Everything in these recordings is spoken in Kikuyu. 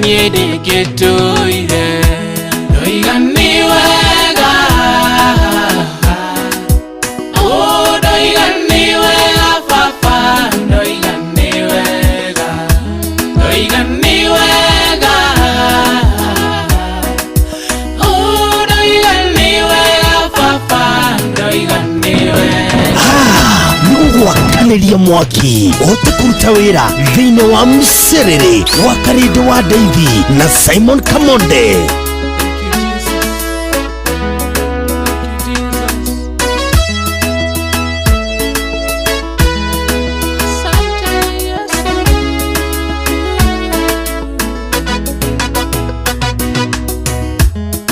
Niĩ ndingĩtũire. Ndoiga nĩ wega. Oh, ndoiga nĩ wega baba, ndoiga nĩ wega. Ndoiga nĩ wega. Oh, ndoiga nĩ wega baba, ndoiga nĩ wega. Nĩ gũgwakanĩria mwaki ũhote kũruta wĩra thĩinĩ wa mcerere wa Karĩndĩ wa Ndeithi na Simon Kamonde. Thank you, Jesus. Thank you, Jesus. Asante, Yesu.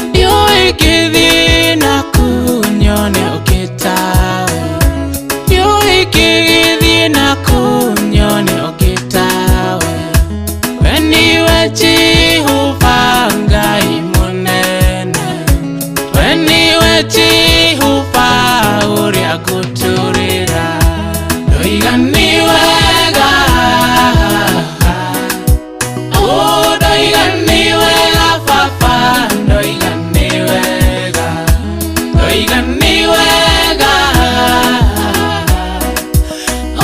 Ndiũĩ ngĩthiĩ naku nyone ũngĩtawe. Ndiũĩ ngĩgĩthiĩ naku nyone ũngĩtawe. We niwe Jehova Ngai mũnene. We niwe Jehova ũrĩa ngũtũrĩra. Ndoiga nĩ wega. Oh, ndoiga nĩ wega baba, ndoiga nĩ wega. Ndoiga nĩ wega.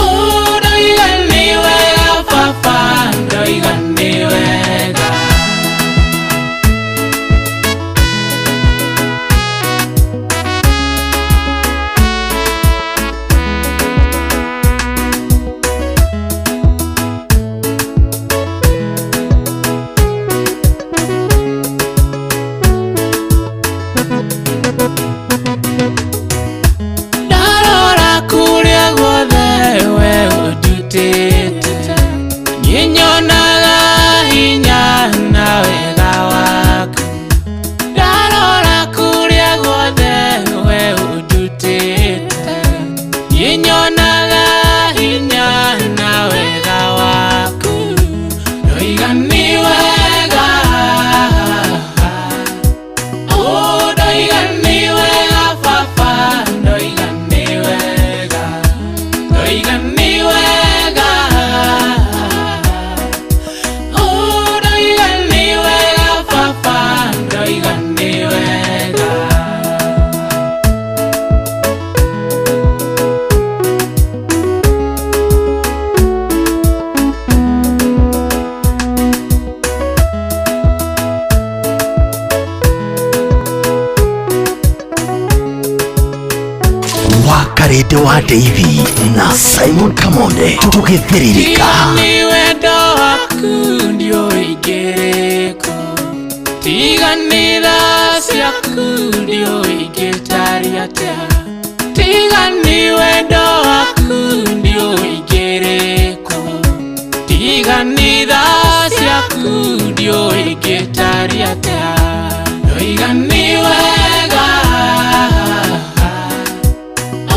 Oh, ndoiga nĩ wega baba, ndoiga nĩ wega. Ndarora kũrĩa guothe we ũndutĩte, niĩ nyonaga hinya na wega waku. Ndarora kũrĩa guothe we ũndutĩte, niĩ nyonaga hinya na wega waku. Ndoiga nĩ wega. Oh, ndoiga nĩ wega baba, ndoiga nĩ wega. Ndoiga nĩ wega. Oh, ndoiga nĩ wega baba, ndoiga nĩ wega. Wa Karĩndĩ wa Ndeithi na Simon Kamonde tũgĩthĩrĩrĩka. Tiga nĩ wendo waku ndiũĩ ingĩrĩkũ. Tiga nĩ tha ciaku ndiũĩ ingĩtaria atĩa. Tiga nĩ wendo waku ndiũĩ ingĩrĩkũ. Tiga nĩ tha ciaku ndiũĩ ingĩtaria atĩa. Ndoiga nĩ wega.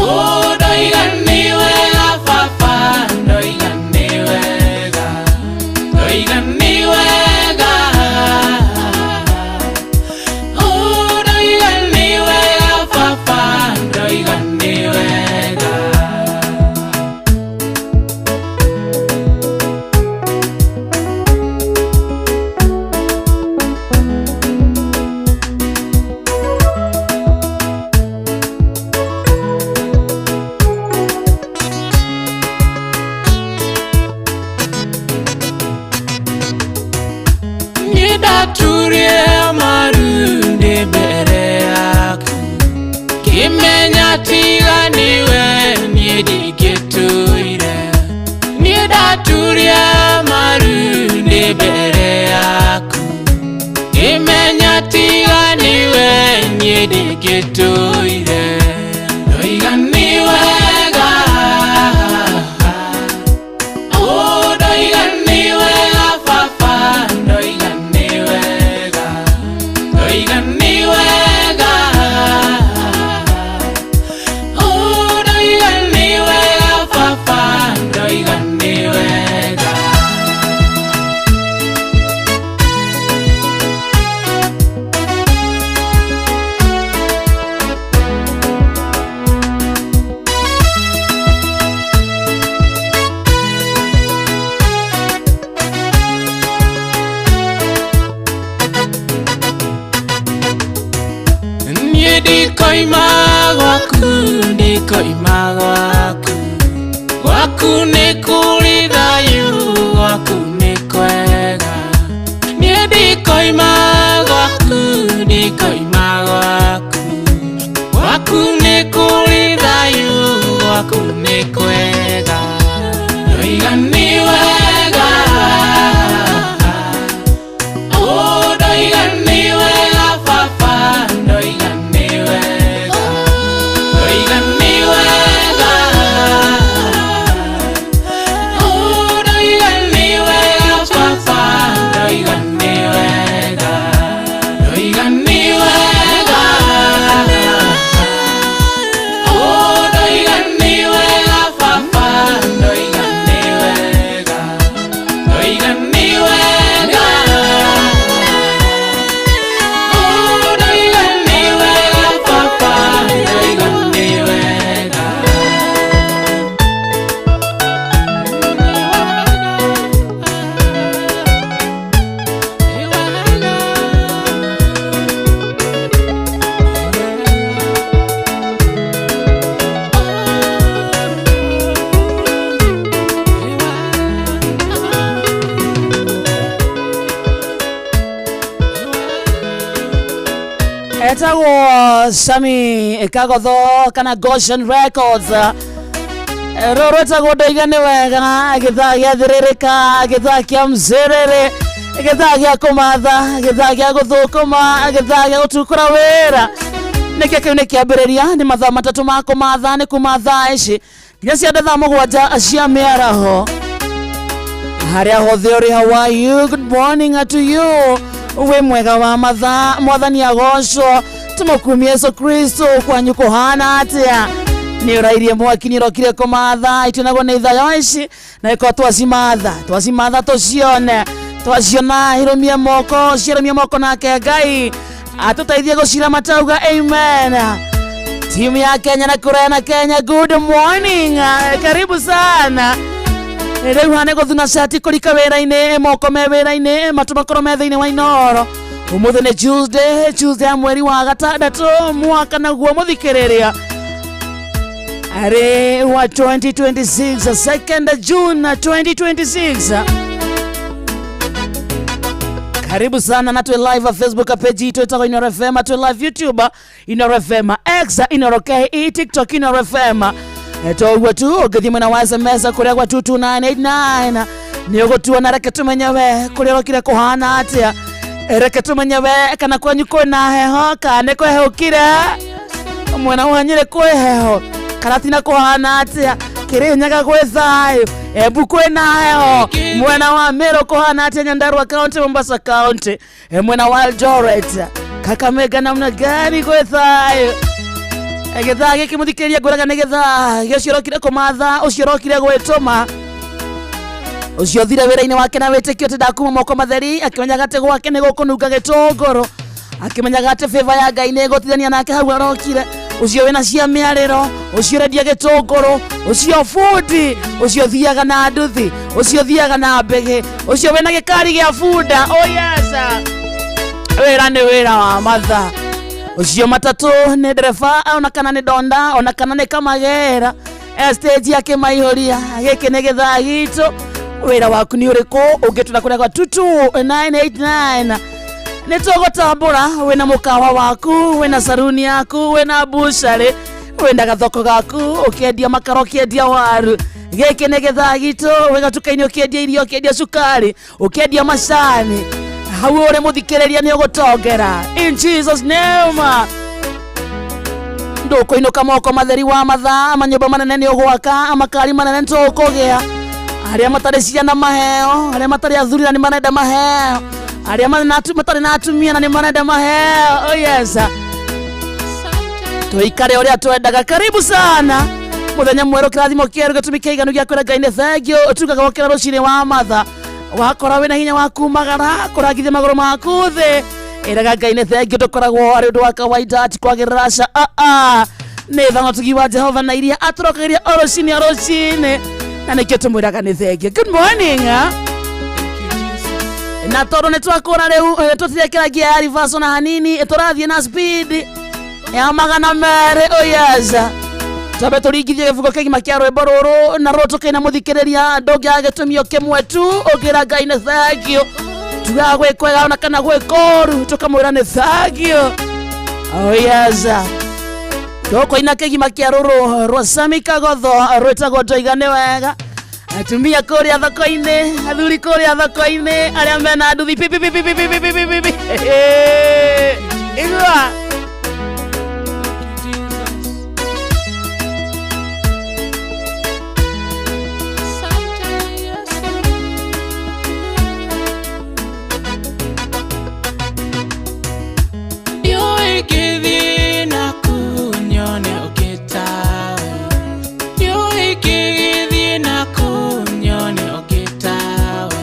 Oh, ndoiga nĩ wega baba, ndoiga nĩ wega. Ndoiga nĩ wega. Oh, ndoiga nĩ wega baba, ndoiga nĩ wega. Niĩ ndaturie maru ndĩ mbere yaku, ngĩmenya tiga nĩwe niĩ ndingĩtũire. Niĩ ndaturie maru ndĩ mbere yaku, ngĩmenya tiga nĩwe niĩ ndingĩtũire. Ndoiga nĩ wega. Oh, ndoiga nĩ wega baba, ndoiga nĩ wega. Ndoiga nĩ wega. Oh, ndoiga nĩ wega baba, ndoiga nĩ wega. Kũrĩ thayũ gwaku nĩ kwega. Ndoiga nĩ wega. Oh, ndoiga nĩ wega baba, ndoiga nĩ wega. Ndoiga nĩ wega. Oh, ndoiga nĩ wega baba, ndoiga nĩ wega. Ndoiga nĩ wega. Oh, ndoiga nĩ wega baba, ndoiga nĩ wega. Ndoiga nĩ wega. Oh, ndoiga nĩ wega baba, ndoiga nĩ wega. Etagwo Sami Kagotho kana Goshen Records. Rũrũ rwĩtagwo ndoiga nĩ wega, gĩthaa gĩa thĩrĩrĩka, gĩthaa kĩa mzĩrĩrĩ, gĩthaa gĩa kũmatha, gĩthaa gĩa gũthũkũma, gĩthaa gĩa gũtukũra wĩra. Nĩkĩo kĩu nĩ kĩambĩrĩria, nĩ mathaa 3 ma kũmatha, nĩ kuma thaa ici nginya cia thaa 7 cia mĩaraho. Harĩa hothe ũrĩ, how are you? Good morning to you. Wĩ mwega wa mathaa, mwathani agocwo, tũmũkumie Yesu Kristo. Kwanyu kũhana atĩa? Nĩ ũrairie mwaki, nĩ ũrokire kũmatha, itũnagwo nĩ ithayo ici na ĩkorwo twacimatha, twacimatha tũcione, twaciona irũmie moko, ciarũmie moko nake Ngai atũteithie gũcira matauga amen. Timu ya Kenya na kũraya na Kenya, good morning, karibu sana. Rĩu hane gũthuna cati kũrika wĩra-inĩ, moko me wĩra-inĩ, matũ makorwo me thĩinĩ wa Inoro. Ũmũthĩ nĩ Tuesday, Tuesday ya mweri wa gatandatũ mwaka naguo mũthikĩrĩria arĩ wa 2026, 2nd June 2026. Karibu sana na twe live Facebook page itũ ĩtagwo Inoro FM, twe live YouTube Inoro FM, X Inoro KE, TikTok Inoro FM. Toguo tu ũngĩthiĩ mwena wa SMS kũrĩa gwa 22989 nĩ ũgũtuona. Reke tũmenye we kũrĩa ũrokire kũhana atĩa, reke tũmenye we kana kwanyu kwĩna heho kana nĩ kwehũkire, mwena wa Nyĩrĩ kwĩ heho Karatina kũhana atĩa, Kĩrĩnyaga gwĩ thayũ, Embu kwĩna heho, mwena wa Meru kũhana atĩa, Nyandarua County, Mombasa County, mwena wa Eldoret, Kakamega namna gani, gwĩ thayũ. Gĩthaa gĩkĩ mũthikĩrĩria ngwĩraga nĩ gĩthaa gĩa ũcio ũrokire kũmatha, ũcio ũrokire gwĩtũma, ũcio ũthire wĩra-inĩ wake na wĩtĩkio atĩ ndakuma moko matheri, akĩmenyaga atĩ gwake nĩ gũkũnunga gĩtũngũrũ, akĩmenyaga atĩ favor ya Ngai nĩ ĩgũtithania nake hau arokire, ũcio wĩna cia mĩarĩro, ũcio ũrendia gĩtũngũrũ, ũcio bundi, ũcio ũthiaga na nduthi, ũcio ũthiaga na mbĩgĩ, ũcio wĩna gĩkari gĩa bunda. Oh yes, wĩra nĩ wĩra wa mathaa. Ũcio matatũ nĩ ndereba, ona kana nĩ donda, ona kana nĩ kamagera stage akĩmaihũria. Gĩkĩ nĩ gĩthaa gitũ. Wĩra waku nĩ ũrĩkũ? Ũngĩtũra kũrĩa gwa 22989 nĩ tũgũtambũra. Wĩna mũkawa waku, wĩna saruni yaku, wĩna bucarĩ, wĩna gathoko gaku, ũkĩendia makara, ũkĩendia waru, gĩkĩ nĩ gĩthaa gitũ. Wĩ gatuka-inĩ ũkĩendia irio, ũkĩendia cukari, ũkĩendia macani, hau ũrĩ mũthikĩrĩria nĩ ũgũtongera in Jesus name. Ndũkũinũka moko matheri wa mathaa. Manyũmba manene nĩ ũgwaka, makari manene nĩ tũkũgĩa. Arĩa matarĩ ciana maheo, arĩa matarĩ athuri na nĩ marenda maheo, arĩa matarĩ na atumia na nĩ marenda maheo. Oh yes, tuikare ũrĩa twendaga. Karibu sana mũthenya mwerũ, kĩrathimo kĩerũ, gĩtũmi kĩiganu gĩa kwĩra Ngai nĩ thank you. Tugaga wokĩra rũcinĩ wa matha, wakora wĩna hinya wa kumagara kũrangithia magũrũ maku thĩ, ĩraga Ngai nĩ thank you. Ndũkoragwo arĩ ũndũ wa kawaida ti kwagĩrĩra, aca aa, nĩ tha na ũtugi wa Jehova na iria atũrokagĩria o rũcinĩ o rũcinĩ, na nĩkĩo tũmwĩraga nĩ thank you. Good morning. Na tondũ nĩ twakũra rĩu, tũtirekĩra ngia ya reverse ona hanini, tũrathiĩ na speed ya 200. Oh yes, twambe tũringithie gĩbugo kĩgima kĩa rwĩmbo rũrũ na rũrũ tũkĩina. Mũthikĩrĩria, ndũngĩaga gĩtũmi o kĩmwe tu ũngĩra Ngai nĩ thank you. Tugaga gwĩ kwega ona kana gwĩ kũru, tũkamwĩra nĩ thank you. Oh yes. Tũkũina kĩgima kĩa rũrũ rwa Sami Kagotho rwĩtagwo Ndoiga nĩ wega. Atumia kũrĩa thoko-inĩ, athuri kũrĩa thoko-inĩ, arĩa mena nduthi pi pi pi pi pi pi pi pi pi pi. Igua. Ndiũĩ na kũnyone ũkĩtawe. Ndiũĩ kĩgĩthiĩ na kũnyone ũkĩtawe.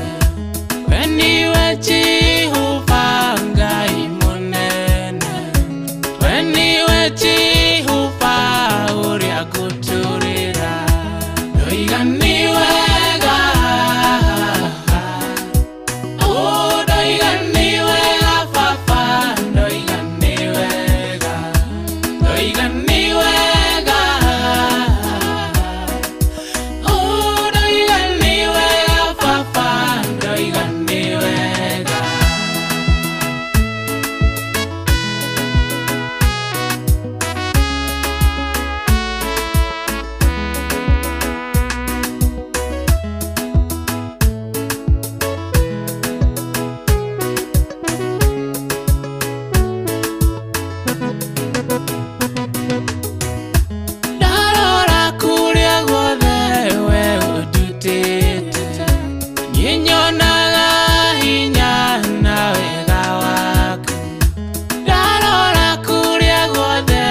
We nĩwe Jehova Ngai mũnene. We nĩwe Jehova ũrĩa ngũtũũrĩra. Ndoiga nĩ wega. Oh, ndoiga nĩ wega baba, ndoiga nĩ wega. Ndoiga nĩ wega. Oh, ndoiga nĩ wega baba, ndoiga nĩ wega. Ndarora kũrĩa guothe we ũndutĩte, niĩ nyonaga hinya na wega waku. Ndarora kũrĩa guothe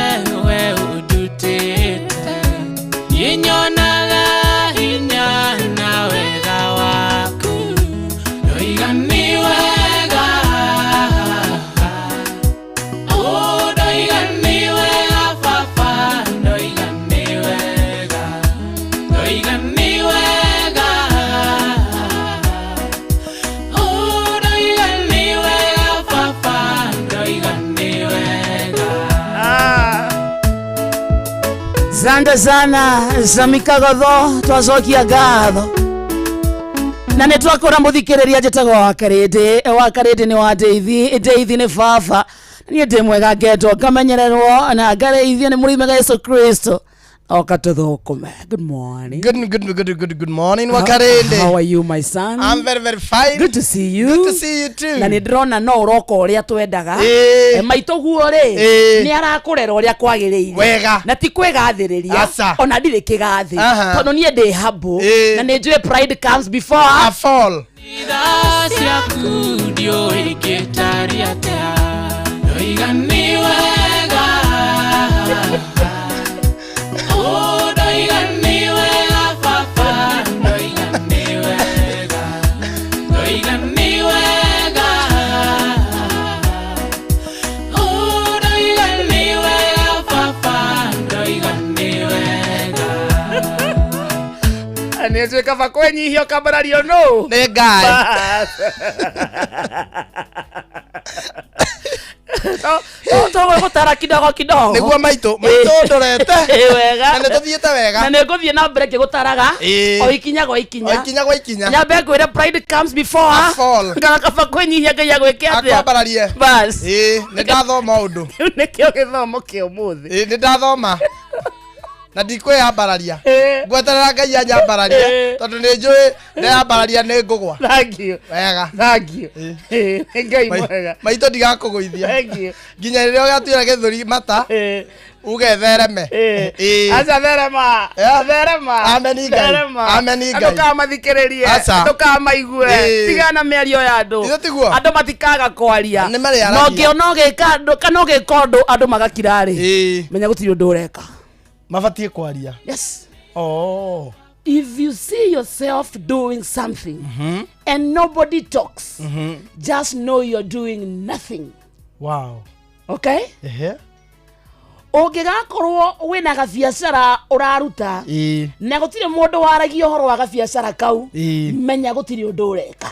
we ũndutĩte, niĩ nyonaga hinya na wega waku. Ndoiga nĩ wega. Oh, ndoiga nĩ wega baba, ndoiga nĩ wega. Ndoiga nĩ wega. Oh, ndoiga nĩ wega baba, ndoiga nĩ wega. Asante sana Sami Kagotho, twacokia ngatho na nä twakå må thikä rä ria njätagwo wakarä wakarä nä wa ndeithi ndeithi nä baba niä ndä mwega ngendwo ngamenyererwo na ngareithio nä må rimega Yesu Kristo oka tå thå kå me. Good morning. Good, good, good, good, good morning, Wakarende. How are you, my son? I'm very, very fine. Good to see you. Good to see you too. Na nä ndärona no å roka å rä a twendaga. Ĩĩ. Maitå guo rä Ĩĩ. nä arakå rera å rä a kwagä rä ire Wega. Na ti kwä gathä rä ria Aca. ona ndirä kä gathä Aha. tondå niä ndä humble Ĩĩ. na nä njå pride comes before A fall. Tha ciaku ndiũĩ ingĩtaria atĩa. Ndoiga nĩ wega. Oh, ndoiga nĩ wega baba, ndoiga nĩ wega. Ndoiga nĩ wega. Oh, ndoiga nĩ wega baba, ndoiga nĩ wega. Nä njå kaba kwenyihia ũkambarario no Nĩ Ngai. Tågå tara kidogo kidogo. Nĩguo maitũ, maitũ ndorete. Ĩ, wega. Na nĩ tũthiĩte wega. Na nä ngå thiä na mbere ngä gå taraga Ĩĩ. o ikinya gwa ikinya. O ikinya gwa ikinya. Nyambe ngwä pride comes before A fall. Ngara kaba kwĩnyihia Ngai agwĩke atĩa. Akwambararie. Bas. Ĩĩ, nĩ ndathoma ũndũ. Kĩu nĩkĩo gĩthomo kĩa ũmũthĩ. Ĩĩ, nĩ ndathoma. Na ndikwĩyambararia. Ĩĩ. Ngweterera Ngai anyambararie Ĩĩ. tondũ nĩ njũĩ ndeyambararia nĩ ngũgwa. Thank you. Wega. Thank you. Ĩĩ. Ĩĩ, nĩ Ngai mwega. Maitũ ndigakũgũithia. Thank you. Nginya rĩrĩa ũgatuĩra gĩthũri mata Ĩĩ. uge thereme. Ĩĩ. Ĩĩ. Aca therema. Yeah. Therema. Ameni Ngai. Therema. Ameni Ngai. Ndũkamathikĩrĩrie. Aca. Ndũkamaigue. Ĩĩ. Tigana mĩario ya andũ. Ithe tiguo? Andũ matikaga kwaria. Nĩ marĩaragia. Na ũngĩona ũgĩka andũ kana ũgĩka ũndũ andũ magakira rĩ. Ĩĩ. Menya gũtirĩ ũndũ ũreka. Mabatiĩ kwaria. Yes. Oh. If you see yourself doing something and nobody talks, just know you're doing nothing. Wow. Okay? Ehe. Ũngĩgakorwo wĩna gabiacara ũraruta Ĩĩ. na gũtirĩ mũndũ waragia ũhoro wa gabiacara kau, Ĩĩ. menya gũtirĩ ũndũ ũreka.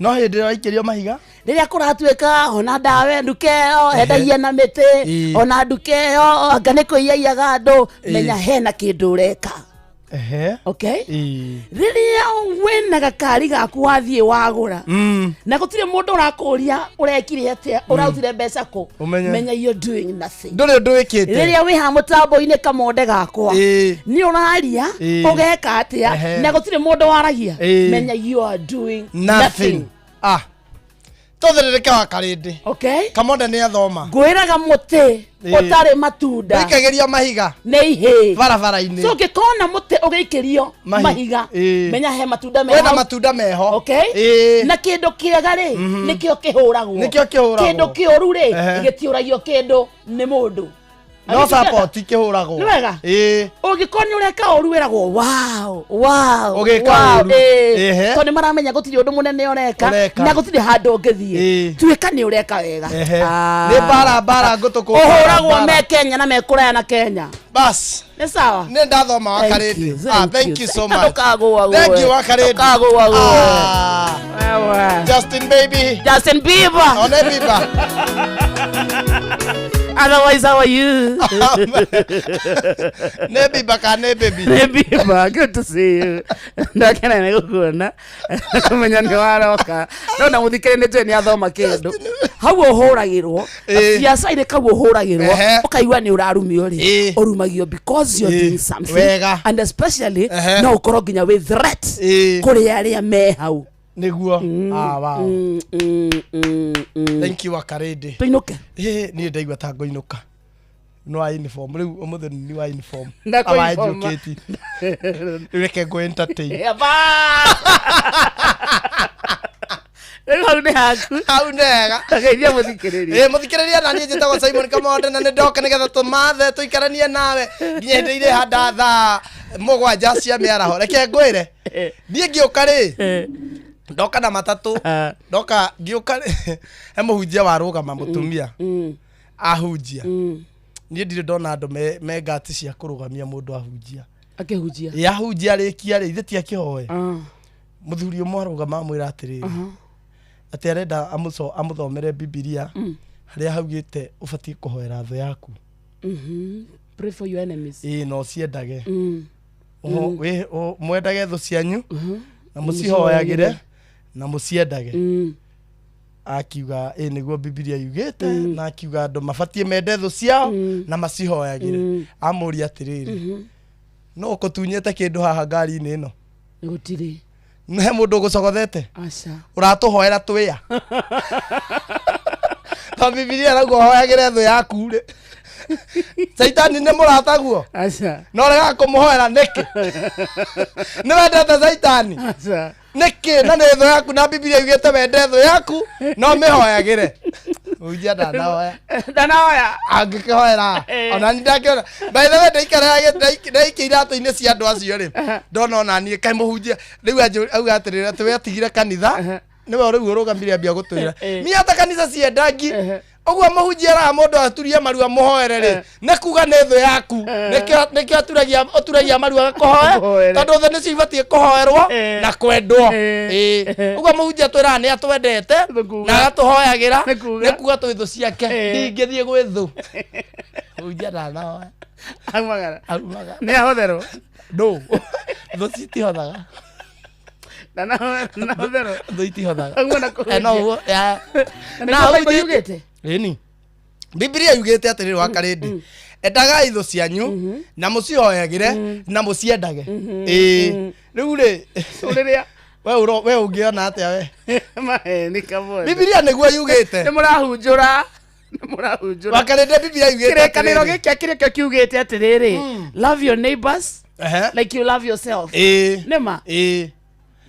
No hĩndĩ ĩrĩa waikĩrio mahiga Rĩrĩa kũratuĩka ona ndawa nduka ĩyo endagia na mĩtĩ, Ĩĩ. ona nduka ĩyo anga nĩ kũiyaiyaga andũ, Ĩĩ. menya hena kĩndũ ũreka. Ehe. Okay. Ĩĩ. Rĩrĩa wĩna gakari gaku wathiĩ wagũra na gũtirĩ mũndũ ũrakũria ũrekire atĩa, ũrautire mbeca kũ, Ũmenye. menya you're doing nothing. Ndũrĩ ũndũ wĩkĩte. Rĩrĩa wĩ haha mũtambo-inĩ kamonde gakwa, nĩ ũraria, ũgeka atĩa, na gũtirĩ mũndũ waragia, menya you are doing nothing. Nothing. Ah, tũthĩrĩrĩke wa karĩndĩ. Okay. Kamonde nĩ athoma. Ngwĩraga mũtĩ ũtarĩ matunda Wĩikagĩrio mahiga nĩ ihĩĩ. Barabara-inĩ. So ũngĩkona mũtĩ ũgĩikĩrio mahiga, menya he matunda me Wĩna hau. matunda meho. Okay. Na kĩndũ kĩega rĩ, nĩkĩo kĩhũragwo. Nĩkĩo kĩhũragwo. Kĩndũ kĩũru rĩ, gĩtiũragio kĩndũ nĩ mũndũ. No support kĩhũragwo. Nĩ wega? Ĩĩ. Ũngĩkorwo nĩ ũreka ũru, wĩragwo wow, wow, Ũgĩka wow, ũru. Tondũ nĩ maramenya gũtirĩ ũndũ mũnene ũreka Ũreka. na gũtirĩ handũ ũngĩthiĩ. Tuĩka nĩ ũreka wega. Ah. Nĩ mbara mbara ngũtũkũ. Ũhũragwo me Kenya na me kũraya na Kenya. Bas. Nĩ sawa. Nĩ ndathoma wa Thank karĩndĩ. you, Ah, thank thank you. you so much. Ndũkagũagũe. Thank you, wa karĩndĩ. Ndũkagũagũe. Ah. Wewe. Justin baby. Justin Bieber. One Bieber. Otherwise, how are you? Nĩ Bieber kana nĩ baby? Nĩ Bieber, good to see you. Ndakena nĩ gũkuona. Kũmenya nĩ waroka. No na mũthikĩrĩria nĩ njũĩ nĩ athoma kĩndũ. Hau ũhũragĩrwo, biacara-inĩ kau ũhũragĩrwo, ũkaigua nĩ ũrarumio rĩ, ũrumagio because you're doing something. Wega. And especially, no ũkorwo nginya wĩ threat kũrĩ arĩa me hau. Nĩguo. Ah, wow. Thank you, wa karĩndĩ. Tũinũke. Ĩ, niĩ ndaigua ta ngũinũka no wa uniform rĩu ũmũthĩ nĩ wa uniform. Ndakũ Awa uniform. educate. Rĩu reke ngũ entertain. Rĩu hau nĩ haku. Hau nĩ hega. Geithia mũthikĩrĩria. Ĩ, mũthikĩrĩria, na niĩ njĩtagwo Simon Kamonde na nĩ ndoka nĩgetha tũmathe tũikaranie nawe nginya hĩndĩ irĩ handa thaa 7 cia mĩaraho. Reke ngwĩre, niĩ ngĩũka rĩ, ndoka na matatũ. Ndoka ngĩũka rĩ, he mũhunjia warũgama, mũtumia ahunjia. Niĩ ndirĩ ndona andũ me ngati cia kũrũgamia mũndũ ahunjia. Akĩhunjia. Ĩ, ahunjia rĩkia rĩ, ithe ti akĩhoe. Mũthuri ũmwe arũgama amwĩra atĩrĩrĩ, atĩ arenda amũthomere Bibilia harĩa haugĩte ũbatiĩ kũhoera thũ yaku. Pray for your enemies. Ĩĩ, na ũciendage. Mwendage thũ cianyu na mũcihoyagĩre na mũciendage. Akiuga ĩ nĩguo Bibilia yugĩte, na akiuga andũ mabatiĩ mende thũ ciao na macihoyagĩre. Amũria atĩrĩrĩ, no ũkũtunyĩte kĩndũ haha ngari-inĩ ĩno? Gũtirĩ. He mũndũ ũgũcogothete? Aca. Ũratũhoera twĩa to Bibilia rauga ũhoyagĩre thũ yaku rĩ, Caitani nĩ mũrataguo? Aca. No regaga kũmũhoera nĩkĩ? Nĩ wendete Caitani? Aca. Nĩkĩ na nĩ thũ yaku, na Bibilia yugĩte wende thũ yaku no mĩhoyagĩre? Hunjia ndanahoya. Ndanahoya. Angĩkĩhoera ona ni ndakĩona. By the way, ndaikara ndaikia iratũ-inĩ cia andũ acio rĩ, ndona ona niĩ kaĩ mũhunjia rĩu auga atĩrĩrĩ, atĩ we atigire kanitha nĩwe rĩu ũrũgamire ambia gũtwĩra mi hata kanitha ciendangi ũguo mũhunjia araga mũndũ aturie maru amũhoere rĩ, nĩ kuga nĩ thũ yaku. Nĩkĩo aturagia ũturagia maru agakũhoe. Akũhoere. Tondũ thũ nĩcio ibatiĩ kũhoerwo na kwendwo. Ĩĩ, ũguo mũhunjia twĩraga nĩ atwendete Nĩ kuga. na agatũhoyagĩra. Nĩ kuga. Nĩ kuga twĩ thũ ciake. Ndingĩthiĩ gwĩ thũ. Mũhunjia ndanahoya. Aumagara. Aumaga. Nĩ ahotherwo. No, thũ citihothaga. Ndanahotherwo. Thũ itihothaga. Auma na kũhunjia. Eh, no ũguo, ya. Na Na nĩguo Bible ahunjĩtie- yugĩte. Ĩni, Bibilia yugĩte atĩrĩrĩ, wa karĩndĩ, endagai thũ cianyu na mũcihoyagĩre na mũciendage. Ĩĩ, rĩu rĩ, Rĩrĩa we we ũngĩona atĩa we? Maheni kamwe. Bibilia nĩguo yugĩte. Nĩ mũrahunjũra. Nĩ mũrahunjũra. Wa karĩndĩ, Bibilia yugĩte Kĩrĩkanĩro atĩrĩrĩ. gĩkĩ kĩrĩkĩo kiugĩte atĩrĩrĩ, love your neighbors like you love yourself. Ĩĩ. Nĩ ma. Ĩĩ,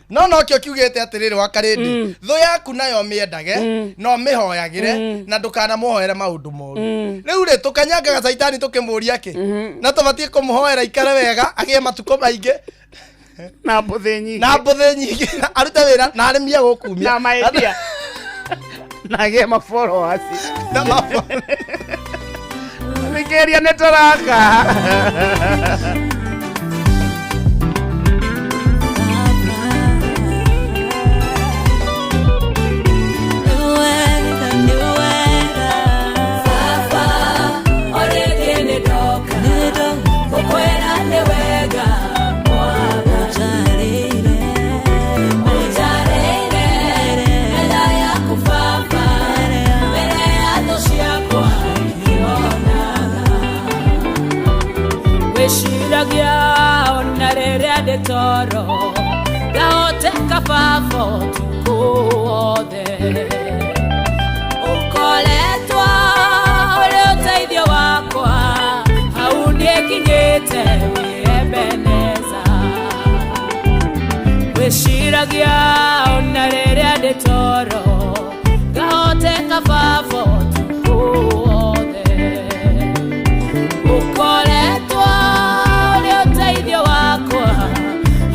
no nokĩo kiugĩte atĩrĩrĩ, wa karĩndĩ, thũ yaku nayo mĩendage no mĩhoyagĩre na ndũkanamũhoere maũndũ moru. Rĩu rĩ, tũkanyangaga Caitani tũkĩmũria kĩ na tũbatiĩ kũmũhoera ikare wega, agĩe matukũ maingĩ Na mbũthĩ nyingĩ. Na mbũthĩ nyingĩ, na arute wĩra na arĩmie gũkumia. Na maendia. Na agĩe ma followers. Na Thikĩrĩria, nĩ tũraka. Nĩ wega. Baba, o rĩngĩ nĩ ndoka gũkwĩra nĩ wega. Ngwĩciragia ona rĩrĩa ndĩ toro ngahoteka baba ũtukũ wothe ũkoretwo ũrĩ ũteithio wakwa hau nĩnginyĩte wĩ Ebeneza. Ngwĩciragia ona rĩrĩa ndĩ toro ngahoteka baba ũtukũ wothe ũkoretwo ũrĩ ũteithio wakwa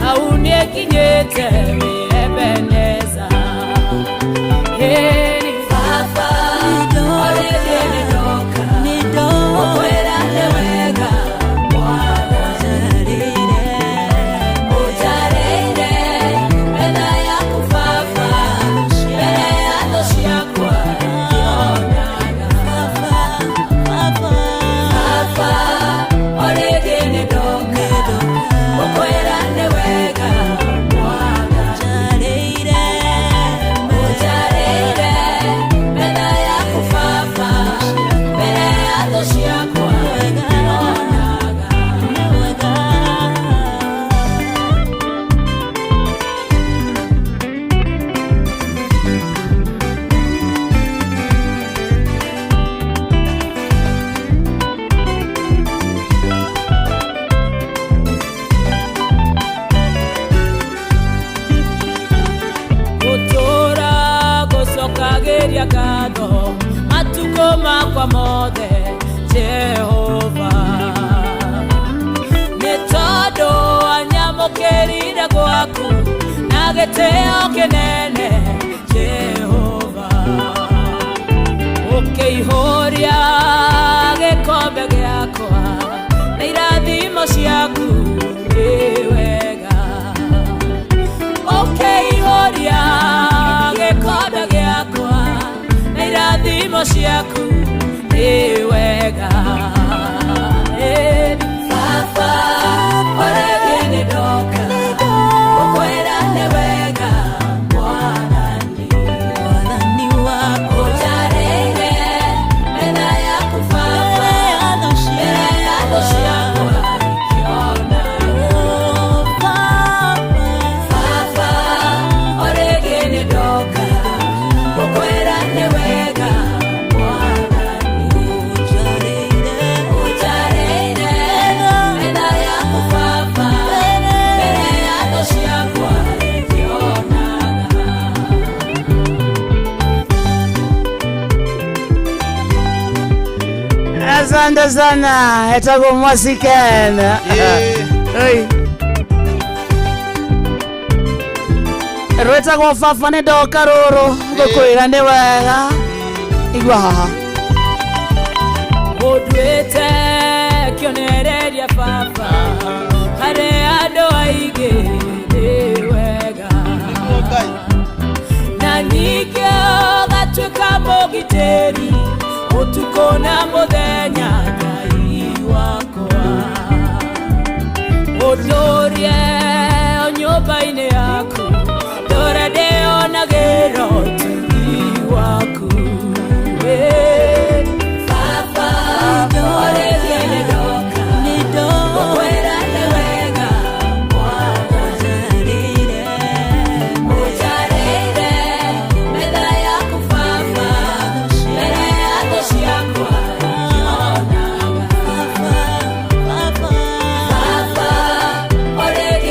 hau nĩnginyĩte wĩ Ebeneza. Ĩni baba orĩngĩ nĩndoka gũkwĩra nĩ wega Mwathani ũnjarĩire metha yaku baba mbere ya thũ ciakwa ngĩonaga baba orĩngĩ nĩndoka gũkwĩra nĩ wega Mwathani ũnjarĩire metha yaku baba mbere ya thũ ciakwa ngĩonaga. Gũtũũra gũcokagĩria ngatho matukũ makwa mothe Jehova nĩ tondũ anyamũkĩrire gwaku na gĩtĩo kĩnene Jehova ũkĩihũria gĩkombe gĩakwa na irathimo ciaku nĩ wega ũkĩihũria gĩkombe gĩakwa na irathimo ciaku nĩ wega. Ĩni baba orĩngĩ nĩndoka gũkwĩra nĩ wega Mwathani ũnjarĩire metha yaku baba mbere ya thũ ciakwa ikĩonaga baba orĩngĩ nĩndoka gũkwĩra nĩ wega Mwathani ũnjarĩire metha yaku baba mbere ya thũ ciakwa ikĩonaga. Asante sana etagwo Mwasiken. Oi. Rwĩtagwo baba nĩ ndoka rũrũ ngũkwĩra nĩ wega igua haha. Ũnduĩte kĩonereria baba harĩ andũ aingĩ nĩ wega Ngai. Na ningĩ ũgatuĩka mũgitĩri ũtukũ na mũthenya Ngai wakwa ũndũrie nyũmba-inĩ yaku ndũre ndĩonagĩra ũtugi waku. Baba orĩngĩ nĩndoka gũkwĩra nĩ wega Mwathani ũnjarĩire metha yaku baba mbere ya thũ ciakwa ngĩonaga baba orĩngĩ.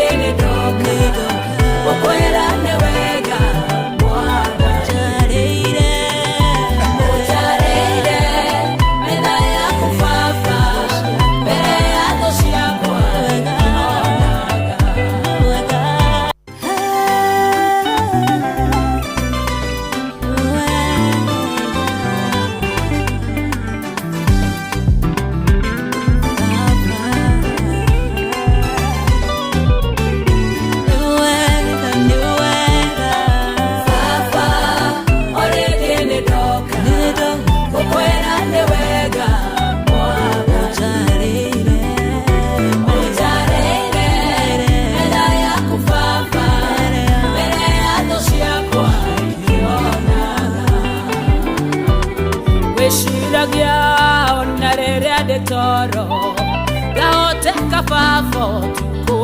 baba ũtukũ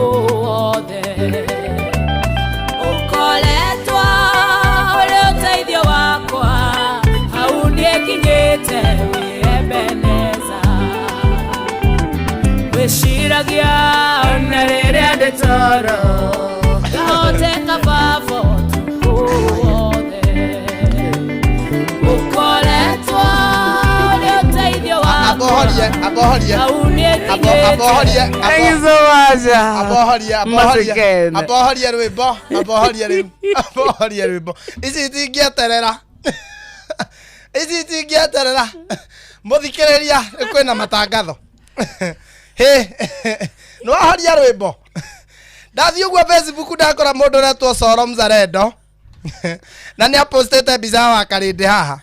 wothe. Ũkoretwo ũrĩ ũteithio wakwa, hau niĩkinyĩte wĩ Ebeneza. Wĩciragia ona rĩrĩa ndĩ toro, ngahoteka baba ũtukũ wothe. Ũkoretwo ũrĩ ũteithio wakwa, Abohorie, abohorie. hau niĩkinyĩte. Abohorie. Thank you so much. Abohorie, abohorie. Again. Abohorie rwĩmbo, abohorie rĩu. Abohorie rwĩmbo. Ici itingĩeterera. Ici itingĩeterera. Mũthikĩrĩria, nĩ kwĩna matangatho. Hĩ, nĩ wahoria rwĩmbo. Ndathiĩ ũguo Facebook ndakora mũndũ ũretwo Soro Mzalendo. Na nĩ apostĩte mbica ya Wakarĩndĩ haha.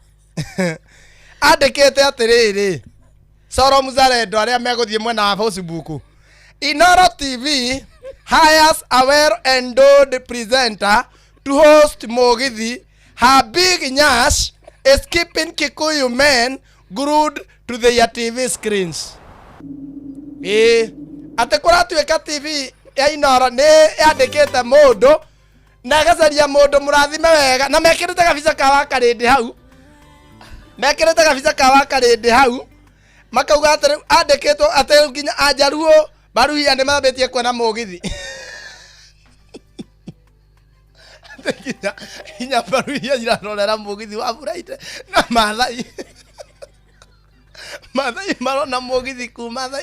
Andĩkĩte atĩrĩrĩ, Soro Mzalendo arĩa megũthiĩ mwena wa Facebook. Inoro TV hires a well-endowed presenter to host Mugithi. Her big nyash is keeping Kikuyu men glued to their TV screens. Ĩĩ, atĩ kũratuĩka TV ya Inoro nĩ yandĩkĩte mũndũ na ĩgacaria mũndũ mũrathime wega na mekĩrĩte gabica ka Wakarĩndĩ hau, mekĩrĩte gabica ka Wakarĩndĩ hau, makauga atĩ rĩu andĩkĩtwo atĩ rĩu nginya Anjaruo Baruhia nĩ mambĩtie kuona mũgithi. Atĩ nginya Baruhia irarorera mũgithi wa Friday na Maathai. Maathai marona mũgithi kuma thaa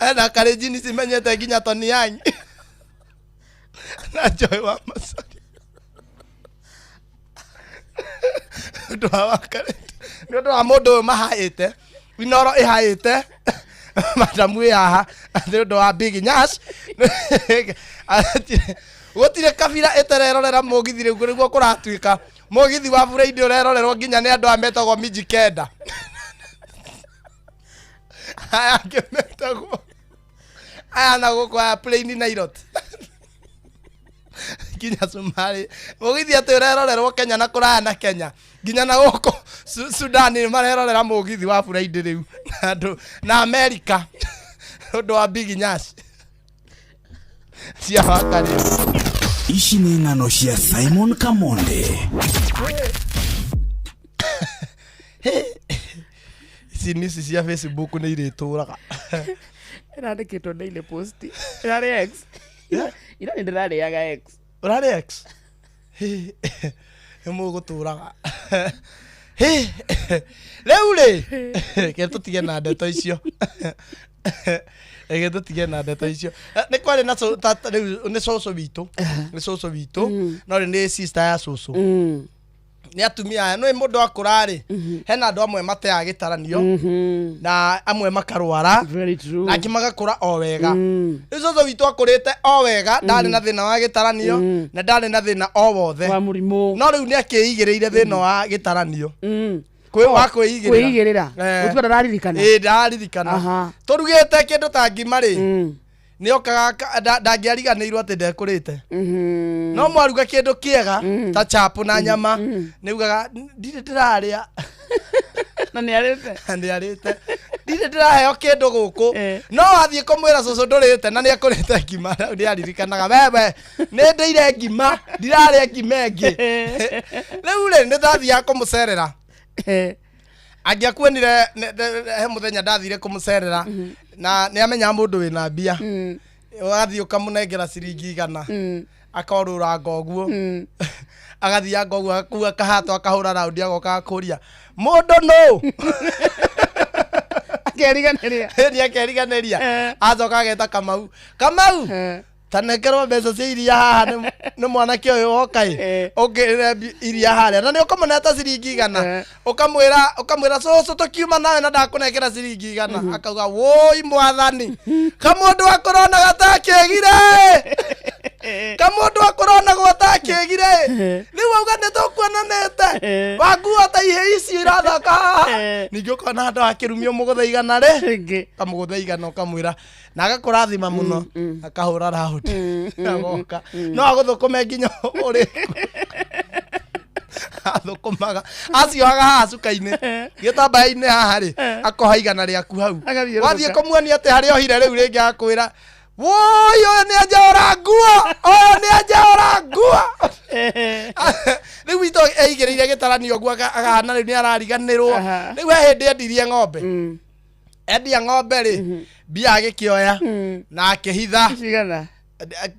4. Ena Kalenjin cimenyete nginya Tony Yang na Joy wa Masari. Ũndũ wa Wakarĩndĩ. Nĩ ũndũ wa mũndũ ũyũ mahaĩte, Inoro ĩhaĩte madamu ĩ haha nĩ ũndũ wa Big Nyash. Gũtirĩ kabira ĩtarerorera mũgithi rĩu nĩguo kũratuĩka. Mũgithi wa Friday ũrerorerwo nginya nĩ andũ aya metagwo Miji Kenda. Aya angĩ metagwo aya na gũkũ aya Plain Nairot. Nginya Somalia. Mũgithi atĩ ũrerorerwo Kenya na kũraya na Kenya. Nginya na gũkũ Sudan nĩ marerorera mũgithi wa Friday rĩu. Na andũ na America. Ũndũ wa Big Nyash. Cia Wakarĩ. Ici nĩ ng'ano cia Simon Kamonde. Ici nĩ cia Facebook nĩ irĩtũraga. Ĩrandĩkĩtwo Daily Post. Ĩrarĩ X. Ira nĩ ndĩrarĩaga X. Ũrarĩ X? Nĩ mũgũtũraga. Rĩu rĩ, reke tũtige na ndeto icio. Reke tũtige na ndeto icio. Nĩ kwarĩ na rĩu nĩ cũcũ witũ. Nĩ cũcũ witũ. No rĩu nĩ sister ya cũcũ. Nĩ atumia aya, nĩ mũndũ akũra rĩ, hena andũ amwe mateaga gĩtaranio na amwe makarwara. Very true. Na angĩ magakũra o wega. Rĩu cũcũ witũ akũrĩte o wega, ndarĩ na thĩna wa gĩtaranio na ndarĩ na thĩna o wothe. Wa mũrimũ. No rĩu nĩ akĩigĩrĩire thĩna wa gĩtaranio. Kwĩ wa kwĩigĩrĩra. Kwĩigĩrĩra. Gũtua ndararirikana. Ĩĩ, ndararirikana. Tũrugĩte kĩndũ ta ngima rĩ, nĩ okaga ndangĩariganĩirwo atĩ ndekũrĩte. No mwaruga kĩndũ kĩega ta chapo na nyama, nĩ ugaga ndirĩ ndĩrarĩa. Na nĩ arĩte. Na nĩ arĩte. Ndirĩ ndĩraheo kĩndũ gũkũ. No wathiĩ kũmwĩra cũcũ ndũrĩte na nĩ ekũrĩte ngima, rĩu nĩ aririkanaga wewe nĩ ndĩire ngima, ndirarĩa ngima ĩngĩ. Rĩu rĩ, nĩ ndathiaga kũmũcerera. Angĩakuonire he mũthenya ndathire kũmũcerera na nĩ amenyaga mũndũ wĩna mbia. Ũgathiĩ ũkamũnengera ciringi 100. Akorũranga ũguo. Agathianga ũguo, agakua kahato, akahũra raundi, agoka agakũria mũndũ nũ? Akeriganĩria. Ĩni akeriganĩria. Acoka ageta Kamau. Kamau! Tanengerwo mbeca cia iria haha nĩ mwanake ũyũ woka ĩ. Ũngĩre iria harĩa. Na nĩ ũkũmũneta ciringi 100. Ũkamwĩra cũcũ tũkiuma nawe na ndakũnengera ciringi 100. Akauga woi mwathani. Kamũndũ akũrona gatakĩgire. Kamũndũ akũronagwo atakĩgire. Rĩu auga nĩ tũkuonanĩte. Wakuo ta ihĩ ici irathaka haha. Ningĩ ũkona handũ hakĩrumio mũgũtha 100 rĩ. Rĩngĩ. Kamũgũtha 100 ũkamwĩra. Na agakũrathima mũno. Akahũra raundi. Agoka. No agũthũkũme nginya ũrĩ. Athũkũmaga aciohaga haha cuka-inĩ, gĩtambaya-inĩ haha rĩ, akoha 100 rĩaku hau. Agathiũrũrũka. Wathiĩ kũmuonia atĩ harĩa ohire rĩu rĩngĩ agakwĩra, woi, ũyũ nĩ anjaũra nguo, ũyũ nĩ anjaũra nguo. Rĩu witũ eigĩrĩire gĩtaranio ũguo, akahana rĩu nĩ arariganĩrwo. Rĩu he hĩndĩ endirie ng'ombe. Endia ng'ombe rĩ, mbia agĩkĩoya na akĩhitha. Cigana?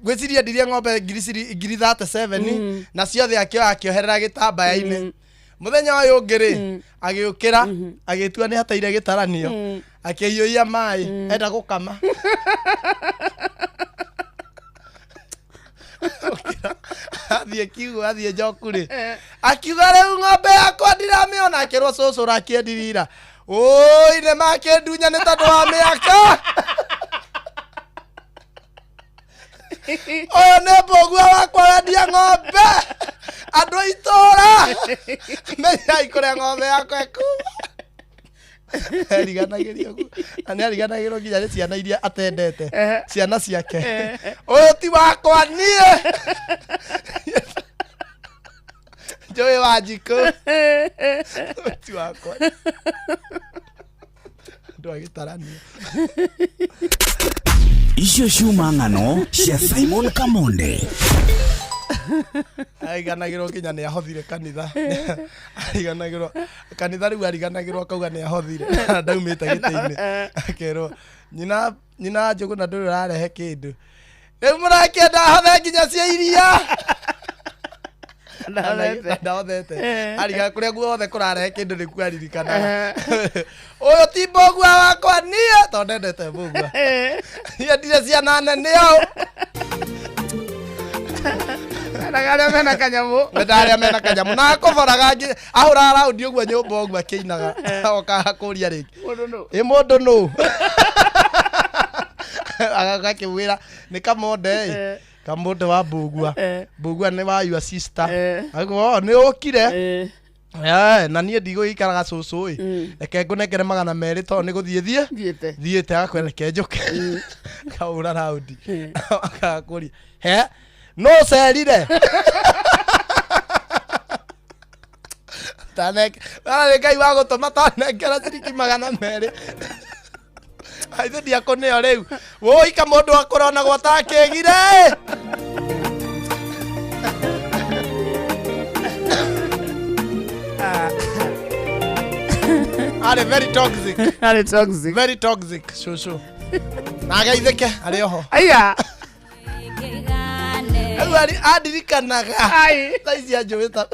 Ngwĩciria endirie ng'ombe ngiri 37, na ciothe akĩoya akĩoherera gĩtambaya-inĩ. Mũthenya ũyũ ũngĩ rĩ, agĩũkĩra agĩtua nĩ hateire gĩtaranio, akĩhiũhia maĩ enda gũkama. Ũkĩra, athiĩ kiugũ, athiĩ njoku rĩ, akiuga, "Rĩu ng'ombe yakwa ndiramĩona." Akĩrwo, "Cũcũ, ũrakĩendirie ira." "Ũi, nĩ makĩndunya nĩ tondũ wa mĩaka. Ũyũ nĩ mbũgua wakwa wendia ng'ombe. Andũ a itũũra, menyai kũrĩa ng'ombe yakwa ĩkuma." Eriganagĩrio ũguo. Na nĩ ariganagĩrwo nginya nĩ ciana iria atendete, ciana ciake. "Ũyũ ti wakwa niĩ, njũĩ wa njikũ, ũyũ ti wakwa." Andũ agĩtarania. Icio ciuma ng'ano cia Simon Kamonde. Ariganagĩrwo nginya nĩ ahothire kanitha. Ariganagĩrwo kanitha rĩu, ariganagĩrwo akauga nĩ ahothire, ndaumĩte gĩtĩ-inĩ. Akerwo, "Nyina, nyina Njũgũna, ndũrĩ ũrarehe kĩndũ. Rĩu mũrakĩenda ahothe nginya cia iria?" Ndahothete. Ndahothete. Ariga kũrĩa guothe kũrarehe kĩndũ nĩkuo aririkanaga, "Ũyũ ti mbũgua wakwa niĩ, tondũ ndendete mbũgua. Niĩ ndire ciana nene au." Na arĩa mena kanyamũ. Menda arĩa mena kanyamũ na akũboraga ahũraga raundi ũguo nyũmba ũguo akĩinaga, okaga kũria rĩngĩ. Mũndũ nũ? Ĩ mũndũ nũ? Agakĩmwĩra nĩ Kamonde ĩ, Kamonde wa mbũgua. Mbũgua nĩ wa your sister. Auga, "Oh, nĩ ũkire." Eh, na niĩ ndigũgĩikaraga cũcũ ĩ, reke ngũnengere 200 tondũ nĩ gũthiĩ thiĩ Thiĩte. Thiĩte. Agakwĩra, "Reke njũke." Akahũra raundi agakũria, "He no ũcerire?" Nĩ Ngai wa gũtũma tanengera ciringi 200 aithe ndiakũnĩo rĩu. Wũi, kamũndũ akũronagwo takĩgire. Arĩ very toxic. Arĩ toxic. Very toxic cũcũ, na ageithĩke arĩ oho. Aya. Rĩu andirikanaga. Ai. Thaa ici anjũĩ ta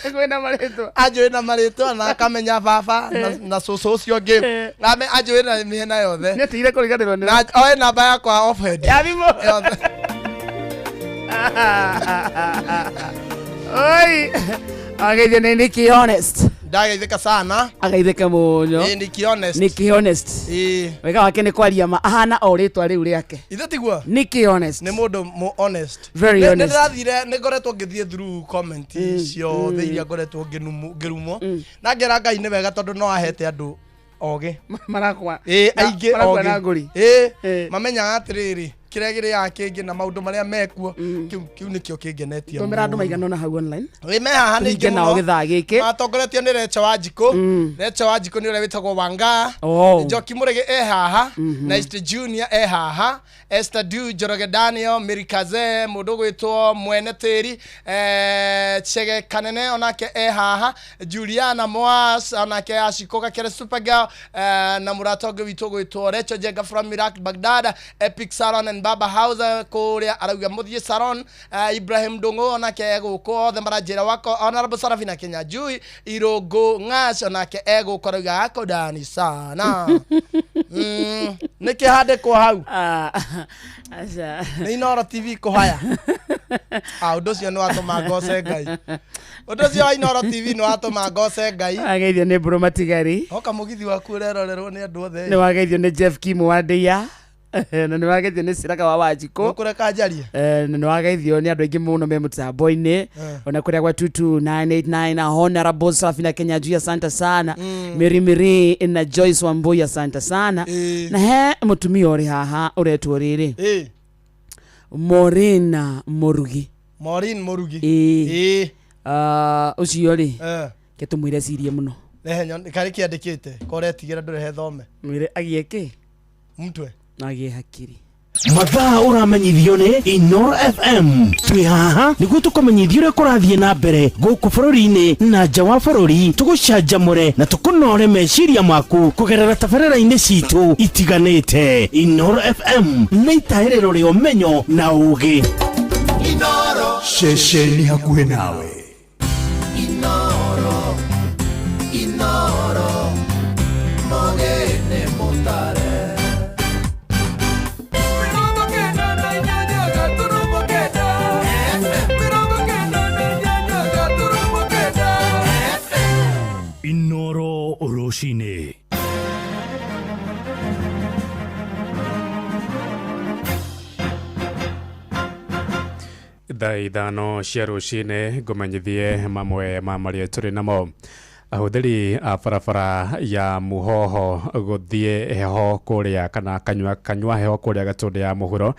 Kwĩna marĩtwa. Anjũĩ na marĩtwa na akamenya baba na cũcũ ũcio ũngĩ. Anjũĩ na mĩena yothe. Nĩ atigire kũriganĩrwo nĩ Na oe namba yakwa offhead ya thimũ yothe. Oi, ageithio nĩ Nikki Honest. Ndageithĩka sana. Ageithĩke mũno. Ĩ, Nikki Honest. Nikki Honest. Ĩ. Wega wake nĩ kwaria ma, ahana o rĩtwa rĩu rĩake. Ithe tiguo? Nikki Honest. Nĩ mũndũ honest. Very honest. Nĩ ndĩrathire, nĩ ngoretwo ngĩthiĩ through comment ciothe iria ngoretwo ngĩrumwo, na ngera Ngai nĩ wega tondũ no ahete andũ ogĩ. Marakwa Ĩ, aingĩ marakua na ogĩ. ngũri. Ĩ, Ĩ. mamenyaga atĩrĩrĩ, kĩrĩa gĩrĩaga kĩngĩ na maũndũ marĩa mekuo, kĩu nĩkĩo kĩngenetie. Tũmĩra andũ maigana ũna hau online. Ĩ, me haha nĩ Tũhinge aingĩ nao mũno. gĩthaa gĩkĩ. Matongoretio nĩ Recho wa Njikũ. Recho wa Njikũ nĩ ũrĩa wĩtagwo Wanga. Oh. Njoki Mũrĩgĩ e haha, na East Junior e haha, Esther Du, Njoroge Daniel, Mary Kaze, mũndũ ũgwĩtwo Mwene Tĩri, Chege Kanene onake e haha, Juliana Moas onake, Ashiko Gakere Supergirl, na mũrata ũngĩ witũ ũgwĩtwo Recho Jenga from Iraq Baghdad, Epic Salon and Baba House kũrĩa arauga mũthiĩ salon. Ibrahim Ndung'u onake egũkũ. Othe maranjĩra wako. Honorable Sarafina Kinyanjui Irũngũ Ng'ash onake egũkũ, arauga ako ndani sana. Nĩkĩ handĩkwo hau? Ah, aca. Nĩ Inoro TV kũhaya. Ah, ũndũ ũcio nĩ watũma ngoce Ngai. Ũndũ ũcio wa Inoro TV nĩ watũma ngoce Ngai. Wageithio nĩ Mbũrũ Matigari. Hoka mũgithi waku ũrerorerwo nĩ andũ othe. Nĩ wageithio nĩ Jeff Kim wa Ndeia, na nĩ wageithio nĩ Siraka wa Wanjikũ. Ũkũreka njarie. Na nĩ wageithio nĩ andũ aingĩ mũno me mũtambo-inĩ, ona kũrĩa gwa 22989 na Honorable Safina Kenyanjui, asante sana. Miri Miri na Joyce Wambui, asante sana. Na he mũtumia ũrĩ haha ũretwo rĩrĩ, Morina Mũrugi. Maureen Mũrugi. Ĩĩ. Ĩĩ. Ah, ũcio rĩ Eh. ke tũmwĩre cirie mũno. Rehe karĩ kĩandĩkĩte koretigĩra ndũrehe thome. Mwĩre agĩe kĩ mtwe na agĩe hakiri. Mathaa ũramenyithio nĩ Inoro FM. Twĩ haha nĩguo tũkũmenyithia ũrĩa kũrathiĩ na mbere gũkũ bũrũri-inĩ na nja wa bũrũri, tũgũcanjamũre na tũkũnore meciria maku kũgerera tabarĩra-inĩ citũ itiganĩte. Inoro FM nĩ itahĩrĩro rĩa ũmenyo na ũgĩ. Ceceni hakuhĩ nawe. Inoro, Inoro, mogene mutare. 98 Inoro Inoro rũcinĩ. Thaa 5 cia rũcinĩ, ngũmenyithie mamwe ma marĩa tũrĩ namo. Ahũthĩri a barabara ya Muhoho gũthiĩ heho kũrĩa kana kanyua kanyua heho kũrĩa Gatũndũ ya mũhuro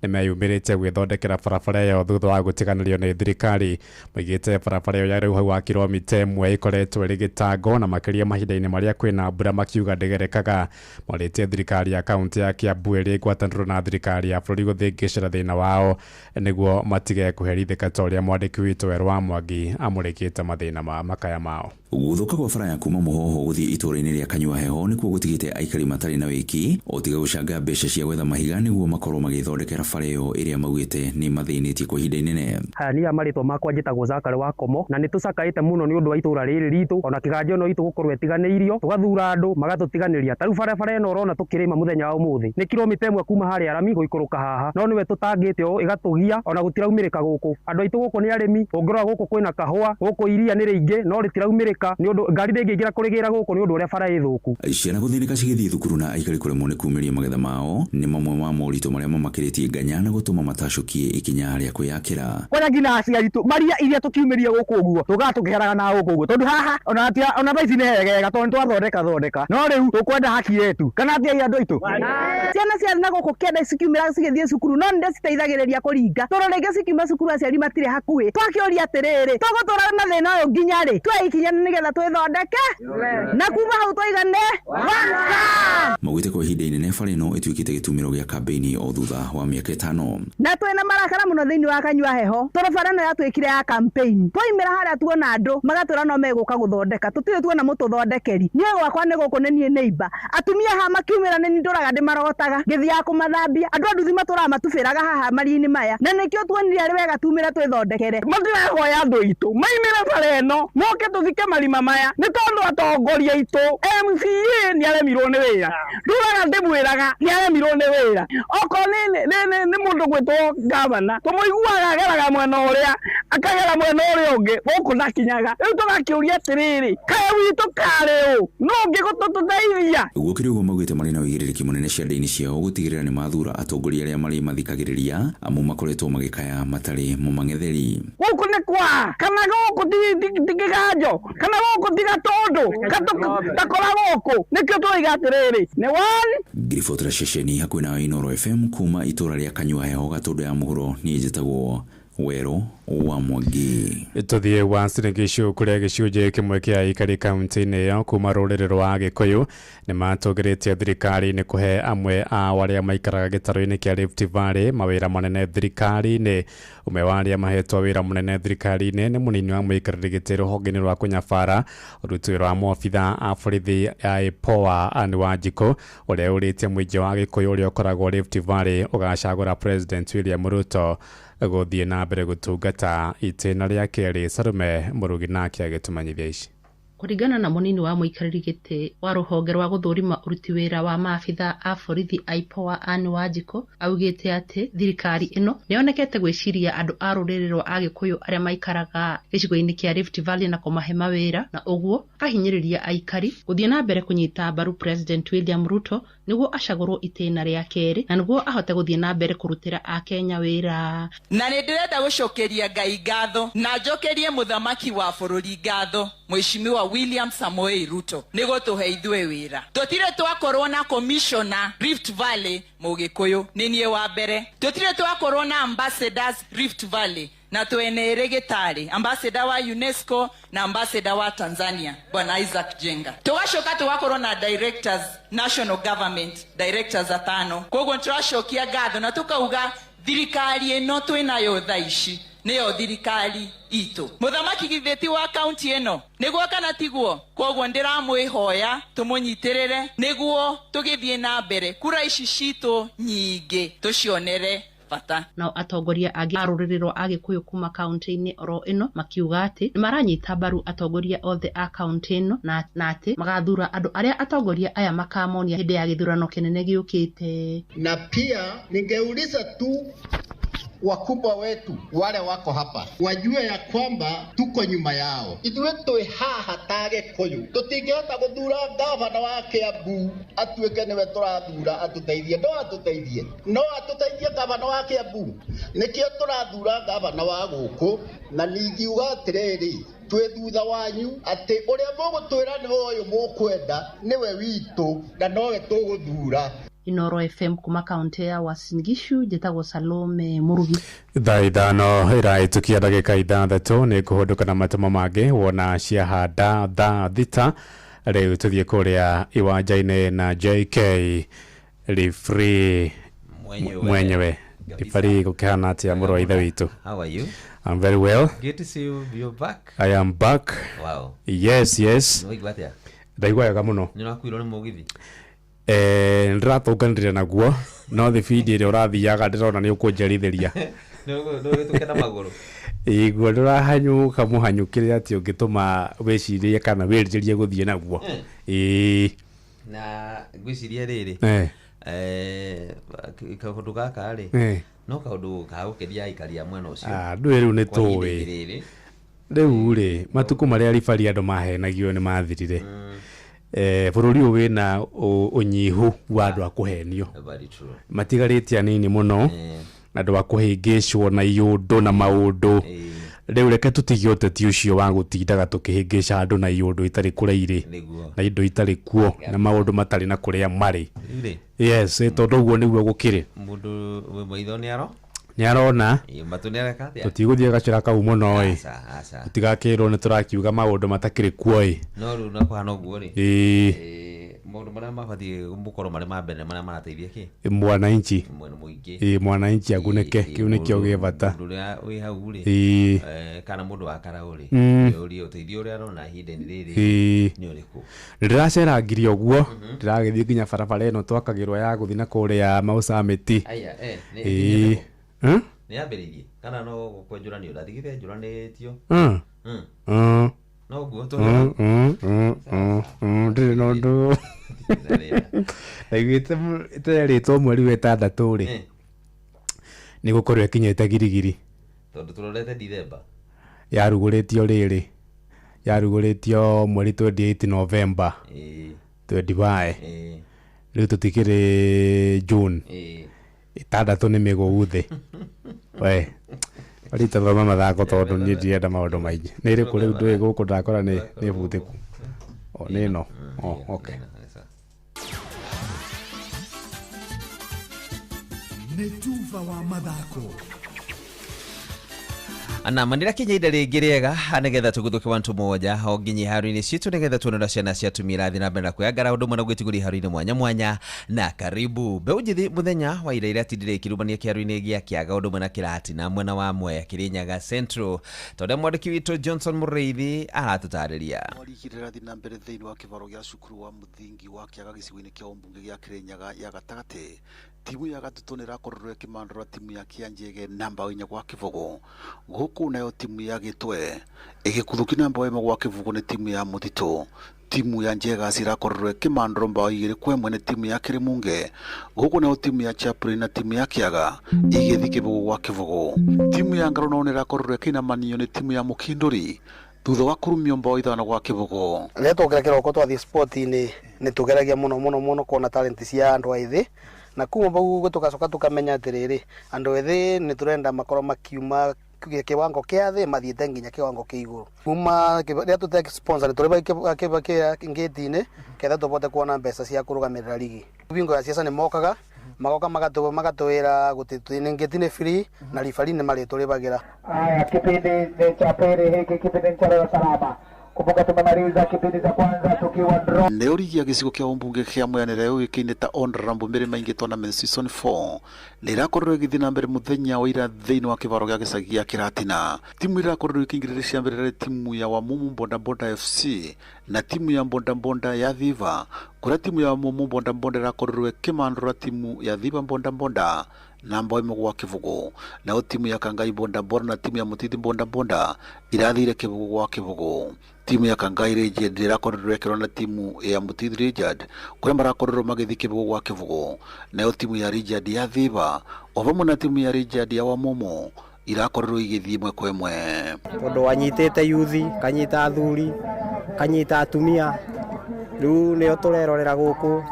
nĩ meyumĩrĩte gwĩthondekera barabara ĩyo thutha wa gũtiganĩrio nĩ thirikari. Maigĩte barabara ĩyo ya rĩu wa kilomita 1 ĩkoretwo ĩrĩ gĩtango na makĩria mahinda-inĩ marĩa kwĩna mbura, makiuga ndĩgerekaga. Morĩtie thirikari ya kaunti ya Kiambu ĩrĩ ngwatanĩro na thirikari ya bũrũri gũthĩngĩcĩra thĩna wao nĩguo matige kũherithĩka ta ũrĩa mwandĩki witũ Werũ wa Mwangi amũrĩkĩte mathĩna ma makaya mao. Gũthũka kwa bara ya kuma Mũhoho gũthiĩ itũũra-inĩ rĩa Kanyua Heho nĩkuo gũtigĩte aikari matarĩ na wĩki o tiga gũcanga mbeca cia gwetha mahiga nĩguo makorwo magĩthondekera bara ĩyo ĩrĩa maugĩte nĩ mathĩnĩtie kwa ihinda inene. Haya niĩ marĩtwa makwa njĩtagwo Zakary wa Komo, na nĩ tũcakaĩte mũno nĩ ũndũ wa itũra rĩrĩ ritũ ona kĩganjo ĩno itũ gũkorwo ĩtiganĩirio, tũgathura andũ magatũtiganĩria. Ta rĩu barabara ĩno ũrona tũkĩrĩma mũthenya wa ũmũthĩ nĩ kilomita 1 kuma harĩa arami gũikũrũka haha, no nĩwe tũtangĩte ũũ ĩgatũgia ona gũtiraumĩrĩka gũkũ. Andũ aitũ gũkũ nĩ arĩmi, ũngĩrora gũkũ kwĩna kahũa, gũkũ iria nĩ rĩingĩ no rĩtiraumĩrĩka nĩ ũndũ ngari ndĩngĩingĩra kũrĩgĩra gũkũ nĩ ũndũ ũrĩa bara ĩ thũku. Ciana gũthĩnĩka cigĩthiĩ thukuru na aikari kũremwo nĩ kumĩria magetha mao nĩ mamwe ma moritũ marĩa mamakĩrĩtie nganya na gũtũma matacũkie ikinya rĩa kwĩyakĩra. Kwanja nginya aciari aitũ maria iria tũkiumĩrie gũkũ ũguo tũkaga tũkĩheraga na gũkũ ũguo, tondũ haha ona thaa ici nĩ hegega tondũ nĩtwathondeka thondeka, no rĩu tũkwenda haki yetu kana atia andũ aitũ. Ciana cia na gũkũ kĩanda cikiumĩra cigĩthiĩ cukuru no nĩndĩciteithagĩrĩria kũringa, tondũ rĩngĩ cikiuma cukuru aciari matirĩ hakuhĩ. Twakĩũria atĩrĩrĩ, tũgũtũra na thĩna ũyũ nginya rĩ? Tuoe ikinya nĩgetha twĩthondeke na kuma hau tũigane. Maugĩte kwa ihinda inene bara ĩno ĩtuĩkĩte gĩtumĩro gĩa kambĩini o thutha wa mĩaka 5. Na twĩna marakara mũno thĩinĩ wa Kanyua Heho tondũ bara ĩno yatuĩkire ya campaign. Twaimĩra harĩa tuona andũ magatwĩra no megũka gũthondeka, tũtirĩ tuona mũtũthondekeri. Niĩ gwakwa nĩ gũkũ nĩ niĩ neighbor, atumia haha makiumĩra nĩ niĩ ndũraga ndĩmarogotaga ngĩthiaga kũmathambia. Andũ a nduthi matũraga matubĩraga haha maria-inĩ maya, na nĩkĩo tuonire arĩ wega tumĩre twĩthondekere. Matirahoya andũ aitũ maimĩre bara ĩno moke tũthike marima maya nĩ tondũ atongoria aitũ MCA nĩ aremirwo nĩ wĩra, ndũraga ndĩmwĩraga nĩ aremirwo nĩ wĩra. Okorwo nĩ mũndũ gwĩtwo gavana tũmũiguaga ageraga mwena ũrĩa akagera mwena ũrĩa ũngĩ gũkũ ndakinyaga. Rĩu tũgakĩũria atĩrĩrĩ, kaĩ witũ karĩ ũ no ũngĩ gũtũteithia? Gũkĩrĩ ũguo maugĩte marĩ na ũigĩrĩrĩki mũnene cianda-inĩ ciao gũtigĩrĩra nĩ mathura atongoria arĩa marĩ mathikagĩrĩria amu makoretwo magĩkaya matarĩ mũmang'etheri. Gũkũ nĩ kwa kana gũkũ ti kĩganjo kana gũkũ ti gatũndũ gakora gũkũ, nĩkĩo tũroiga atĩrĩrĩ nĩ one. Ngiribotera ceceni hakuhĩ na Inoro FM kuma itũra rĩa Kanyua Heho Gatũndũ ya mũhuro, niĩ njĩtagwo Werũ wa Mwangi. Tũthiĩ wa Uasin kũrĩa gĩcunjĩ kĩmwe kĩa aikari kaunti-inĩ ĩyo kuma rũrĩrĩ rwa Gĩkũyũ nĩ matũgĩrĩtie thirikari nĩ kũhe amwe ao arĩa maikaraga gĩtarũ-inĩ kĩa Rift Valley mawĩra manene thirikari-inĩ. Ũmwe wa arĩa mahetwo wĩra mũnene thirikari-inĩ nĩ mũnini wa mũikarĩri gĩtĩ rũhonge-inĩ rwa kũnyabara ũruti wĩra wa maobitha a borithi ya IPOA Anne Wanjikũ ũrĩa ũrĩtie mũingĩ wa Gĩkũyũ ũrĩa ũkoragwo Rift Valley ũgacagũra President William Ruto gũthiĩ na mbere gũtungata itĩna rĩa kerĩ. Sarume Mũrugi nake agĩtũmenyithia ici. Kũringana na mũnini wa mũikarĩri gĩtĩ wa rũhonge rwa gũthũrima ũruti wĩra wa maabitha a borithi IPOA Anne Wanjikũ augĩte atĩ thirikari ĩno nĩyonekete gwĩciria andũ a rũrĩrĩ rwa Agĩkũyũ arĩa maikaraga gĩcigo-inĩ kĩa Rift Valley na kũmahe mawĩra, na ũguo akahinyĩrĩria aikari gũthiĩ na mbere kũnyita mbaru President William Ruto nĩguo acagũrwo itĩna rĩa kerĩ na nĩguo ahote gũthiĩ na mbere kũrutĩra Akenya wĩra. Na nĩ ndĩrenda gũcokeria Ngai ngatho na njokerie mũthamaki wa bũrũri ngatho Mheshimiwa William Samoei Ruto nĩ gũtũhe ithuĩ wĩra. Tũtirĩ twakorwo na commissioner Rift Valley Mũgĩkũyũ, nĩ niĩ wa mbere. Tũtirĩ twakorwo na ambassadors Rift Valley, Na twene Gitari, ambassador wa UNESCO na ambassador wa Tanzania Bwana Isaac Jenga. Tugacoka tugakorwo na directors, national government directors atano. Koguo turacokia ngatho na tukauga thirikari ĩno twĩnayo thaa ici nĩyo thirikari itũ. Mũthamaki githĩ ti wa kaunti ĩno, nĩguo kana tiguo? Koguo ndĩramwĩhoya tũmũnyitĩrĩre nĩguo tũgĩthiĩ na mbere kura ici citũ nyingĩ tũcionere bata. Nao atongoria angĩ a rũrĩrĩ rwa Agĩkũyũ kuma kaunti-inĩ oro ĩno makiuga atĩ nĩ maranyita mbaru atongoria othe a kaunti ĩno na atĩ magathura andũ arĩa atongoria aya makamonia hĩndĩ ya gĩthurano kĩnene gĩũkĩte. Na pia ningeuliza tu wakubwa wetu wale wako hapa wajue ya kwamba tuko nyuma yao. Ithuĩ twĩ haha ta Gĩkũyũ, tũtingĩhota gũthura gavana wa Kiambu atuĩke nĩwe tũrathura atũteithie. No atũteithie, no atũteithie gavana wa Kiambu. Nĩkĩo tũrathura gavana wa gũkũ, na ningiuga atĩrĩrĩ, twĩ thutha wanyu atĩ ũrĩa mũgũtwĩra nĩwe ũyũ mũkwenda nĩwe witũ na nowe tũgũthura. Inoro FM kuma kaunti ya Uasin Gishu, njĩtagwo Salome Murugi. Thaa 5 ĩrahĩtũkia ndagĩka 6 nĩ kũhũndũka na matemo mangĩ wona ciahanda thaa 6. Rĩu tũthiĩ kũrĩa iwanja-inĩ na JK Referee mwenyewe. Referee gũkĩhana atĩa mũrũ wa ithe witũ? How are you? I'm very well. Good to see you. You're back. I am back. Wow. Yes, yes. Nĩwaigua atĩa? Ndaigua wega mũno. Nĩ ũrakuirwo nĩ mũgithi? Ndĩratũnganĩrire naguo no thibindi ĩrĩa ũrathiaga ndĩrona nĩ ũkũnjerithĩria. Nĩ na magũrũ. Iguo ndũrahanyũka mũhanyũkĩre atĩ ũngĩtũma wĩcirie kana wĩrirĩrie gũthiĩ naguo. Ĩĩ. Na ngwĩciria rĩrĩ kaũndũ gaka rĩ no kaũndũ ga gũkenia aikari a mwena ũcio. Ndũĩ rĩu nĩ tũĩ rĩu rĩ matukũ marĩa ribari andũ mahenagio nĩ mathirire. Bũrũri ũyũ wĩna ũnyihu wa andũ a kũhenio, matigarĩte anini mũno andũ a kũhĩngĩcwo na iũndũ na maũndũ. Rĩu reke tũtige ũteti ũcio wa gũtindaga tũkĩhĩngĩca andũ na iũndũ itarĩ kũrĩa irĩ na indo itarĩ kuo na maũndũ matarĩ na kũrĩa marĩ. Yes, tondũ ũguo nĩguo gũkĩrĩ. Mũndũ wĩ maitho nĩ arona tũtigũthiĩ gacĩra kau mũno ĩ, tũtigakĩrwo nĩ tũrakiuga maũndũ matakĩrĩ kuo ĩ. No rĩu na kũhana ũguo rĩ, maũndũ marĩa mabatiĩ gũkorwo marĩ ma mbere marĩa marateithia kĩ mwananchi, ĩ mwananchi agunĩke, kĩu nĩkĩo gĩ bata. Mũndũ ũrĩa wĩ hau rĩ kana mũndũ wa karaũ rĩ, ũrie ũteithio ũrĩa arona ihinda-inĩ rĩrĩ nĩ ũrĩkũ. Ndĩracerangirie ũguo, ndĩragĩthiĩ nginya barabara ĩno twakagĩrwo ya gũthiĩ na kũrĩa Mau Summit. Ĩ nĩ yambĩrĩirie kana no kwenjũranio ndatigĩte njũranĩtio? No guo ndĩrĩ na ũndũ ndaiguĩte ĩterĩtwo mweri wa 6 rĩ nĩ gũkorwo ĩkinyĩte girigiri, tondũ tũrorete Dithemba. Yarugũrĩtio rĩrĩ, yarugũrĩtio mweri 28 November 25, rĩu tũtikĩrĩ June 6 nĩ mĩgũu thĩ. We arita thoma mathako tondũ niĩ ndirenda maũndũ maingĩ. Nĩ ĩrĩkũ rĩu ndũĩ gũkũ ndakora nĩ butĩku? O nĩ ĩno. O okay. Nĩ tuba wa mathako. Na manira kinya ida rĩngĩ rĩega nĩgetha tũguthũke wantu moja o nginya iharo-inĩ citũ nĩgetha tuone ũrĩa ciana cia atumia irathiĩ na mbere na kwĩyangara ũndũ ũmwe na gwĩtigũria iharo-inĩ mwanya mwanya. Na karibu mbeũ njĩthĩ mũthenya wa ira iratindire ikĩrumania kĩharo-inĩ gĩa Kĩaga ũndũ ũmwe na Kĩratina mwena wa Mwea Kĩrĩnyaga Central, tondũ mwandĩki witũ Johnson Mũrĩithi aratũtarĩria. Rigi rĩrathiĩ na mbere thĩinĩ wa kĩbaro gĩa cukuru wa mũthingi wa Kĩaga gĩcigo-inĩ kĩa ũmbunge gĩa Kĩrĩnyaga ya gatagatĩ. Timu ya Gatutu nĩ ĩrakorirwo ĩkĩmandũra timu ya Kĩanjege na mbao 4 gwa 0, gũkũ nayo timu ya Gĩtwe ĩgĩkuthũkio na mbao 1 gwa 0 nĩ timu ya Mũtitũ. Timu ya Njegas ĩrakorirwo ĩkĩmandũrwo mbao 2 kwa 1 nĩ timu ya Kĩrĩmunge, gũkũ nayo timu ya Chaplin na timu ya Kĩaga igĩthiĩ 0 gwa 0. Timu ya Ngaro nayo nĩ ĩrakorirwo ĩkĩinamanio nĩ timu ya Mũkindũri thutha wa kũrumio mbao 5 gwa 0. Rĩrĩa twokĩra kĩroko twathiĩ sport-inĩ nĩ tũgeragia mũno mũno mũno kuona talent cia andũ ethĩ, na kuma bau tugacoka tukamenya atiriri andu ethi ni turenda makorwo makiuma kiwango kia thi mathiite nginya kiwango kia iguru. Kuma riria tute sponsor ni turi ngĩti-inĩ ketha tubote kuona mbeca cia kurugamirira rigi. Bingo ya ciaca ni mokaga Magoka magatwĩra gũtĩ nĩ free na ribari nĩ marĩtũrĩbagĩra. Haya, kipindi ni cha pili hiki, kipindi ni cha leo salama. Kumbuka tumemaliza kipindi cha kwanza tukiwa draw. Nĩyo rigi ya gĩcigo kĩa ũmbunge kĩa Mwea nĩrĩa yũĩkaine ta Honorable Mary Maingi Tournament Season 4 nĩ ĩrakorirwo ĩgĩthiĩ na mbere mũthenya wa ira thĩinĩ wa kĩvaro gĩa gĩcagi gĩa Kĩratina. Timu ĩrakorirwo ĩkĩingĩrĩra cia mbere timu ya Wamumu Bodaboda FC na timu ya Bodaboda ya Thiva, kũrĩa timu ya Wamumu Bodaboda ĩrakorirwo ĩkĩmandũra timu ya Thiva Bodaboda namba ĩmwe gwa kĩbũgũ, nayo timu ya Kangai Bodaboda na timu ya Mũtithi Bodaboda irathire kĩbũgũ gwa kĩbũgũ. Timu ya Kangai Legend ĩrakorirwo ĩkĩrwo na timu ya Mũtithi Legend kũrĩa marakorirwo magĩthiĩ kĩbũgũ gwa kĩbũgũ, nayo timu ya Legend ya Thiva o vamwe na timu ya Legend ya Wamumu irakorirwo igĩthiĩ ĩmwe kwa ĩmwe. Tondũ anyitĩte yuthi, kanyita athuri, kanyita atumia, rĩu nĩo tũrerorera gũkũ.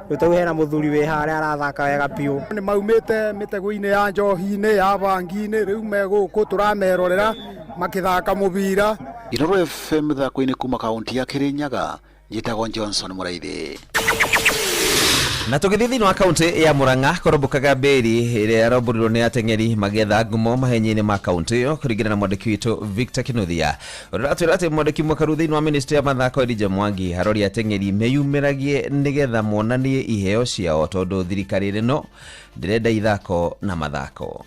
Rĩu tau hena mũthuri wĩ harĩa arathaka wega biũ. Nĩ maumĩte mĩtego-inĩ ya njohi-inĩ ya bangi-inĩ, rĩu me gũkũ tũramerorera makĩthaka mũbira. Inooro FM mĩthako-inĩ kuma kaunti ya Kirinyaga, njĩtagwo Johnson Mũraithi. Na tũgĩthiĩ thĩinĩ wa kaunti ya Murang'a kũrombũkaga mbĩri ĩrĩa yarombũrirwo nĩ ateng'eri magĩetha ngumo mahenya-inĩ ma kaunti ĩyo kũringana na mwandĩki witũ Victor Kinuthia, ũrĩa ũratwĩra atĩ mwandĩki mũkaru thĩinĩ wa ministry ya mathako Elijah Mwangi arori ateng'eri meyumĩragie nĩgetha monanie iheo ciao tondũ thirikari ĩno ndĩrenda ithako na mathako.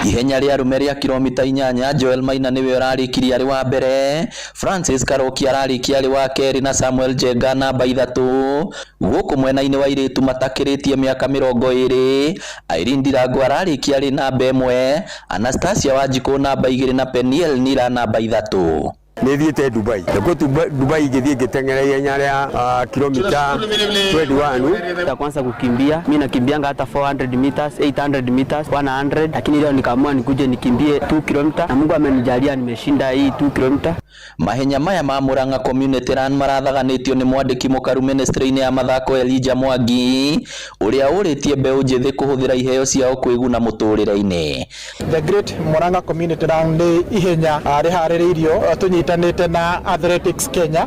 Ihenya rĩa arũme rĩa kilomita 8 Joel Maina nĩwe ũrarĩkirie arĩ wa mbere, Francis Karoki ararĩkia arĩ wa kerĩ na Samuel Njenga namba 3. Gũkũ mwena-inĩ wa airĩtu matakĩrĩtie mĩaka 20, Irene Ndirango ararĩkia arĩ namba 1, Anastasia Wanjikũ namba 2 na Peniel Nira namba 3. Nĩthiĩte Dubai, nakuo Dubai ngĩthiĩ ngĩteng'era ihenya rĩa kilomita 21. Ya kwanza kukimbia, mimi nakimbianga hata 400 meters, 800 meters, 100, lakini leo nikaamua nikuje nikimbie 2 km na Mungu amenijalia nimeshinda hii 2 km. Mahenya maya ma Murang'a Community Run marathaganĩtio nĩ mwandĩki mũkaru ministry-inĩ ya mathako Elijah Mwangi ũrĩa ũrĩtie mbeũ njĩthĩ kũhũthĩra iheo ciao kwĩguna mũtũrĩre-inĩ. The Great Murang'a Community Run nĩ ihenya rĩharĩrĩirio tũnyitanĩte na Athletics Kenya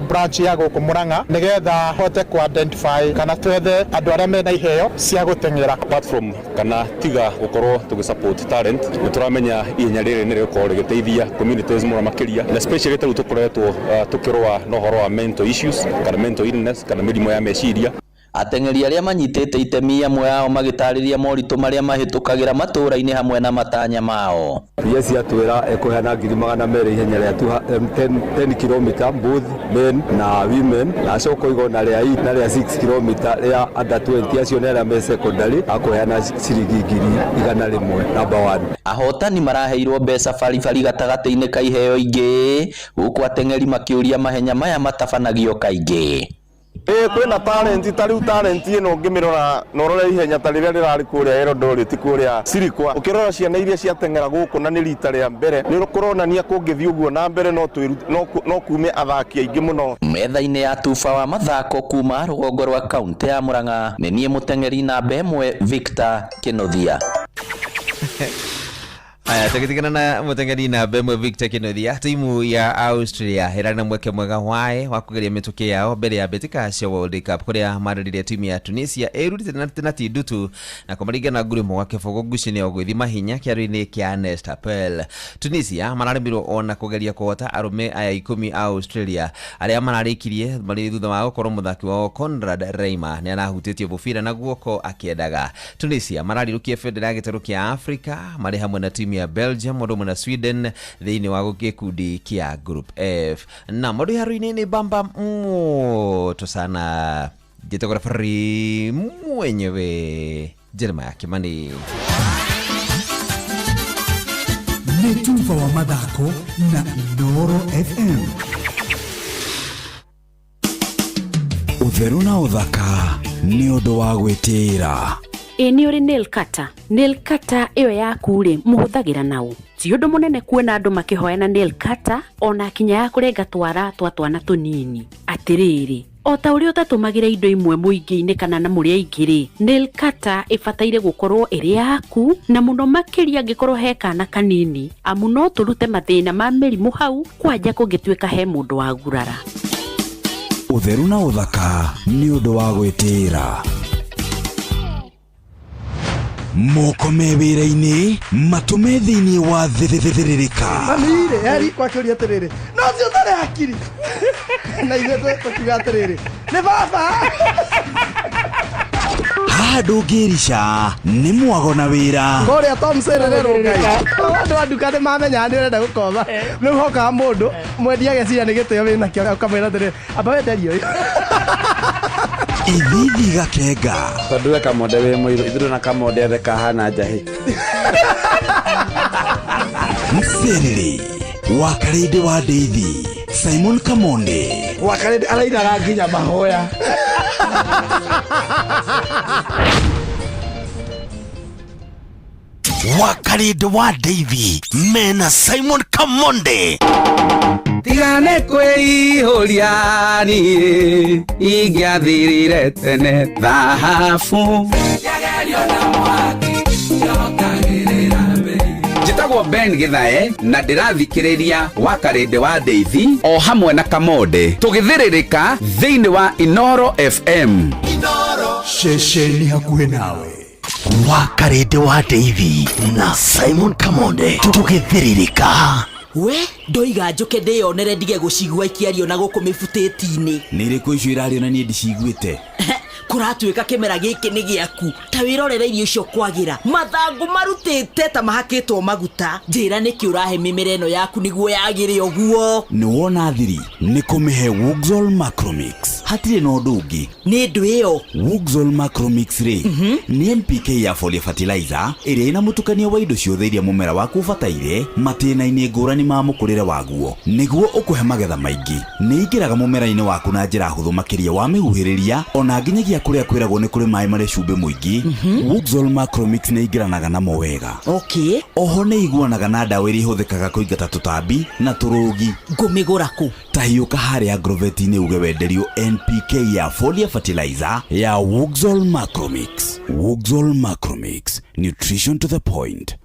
branch ya gũkũ Murang'a nĩgetha hote ku identify kana twethe andũ arĩa mena iheo cia gũteng'era. Apart from kana tiga gũkorwo tũgĩ support talent, nĩ tũramenya ihenya rĩrĩ nĩ rĩgũkorwo rĩgĩteithia communities mũno makĩria, na especially rĩu tũkoretwo tũkĩrũa na ũhoro wa mental issues kana mental illness kana mĩrimũ ya meciria. Ateng'eri arĩa manyitĩte itemi amwe ao magĩtarĩria moritũ marĩa mahĩtũkagĩra matũũra-inĩ hamwe na matanya mao. PS yatwĩra ĩkũheana 200,000 ihenya rĩa 10 km both men na women, na acoka igona rĩa 8 na rĩa 6 km rĩa under 20 acio nĩ arĩa me secondary akũheana ciringi 100,000 number 1. Ahotani maraheirwo mbeca baribari gatagatĩ-inĩ ka iheo ingĩ, gũkũ ateng'eri makĩũria mahenya maya matabanagio kaingĩ. Kwĩna talent ta rĩu talent ĩno ũngĩmĩrora na ũrore ihenya ta rĩrĩa rĩrarĩ kũrĩa Eldoret kũrĩa Sirikwa, ũkĩrora ciana iria ciateng'era gũkũ na nĩ rita rĩa mbere nĩ kũronania kũngĩthiĩ ũguo na mbere no kume athaki aingĩ mũno. Metha-inĩ ya tuba wa mathako kuma rũgongo rwa kaunti ya Murang'a nĩ niĩ mũteng'eri namba 1 Victor Kinuthia. Aya, tukitigana na muteng'eri namba 1 Victor Kinuthia, timu ya Austria ĩrarĩ na mweke mwega wae wa kũgeria mĩtũkĩ yao mbere ya mbĩtĩka cia World Cup kũrĩa mararire timu ya Tunisia ĩrutĩte na tindutu na kũmaringa na nguru ĩmwe gwa kĩbũgũ ngucanio ya gwĩthima hinya kĩaro-inĩ kĩa Ernest Happel. Tunisia mararemirwo ona kũgeria kũhota arũme aya 10 a Australia arĩa mararĩkirie marĩ thutha wa gũkorwo mũthaki wao Conrad Reimer nĩ arahutĩtie mũbira na guoko akĩendaga. Tunisia mararirũkia bendera ya gĩtarũ kĩa Africa marĩ hamwe na timu ya Belgium ũndũ ũmwe na Sweden thĩinĩ wa gĩkundi kĩa Group F. Na maũndũ haro-inĩ nĩ bamba moto sana. Njĩtagwo referee mwenyewe Jeremiah Kimani. Nĩ tuba wa mathako na Inooro FM. Ũtheru na ũthaka nĩ ũndũ wa gwĩtĩĩra. Ĩ nĩ ũrĩ nail cutter? Nail cutter ĩyo yaku rĩ mũhũthagĩra naũ? Ti ũndũ mũnene kuona andũ makĩhoyana nail cutter ona kinya ya kũrenga twara twa twana tũnini. Atĩrĩrĩ, o ta ũrĩa ũtatũmagĩra indo imwe mũingĩ-inĩ kana na mũrĩ aingĩ rĩ, nail cutter ĩbataire gũkorwo ĩrĩ yaku na mũno makĩria angĩkorwo he kana kanini, amu no tũrute mathĩna ma mĩrimũ hau kwanja kũngĩtuĩka he mũndũ wagurara. Ũtheru na ũthaka nĩ ũndũ wa gwĩtĩĩra. Moko me wĩra-inĩ, matũ me thĩinĩ wa thĩrĩrĩka. Mami-rĩ, eri kwakĩũria atĩrĩrĩ, no ũcio ũtarĩ hakiri na ithuĩ tũkiuga atĩrĩrĩ, nĩ baba. Haha ndũngĩrica nĩ mwago na wĩra. Kũrĩa Tom Serere Rũngai, andũ a nduka nĩ mamenyaga nĩ ũrenda gũkomba. Rĩu hokaga mũndũ mwendia ageciria nĩ gĩtĩo wĩnakĩo, ũkamwĩra atĩrĩrĩ, amba wenderie ũyũ. Ithithi gakenga. Tondũ we Kamonde wĩ mũirũ, ithuĩ na Kamonde othe kahana njahĩ. Mserere wa Karĩndĩ wa Ndeithi, Simon Kamonde. Wa Karĩndĩ arainaga nginya mahoya. Wakarĩndĩ wa Ndeithi mena Simon Kamonde. Tigane kwĩihũria niĩ ingĩathirire tene thahabu. Njĩtagwo Ben Githae na ndĩrathikĩrĩria Wakarĩndĩ wa Ndeithi o hamwe na Kamonde tũgĩthĩrĩrĩka thĩinĩ wa Inoro FM. Ceceni hakuhĩ nawe. Wakarĩndĩ wa Ndeithi na Simon Kamonde tũgĩthĩrĩrĩka. We ndoiga njũke ndĩyonere ndige gũcigua ikiario na gũkũ mĩbutĩti-inĩ. Nĩ irĩkũ icio irario na niĩ ndiciguĩte? Kũratuĩka kĩmera gĩkĩ nĩ gĩaku, ta wĩrorere irio icio kwagĩra, mathangũ marutĩte ta mahakĩtwo maguta. Njĩra nĩkĩ ũrahe mĩmera ĩno yaku nĩguo yagĩre ũguo? Nĩ wona thiri nĩ kũmĩhe Wuxal Macromix, hatirĩ na ũndũ ũngĩ. Nĩ ndũ ĩyo? Wuxal Macromix rĩ, nĩ NPK ya foliar fertilizer ĩrĩa ĩna mũtukanio wa indo ciothe iria mũmera waku ũbataire matĩna-inĩ ngũrani ma mũkũrĩre waguo nĩguo ũkũhe magetha maingĩ. Nĩ ĩingĩraga mũmera-inĩ waku na njĩra hũthũ makĩria wa mĩhuhĩrĩria, ona nginyagia kũrĩa kwĩragwo nĩ kũrĩ maĩ marĩ cumbĩ mũingĩ. Wuxal Macromix nĩ ĩingĩranaga namo wega. Oho nĩ iguanaga na ndawa iria ihũthĩkaga kũingata tũtambi na tũrũgi. Ngũmĩgũra kũ? Ta hiũka harĩa Agrovet-inĩ uge wenderio NPK ya foliar fertilizer ya Wuxal Macromix. Wuxal Macromix, nutrition to the point.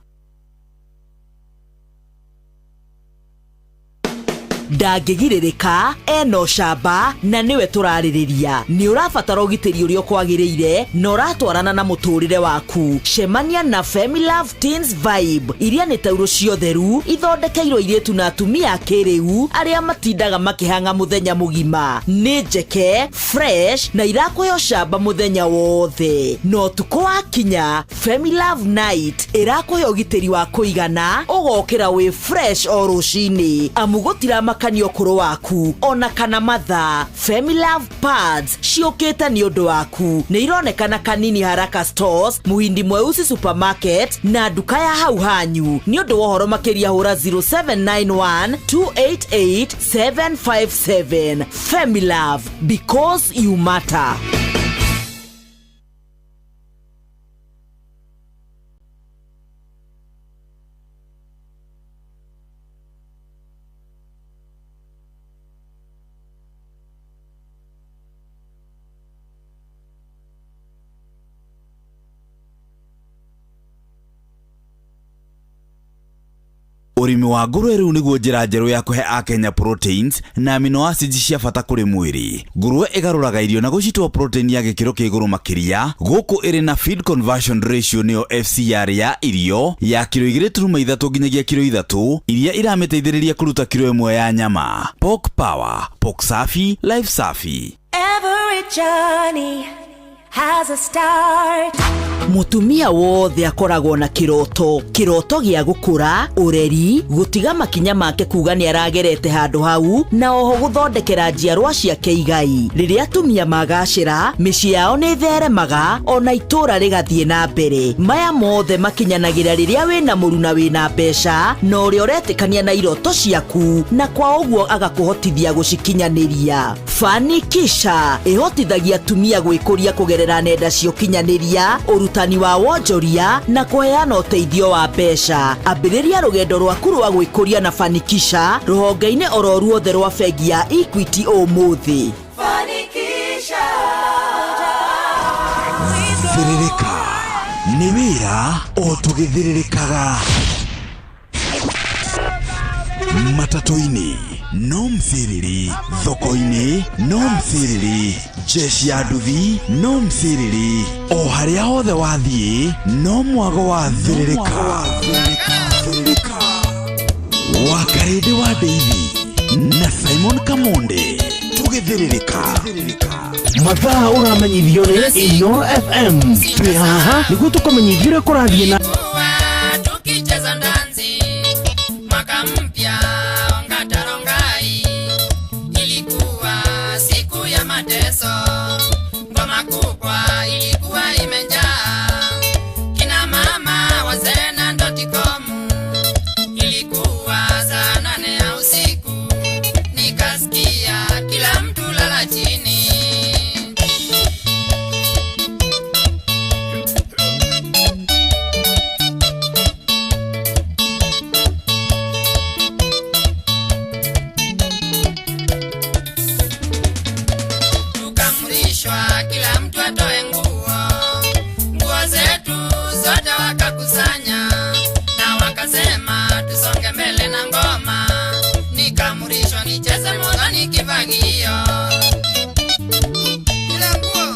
Ndangĩgirĩrĩka, ena ũcamba na nĩwe tũrarĩrĩria. Nĩ ũrabatara ũgitĩri ũrĩa ũkwagĩrĩire na ũratwarana na mũtũrĩre waku. Cemania na Femilove Teens Vibe, iria nĩ taurũ ciotheru ithondekeirwo airĩtu na atumia a kĩrĩu arĩa matindaga makĩhang'a mũthenya mũgima. Nĩ njeke, fresh na irakũhe ũcamba mũthenya wothe. Na ũtukũ wakinya, Femilove Night ĩrakũhe ũgitĩri wa kũigana, ũgokĩra wĩ fresh o rũcinĩ, amu gũtiramakania ũkũrũ waku ona kana mathaa. Femilove Pads ciũkĩte nĩ ũndũ waku. Nĩ ironekana Kanini Haraka Stores, Muhindi Mweusi Supermarket na nduka ya hau hanyu. Nĩ ũndũ wa ũhoro makĩria hũra 0791 288 757. Femilove, because you matter. Ũrĩmi wa ngũrũwe rĩu nĩguo njĩra njerũ ya kũhe akenya proteins na amino acids cia bata kũrĩ mwĩrĩ. Ngũrũwe ĩgarũraga irio na gũcitua protein ya gĩkĩro kĩa igũrũ makĩria, gũkũ ĩrĩ na feed conversion ratio nĩyo FCR ya irio ya kiro 2.3 nginyagia kiro 3 iria iramĩteithĩrĩria kũruta kiro 1 ya nyama. Pork Power, Pork Safi, Life Safi. Every journey has a start. Mũtumia wothe akoragwo na kĩroto, kĩroto gĩa gũkũra, ũreri, gũtiga makinya make kuga nĩ aragerete handũ hau, na oho gũthondekera njiarwa ciake igai. Rĩrĩa atumia magacĩra, mĩciĩ yao nĩ ĩtheremaga, ona itũũra rĩgathiĩ na mbere. Maya mothe makinyanagĩra rĩrĩa wĩna mũruna wĩna mbeca, na ũrĩa ũretĩkania na iroto ciaku, na kwa ũguo agakũhotithia gũcikinyanĩria. Fanikisha ĩhotithagia atumia gwĩkũria kũgerera nenda cia ũkinyanĩria, ũrutani wa wonjoria na kũheana ũteithio wa mbeca. Ambĩrĩria rũgendo rwaku rwa gwĩkũria na Fanikisha rũhonge-inĩ oro ruothe rwa bengi ya Equity ũmũthĩ. Fanikisha. Thĩrĩrĩka nĩ wĩra o tũgĩthĩrĩrĩkaga. Matatũ-inĩ No mcĩrĩrĩ, thoko-inĩ no mcĩrĩrĩ, jeshi ya nduthi no mcĩrĩrĩ, o harĩa hothe wathiĩ no mwago wa thĩrĩrĩka. Wakarĩndĩ wa Ndeithi na Simon Kamonde tũgĩthĩrĩrĩka. Mathaa ũramenyithio nĩ Inoro FM. Twĩ haha nĩguo tũkũmenyithie ũrĩa kũrathiĩ na tukicheza ndanzi mwaka mpya ongatarongai ilikuwa siku ya mateso ngoma kubwa ilikuwa imenjaa kina mama wazee na ndotikomu ilikuwa saa 8 ya usiku nikasikia kila mtu lala chini. Tukamrishwa kila mtu atoe nguo, nguo zetu zote wakakusanya na wakasema tusonge mbele na ngoma. Nikamrishwa nicheze mwanzoni kifagio bila nguo.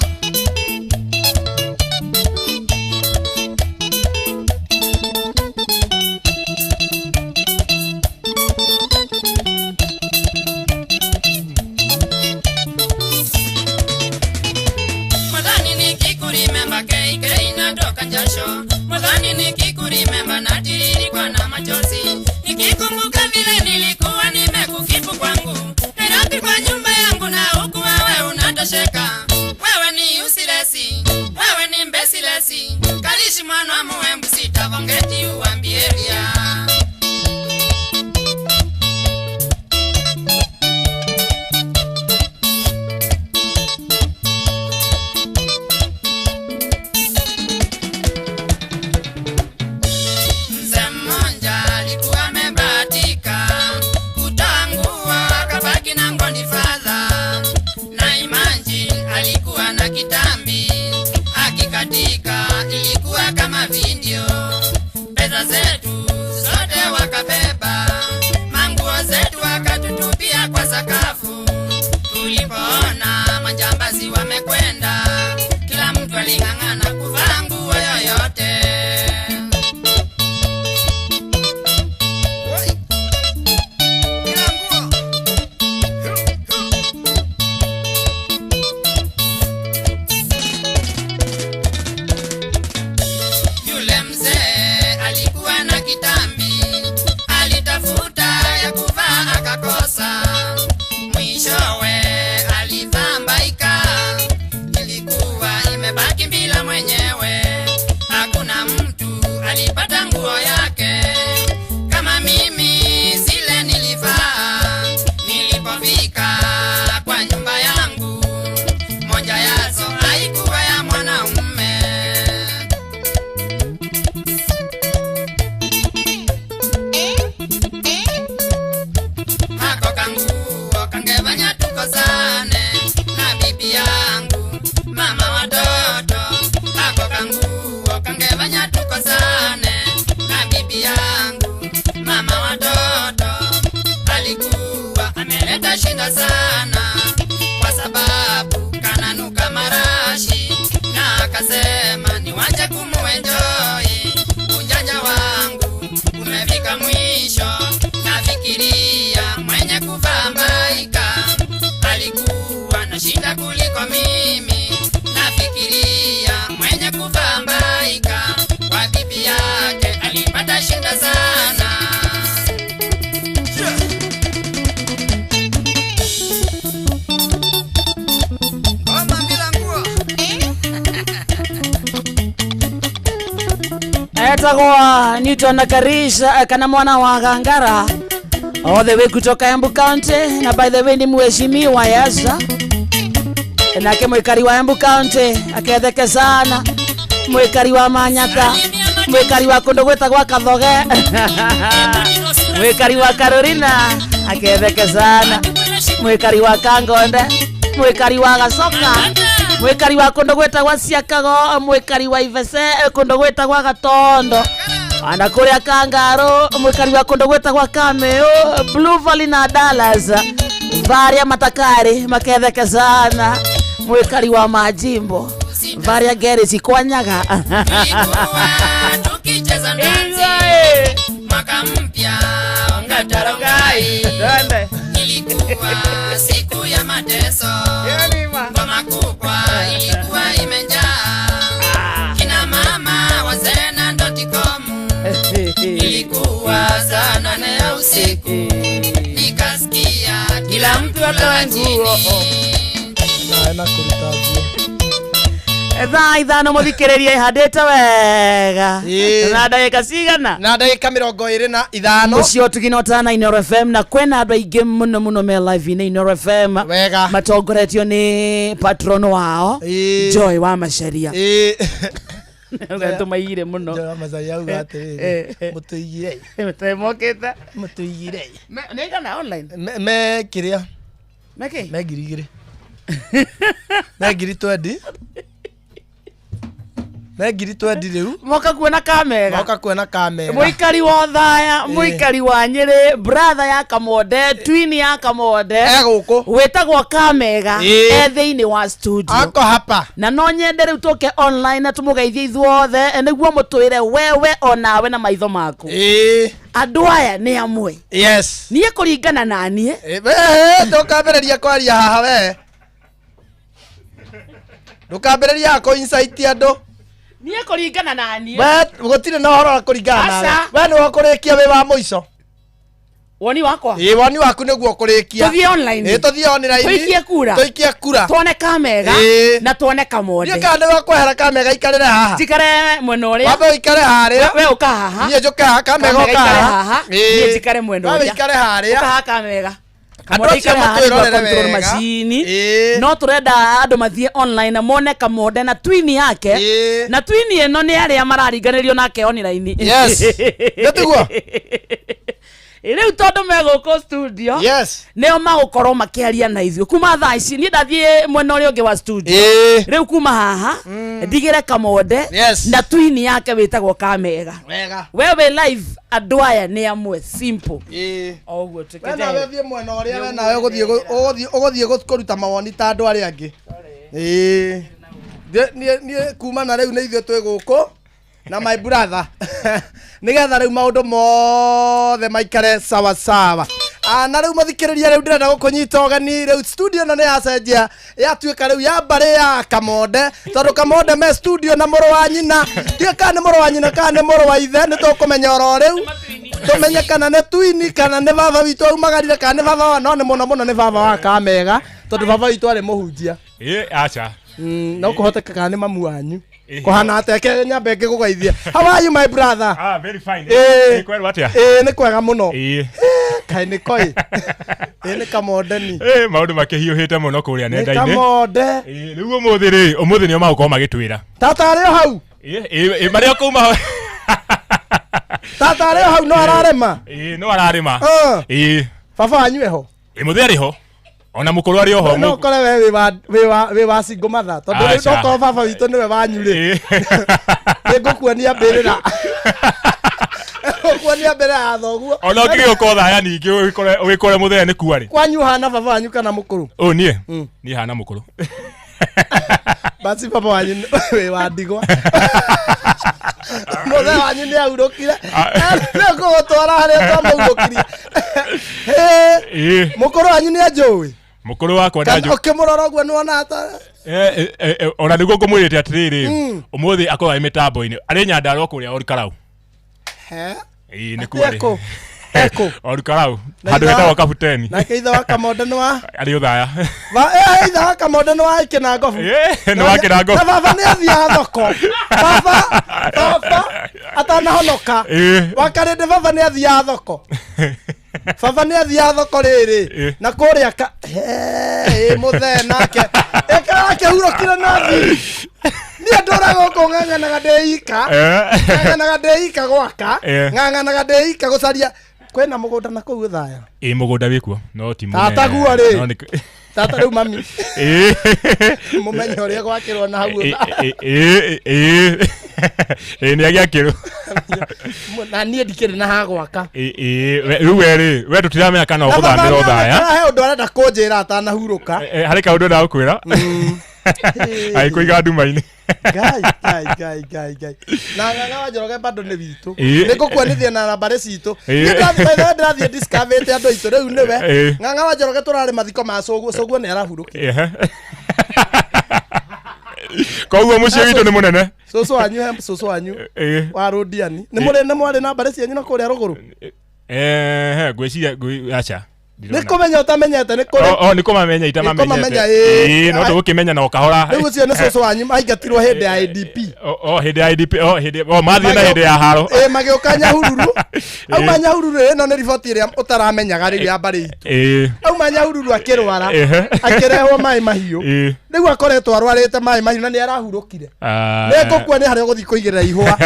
Mwadhani nikikurimemba keike inatoka jasho, mwadhani nikikurimemba natiririkwa na machozi, nikikumbuka vile nilikuwa nimekukipu kwangu Nairobi kwa nyumba yangu na huku wewe unatosheka. Wewe ni usilesi, wewe ni mbesilesi, kalishi mwana wa muwembu sitavongeti uambielia. Mzee mmoja alikuwa amebahatika kutoa nguo akabaki na ngondi fadha, na imagine alikuwa na kitambi akikatika ilikuwa kama video. Pesa zetu zote wakabeba, manguo zetu wakatutupia kwa sakafu. Tulipoona majambazi wamekwenda, kila mtu aling'ang'ana kuvaa nguo yoyote. Yule mzee alikuwa na kitambi, alitafuta ya kuvaa akakosa. Mwishowe alivaa mbaika, ilikuwa imebaki bila mwenyewe. Hakuna mtu alipata nguo yake kama mimi zile nilivaa. Nilipofika kwa nyumba yangu, moja yazo haikuwa ya mwanaume. Hako kanguo kangefanya tukosane na bibi yangu mama watoto. Hako kanguo kangefanya tukosane na bibi yangu mama watoto. Alikuwa ameleta shinda sana kwa sababu kananuka marashi, na akasema niwache kumuenjoy. Ujanja wangu umefika mwisho, nafikiria mwenye kuvaa mbaika alikuwa na shinda kuliko mimi. Nafikiria mwenye kuvaa mbaika kwa bibi yake alipata shinda sana. Ngoma bila nguo. Etagwa Newton Karisha kana mwana wa Gangara all the way kutoka Embu County, na by the way ni mheshimiwa yasa nake mwikari wa Embu County aketheke sana, mwikari wa Manyata, mwikari wa kundu gwitagwa Kathoge mwikari wa Carolina aketheke sana, mwikari wa Kangonde, mwikari wa Gacoka, mwikari wa kundu gwitagwa Ciakago, mwikari wa Ivese kundu gwitagwa Gatondo. Ona kũrĩa Kangaro mũikari wa kũndũ gwĩtagwa Kameo, Blue Valley na Dallas, varia matakari maketheke sana, mũikari wa majimbo varia gereci kwanyaga. Tukicheza dansi mwaka mpya ongatarongai. Ilikuwa siku ya mateso, ngoma kubwa ilikuwa imejaa, kina mama wazee na dotcom. Ilikuwa saa 8 ya usiku, nikasikia kila mtu atoe nguo. Na kũruta nguo. Thaa 5 mũthikĩrĩria ihandĩte wega na ndagĩka cigana? Na ndagĩka 25. Ũcio tũgina na Inooro FM, na kwĩna andũ aingĩ mũno mũno me live inĩ Inooro FM. Wega. Matongoretio nĩ patron wao Joy wa Macharia. Tũmaigire mũno. Joy wa Macharia auga atĩrĩrĩ, mũtũigire. Mokĩte. Mũtũigire. Nĩ aigana online? Me kĩrĩa? Mekĩ? Me 2,000. Me 20,000. Me 20,000 rĩu. Moka kuona kamega. Moka kuona kamega. Mũikari wa Othaya, mũikari wa Nyĩrĩ, brother ya Kamonde, twin ya Kamonde. E gũkũ. Wĩtagwo Kamega, e thĩinĩ wa studio. Ako hapa. Na no nyende rĩu tũke online na tũmũgeithie ithuothe nĩguo mũtwĩre wewe onawe na maitho maku. Andũ aya nĩ amwe. Yes. Niĩ kũringana na niĩ. Ndũkambĩrĩria kwaria haha we. Ndũkambĩrĩria kũ insight andũ. Niĩ kũringana na niĩ. We gũtirĩ na ũhoro wa kũringana nawe. We nĩwe ũkũrĩkia wĩ wa mũico. Woni wakwa? Ĩĩ, woni waku nĩguo ũkũrĩkia. Tũthiĩ online. Ĩĩ, tũthiĩ online. Tũikie kura. Tũikie kura. Tuone Kamega na tuone Kamonde. Niĩ kana nĩwe kwehera Kamega ikarĩre haha. Njikare mwena ũrĩa. Wambe ũikare harĩa. We ũka haha. Niĩ njũke haha, Kamega ũka ikare haha. haha. Niĩ njikare mwena Wambe ũrĩa. ũikare harĩa. Ũka haha Kamega. Andũ acio matwĩrorere wega. Macini no tũrenda andũ mathiĩ online na mone Kamonde na twini yake, na twini ĩno nĩ arĩa mararinganĩrio nake online. Yes. Nĩ tiguo? Rĩu tondũ me gũkũ studio, yes, nĩo magũkorwo makĩaria na ithuĩ kuma thaa ici. Niĩ ndathiĩ mwena ũrĩa ũngĩ wa studio rĩu kuma haha ndigĩre Kamonde na twini yake wĩtagwo Kamega. Wega. We wĩ live, andũ aya nĩ amwe, simple. O ũguo We nawe thiĩ mwena ũrĩa, we nawe ũgũthiĩ kũruta mawoni ta andũ arĩa angĩ. Ĩĩ. Niĩ kuma na rĩu nĩ ithuĩ twĩ gũkũ na my brother nĩgetha rĩu maũndũ mothe maikare sawa sawa. Na rĩu mũthikĩrĩria, rĩu ndĩrenda gũkũnyita ũgeni. Rĩu studio ĩno nĩ yacenjia, yatuĩka rĩu ya mbarĩ ya Kamonde, tondũ Kamonde me studio na mũrũ wa nyina. Ndiũĩ kana nĩ mũrũ wa nyina kana nĩ mũrũ wa ithe, nĩ tũkũmenya oro rĩu, tũmenye kana nĩ twini kana nĩ baba witũ aumagarire kana nĩ baba wa, no nĩ mũno mũno nĩ baba wa Kamega, tondũ baba witũ arĩ mũhunjia. Ĩĩ, aca. No kũhoteka kana nĩ mamu wanyu. Kũhana atĩa? Nyambe ngĩkũgeithia. How are you my brother? Ah, very fine. Ĩĩ. Nĩ kwerwo atĩa? Ĩĩ, nĩ kwega mũno. Ĩĩ. Kaĩ nĩ koi. Ĩĩ, nĩ Kamondeni. Ĩĩ, maũndũ makĩhiũhĩte mũno kũrĩa Nĩ nenda-inĩ. Kamonde. Ĩĩ, rĩu ũmũthĩ rĩ, ũmũthĩ nĩo magũkorwo magĩtwĩra. Tata arĩ o hau. Ĩĩ, ĩĩ, marĩ o kũu ma. Tata arĩ o hau no ararĩma. Ĩĩ, no ararĩma. Ĩĩ. Baba wanyu eho? Ĩĩ, mũthee arĩ ho. Ona mũkũrũ arĩ oho. No ũkore we wĩ wa single mother, tondũ rĩu Aca. okorwo baba witũ nĩwe wanyu rĩ, nĩngũkuonia mbĩrĩra. Ngũkuonia mbĩrĩra ya thoguo. Ona ũngĩgĩũka Othaya ningĩ ũgĩkore mũthee nĩ kua rĩ. Kwanyu hana baba wanyu kana mũkũrũ? Ũũ niĩ? Niĩ hana mũkũrũ. Basi baba wanyu wĩ wa ndigwa. Mũthee wanyu nĩ ahurũkire. Nĩ ngũgũtwara harĩa twamũhurũkirie. Ĩĩ. Mũkũrũ wanyu nĩ anjũĩ? Mũkũrũ wakwa Kana ndanjũ. ũkĩmũrora ũguo nĩ wona ta Ona nĩguo ngũmwĩrĩte atĩrĩrĩ, ũmũthĩ akorwo arĩ mĩtambo-inĩ, arĩ Nyandarua kũrĩa Olkarau. He? Ĩĩ, nĩ kuo arĩ. Ekũ? Ekũ? Olkarau. Na Handũ hetagwo Kabuteni. Nake ithe wa Kamonde nĩ wa? Arĩ Othaya. Ithe wa Kamonde nĩ wa Kĩnangobu. Nĩ wa Kĩnangobu. Na baba nĩ athiaga thoko. Baba atanahonoka. Wakarĩndĩ baba nĩ athiaga thoko. Baba nĩ athiaga thoko rĩrĩ. Na kũrĩa ka ĩ mũthee nake. Ĩkara akĩhurũkire na thiri. Niĩ ndũra gũkũ ng'ang'anaga ndĩ ika. Ng'ang'anaga ndĩ ika gwaka. Ng'ang'anaga ndĩ ika gũcaria. Kwĩna mũgũnda na kũu Othaya? Ĩĩ, mũgũnda wĩkuo, no ti mũnene. Tata guo rĩ. No nĩ- Tata rĩu mami. Ĩĩ. Mũmenye ũrĩa gwakĩrwo na hau Othaya. Ĩĩ, ĩĩ. Ĩĩ nĩ agĩakĩrwo. Na niĩ ndikĩrĩ na ha gwaka. Ĩĩ rĩu we rĩ, we tũtiramenya kana ũgũthamĩra ũthaya. He ũndũ arenda kũnjĩra atanahurũka. Harĩ kaũndũ endaga gũkwĩra. Agĩkũiga nduma-inĩ. Ngai, ngai, ngai, ngai, ngai. Na Ng'ang'a wa Njoroge bado nĩ witũ. Ĩĩ. Nĩ ngũkuonithia na mbarĩ citũ. Ĩĩ. Niĩ ndĩrathiĩ by the way ndĩrathiĩ discoverĩte andũ aitũ rĩu nĩwe. Ĩĩ. Ng'ang'a wa Njoroge tũrarĩ mathiko ma cũguo, cũguo nĩ arahurũkire. Ehe. Koguo mũciĩ witũ nĩ mũnene. Cũcũ wanyu he cũcũ wanyu Ĩĩ. wa Rũndiani. Nĩ mũrĩ nĩ mwarĩ na mbarĩ cianyu na kũrĩa rũgũrũ. Ehe, ngwĩciria aca. Nĩ kũmenya ũtamenyete nĩ kũrĩ. O nĩ kũmamenya itamamenyete. Nĩ kũmamenya, ĩĩ. Ĩĩ, no tũgũkĩmenya na o kahora. Rĩu ũcio nĩ cũcũ wanyu aingatirwo hĩndĩ ya ADP. O hĩndĩ ya IDP, o hĩndĩ o mathiĩ na hĩndĩ ya haro. Ĩĩ magĩũka Nyahururu. Auma Nyahururu ĩno nĩ riboti ĩrĩa ũtaramenyaga rĩu ya mbarĩ itũ. Ĩĩ. Auma Nyahururu akĩrwara. Ehe. Akĩrehwo maĩ mahiũ. Ĩĩ. Rĩu akoretwo arwarĩte maĩ mahiũ na nĩ arahurũkire. Ah. Nĩ ngũkua nĩ harĩa ũgũthiĩ kũigĩrĩra ihũa.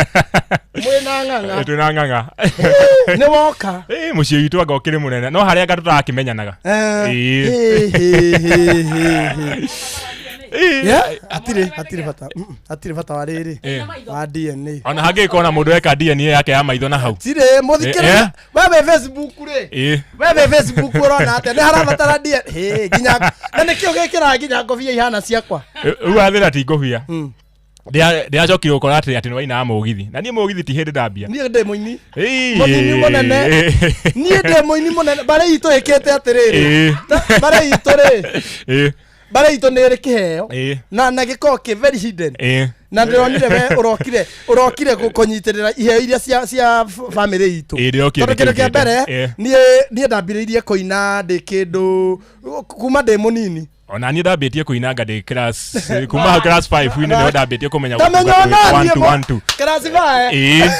Mwĩna ng'ang'a. Twĩ na ng'ang'a. Nĩ woka. Ĩĩ, mũciĩ witũ anga ũkĩrĩ mũnene no harĩa anga tũtarakĩmenyanaga. Eh, Ĩĩ. hĩ, hĩ, hĩ, hĩ, hĩ. Yeah, hatirĩ hatirĩ bata hatirĩ bata wa rĩrĩ Ĩĩ. wa DNA. Ona hangĩgĩkorwo na mũndũ eka DNA yake ya maitho na hau. Tirĩ mũthikĩrĩria Eh, we wĩ Facebook rĩ Ĩĩ. we wĩ Facebook ũrona atĩa nĩ harabatara DNA hĩ nginya na nĩkĩo gĩkĩraga nginya ngobia ihana ciakwa. Rĩu athĩra ti ngũbia. Ndĩracokire gũkora atĩ atĩ nĩ wainaga mũgithi. Na niĩ mũgithi ti hĩndĩ ndambia. Niĩ ndĩ mũini. Ĩĩ. Mũini mũnene. Niĩ ndĩ mũini mũnene mbarĩ itũ ĩkĩte atĩrĩrĩ. Ĩĩ. Mbarĩ itũ rĩ Ĩĩ. mbarĩ itũ nĩ ĩrĩ kĩheo Ĩĩ. na gĩkoragwo kĩ very hidden. Ĩĩ. Na ndĩronire we ũrokire ũrokire kũnyitĩrĩra iheo iria cia family itũ. Ĩĩ, ndĩrokire Tondũ kĩndũ kĩa ndĩkĩrutĩte. mbere Ĩĩ. niĩ ndambĩrĩirie kũina ndĩ kĩndũ kuma ndĩ mũnini. Ona niĩ ndambĩtie kũinanga ndĩ class kuma hau class 5 inĩ nĩho ndambĩtie kũmenya Ndamenya gũkuga ona one niĩ two, mo- one two. Class five. Ĩĩ.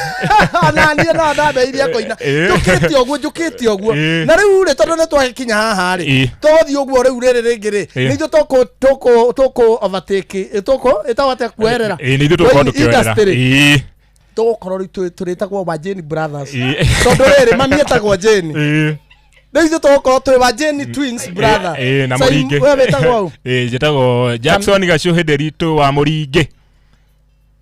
Ona niĩ no ndambĩrĩirie kũina. Ĩĩ. Njũkĩte ũguo njũkĩte ũguo. Ĩĩ. Na rĩu rĩ tondũ nĩ twagĩkinya haha rĩ. Ĩĩ. Tũgũthiĩ ũguo rĩu rĩrĩ rĩngĩ rĩ. Ĩĩ. Nĩ ithuĩ tũkũ tũkũ tũkũ overtake tũkũ ĩtagwo atĩa kuoerera. Ĩĩ, nĩ ithuĩ tũgũkorwo tũkĩoerera. Industry. Ĩĩ. Tũgũkorwo rĩu tũrĩtagwo wa Jane Brothers. Ĩĩ. Tondũ rĩrĩ mami etagwo Jane. Ĩĩ. Rĩu ithuĩ tũgũkorwo twĩ wa Jane Twins brother. Ĩĩ, na Sai, mũringĩ. we wĩtagwo ũ? Ĩĩ, njĩtagwo Jackson Gacũhĩ Nderitu wa Mũringĩ.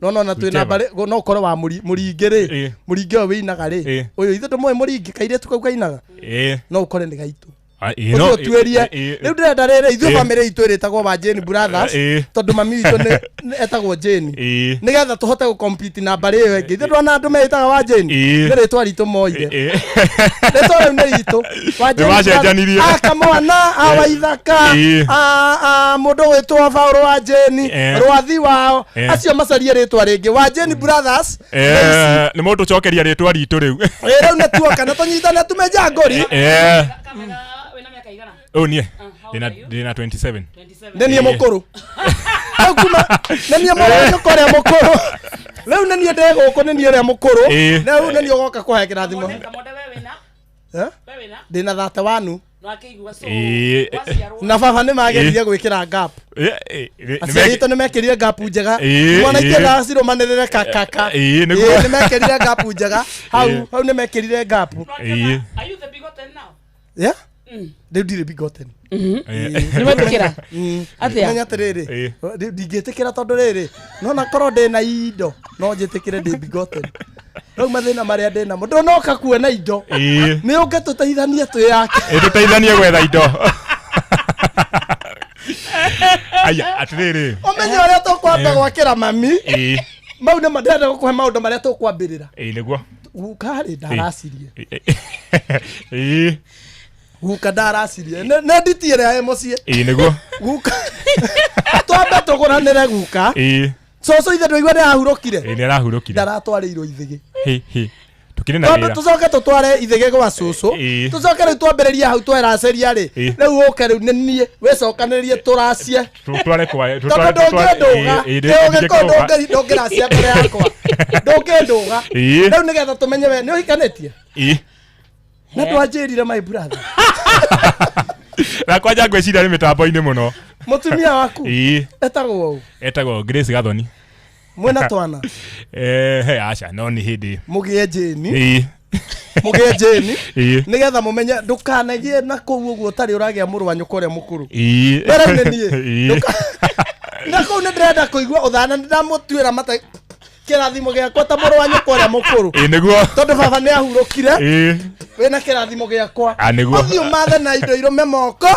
No no na twĩna Whichever. mbarĩ no ũkorwo wa mũringĩ rĩ. Mũringĩ ũyũ wĩinaga rĩ. Ũyũ ithuĩ ndũmũĩ mũringĩ kairĩtu kau kainaga. Ĩĩ. No ũkore nĩ gaitũ. Ah, ĩĩ, Ũthiĩ no, ũtuĩrie. ĩĩ, ĩĩ, Rĩu ndĩrenda rĩrĩ ithuĩ Ĩĩ. bamĩrĩ itũ ĩrĩtagwo wa Jane Brothers Ĩĩ. tondũ mami witũ nĩ etagwo Jane. Ĩĩ. Nĩgetha tũhote gũcompete na mbarĩ ĩyo ĩngĩ. Ithuĩ ndona andũ meĩtaga wa Jane. Ĩĩ. Nĩ rĩtwa ritũ moire. Ĩĩ. Rĩtwa rĩu nĩ ritũ. Wa Jane Nĩmacenjanirie. Brothers. A kamwana a Waithaka Ĩĩ. a mũndũ gwĩtwo Paũlũ wa Jane Ĩĩ. Rwathi wao Ĩĩ. acio macarie rĩtwa rĩngĩ wa Jane Brothers. Nĩ mũndũ ũcokeria rĩtwa ritũ rĩu. Ĩĩ rĩu nĩ tuoka na tũnyitane tume njangũri. Ĩĩ. Ũyũ niĩ ndĩna 27. Nĩ niĩ mũkũrũ. Rĩu kuma nĩ niĩ mũranyũka ũrĩa mũkũrũ. Rĩu nĩ niĩ ndĩ gũkũ nĩ niĩ ũrĩa mũkũrũ. Ĩĩ. Na rĩu nĩ niĩ ũgoka kũhe kĩrathimo. Eh? Ndĩna 31. Ĩĩ. Na baba nĩ mageririe gwĩkĩra gap. Ĩĩ, ĩĩ, nĩ Aciari aitũ nĩ mekĩrire gap njega. Ĩĩ, Mwana ĩĩ. itiendaga cirũmanĩrĩre kakaka. Ĩĩ, nĩguo. Ĩĩ, nĩ mekĩrire gap njega. Hau Ĩĩ. hau nĩ mekĩrire gap. Ĩĩ. Yeah? Rĩu ndirĩ bigotten. Nĩ wetĩkĩra? Atĩa? Menya atĩrĩrĩ, ndingĩtĩkĩra tondũ rĩrĩ, no na korwo ndĩna indo, no njĩtĩkĩre ndĩ bigotten. Rĩu mathĩna marĩa ndĩ namo, ndũnoka kuona indo. Ĩĩ. Nĩ ũke tũteithanie twĩyake. Ĩĩ, tũteithanie gwetha indo. Aya, atĩrĩrĩ. Ũmenye ũrĩa tũkwamba Ĩĩ. gwakĩra mami. Ĩĩ. Mau nĩmo ndĩrenda gũkũhe maũndũ marĩa tũkwambĩrĩra. Ĩĩ, nĩguo. Guka rĩ ndaracirie. Ĩĩ. Guka ndaracirie. Nĩ nditi ĩrĩa ĩ mũciĩ. Ĩĩ, nĩguo. Guka. Twambe tũgũranĩre guka. Ĩĩ. Cũcũ ithe ndũigua nĩ ahurũkire. Ĩĩ, nĩ arahurũkire. Ndaratwarĩirwo ithĩgĩ. Hĩ, hĩ. Tũkĩrĩ na Twambe wĩra. tũcoke tũtware ithĩgĩ gwa cũcũ. Ĩĩ. Tũcoke rĩu twambĩrĩrie hau tweracĩria rĩ. Ĩĩ. Rĩu ũke rĩu nĩ niĩ wĩcokanĩrĩrie tũracie. Tũtware kwa Tondũ ndũngĩndũga. Ndũngĩkorwo ndũngĩracia mbere yakwa. Ndũngĩndũga. Ĩĩ. Rĩu nĩgetha tũmenye we nĩ ũhikanĩtie. Ĩĩ. Na ndwanjĩrire my brother. Na kwanja ngwĩciria nĩ mĩtambo-inĩ mũno. Mũtumia waku Ĩĩ. etagwo ũ? Etagwo Grace Gathoni. Mwĩna twana. Eh, aca, no nĩ hĩndĩ. Mũgĩe Jane. Ĩĩ. Mũgĩe Jane. Ĩĩ. Nĩgetha mũmenye ndũkanagĩe na kũu ũguo ũtarĩ ũragĩa mũrũ wa nyũkwa ũrĩa mũkũrũ. Ĩĩ. Mbere nĩ niĩ. Ĩĩ. Na kũu nĩ ndĩrenda kũigua ũthana nĩ ndamũtuĩra mata. Kĩrathimo gĩakwa ta mũrũ wa nyũkwa ũrĩa mũkũrũ. Ĩ nĩguo. Tondũ baba nĩ ahurũkire. Ĩ. Wĩna kĩrathimo gĩakwa. Ah, nĩguo. Ũthiĩ ũmathe na indo irũme moko.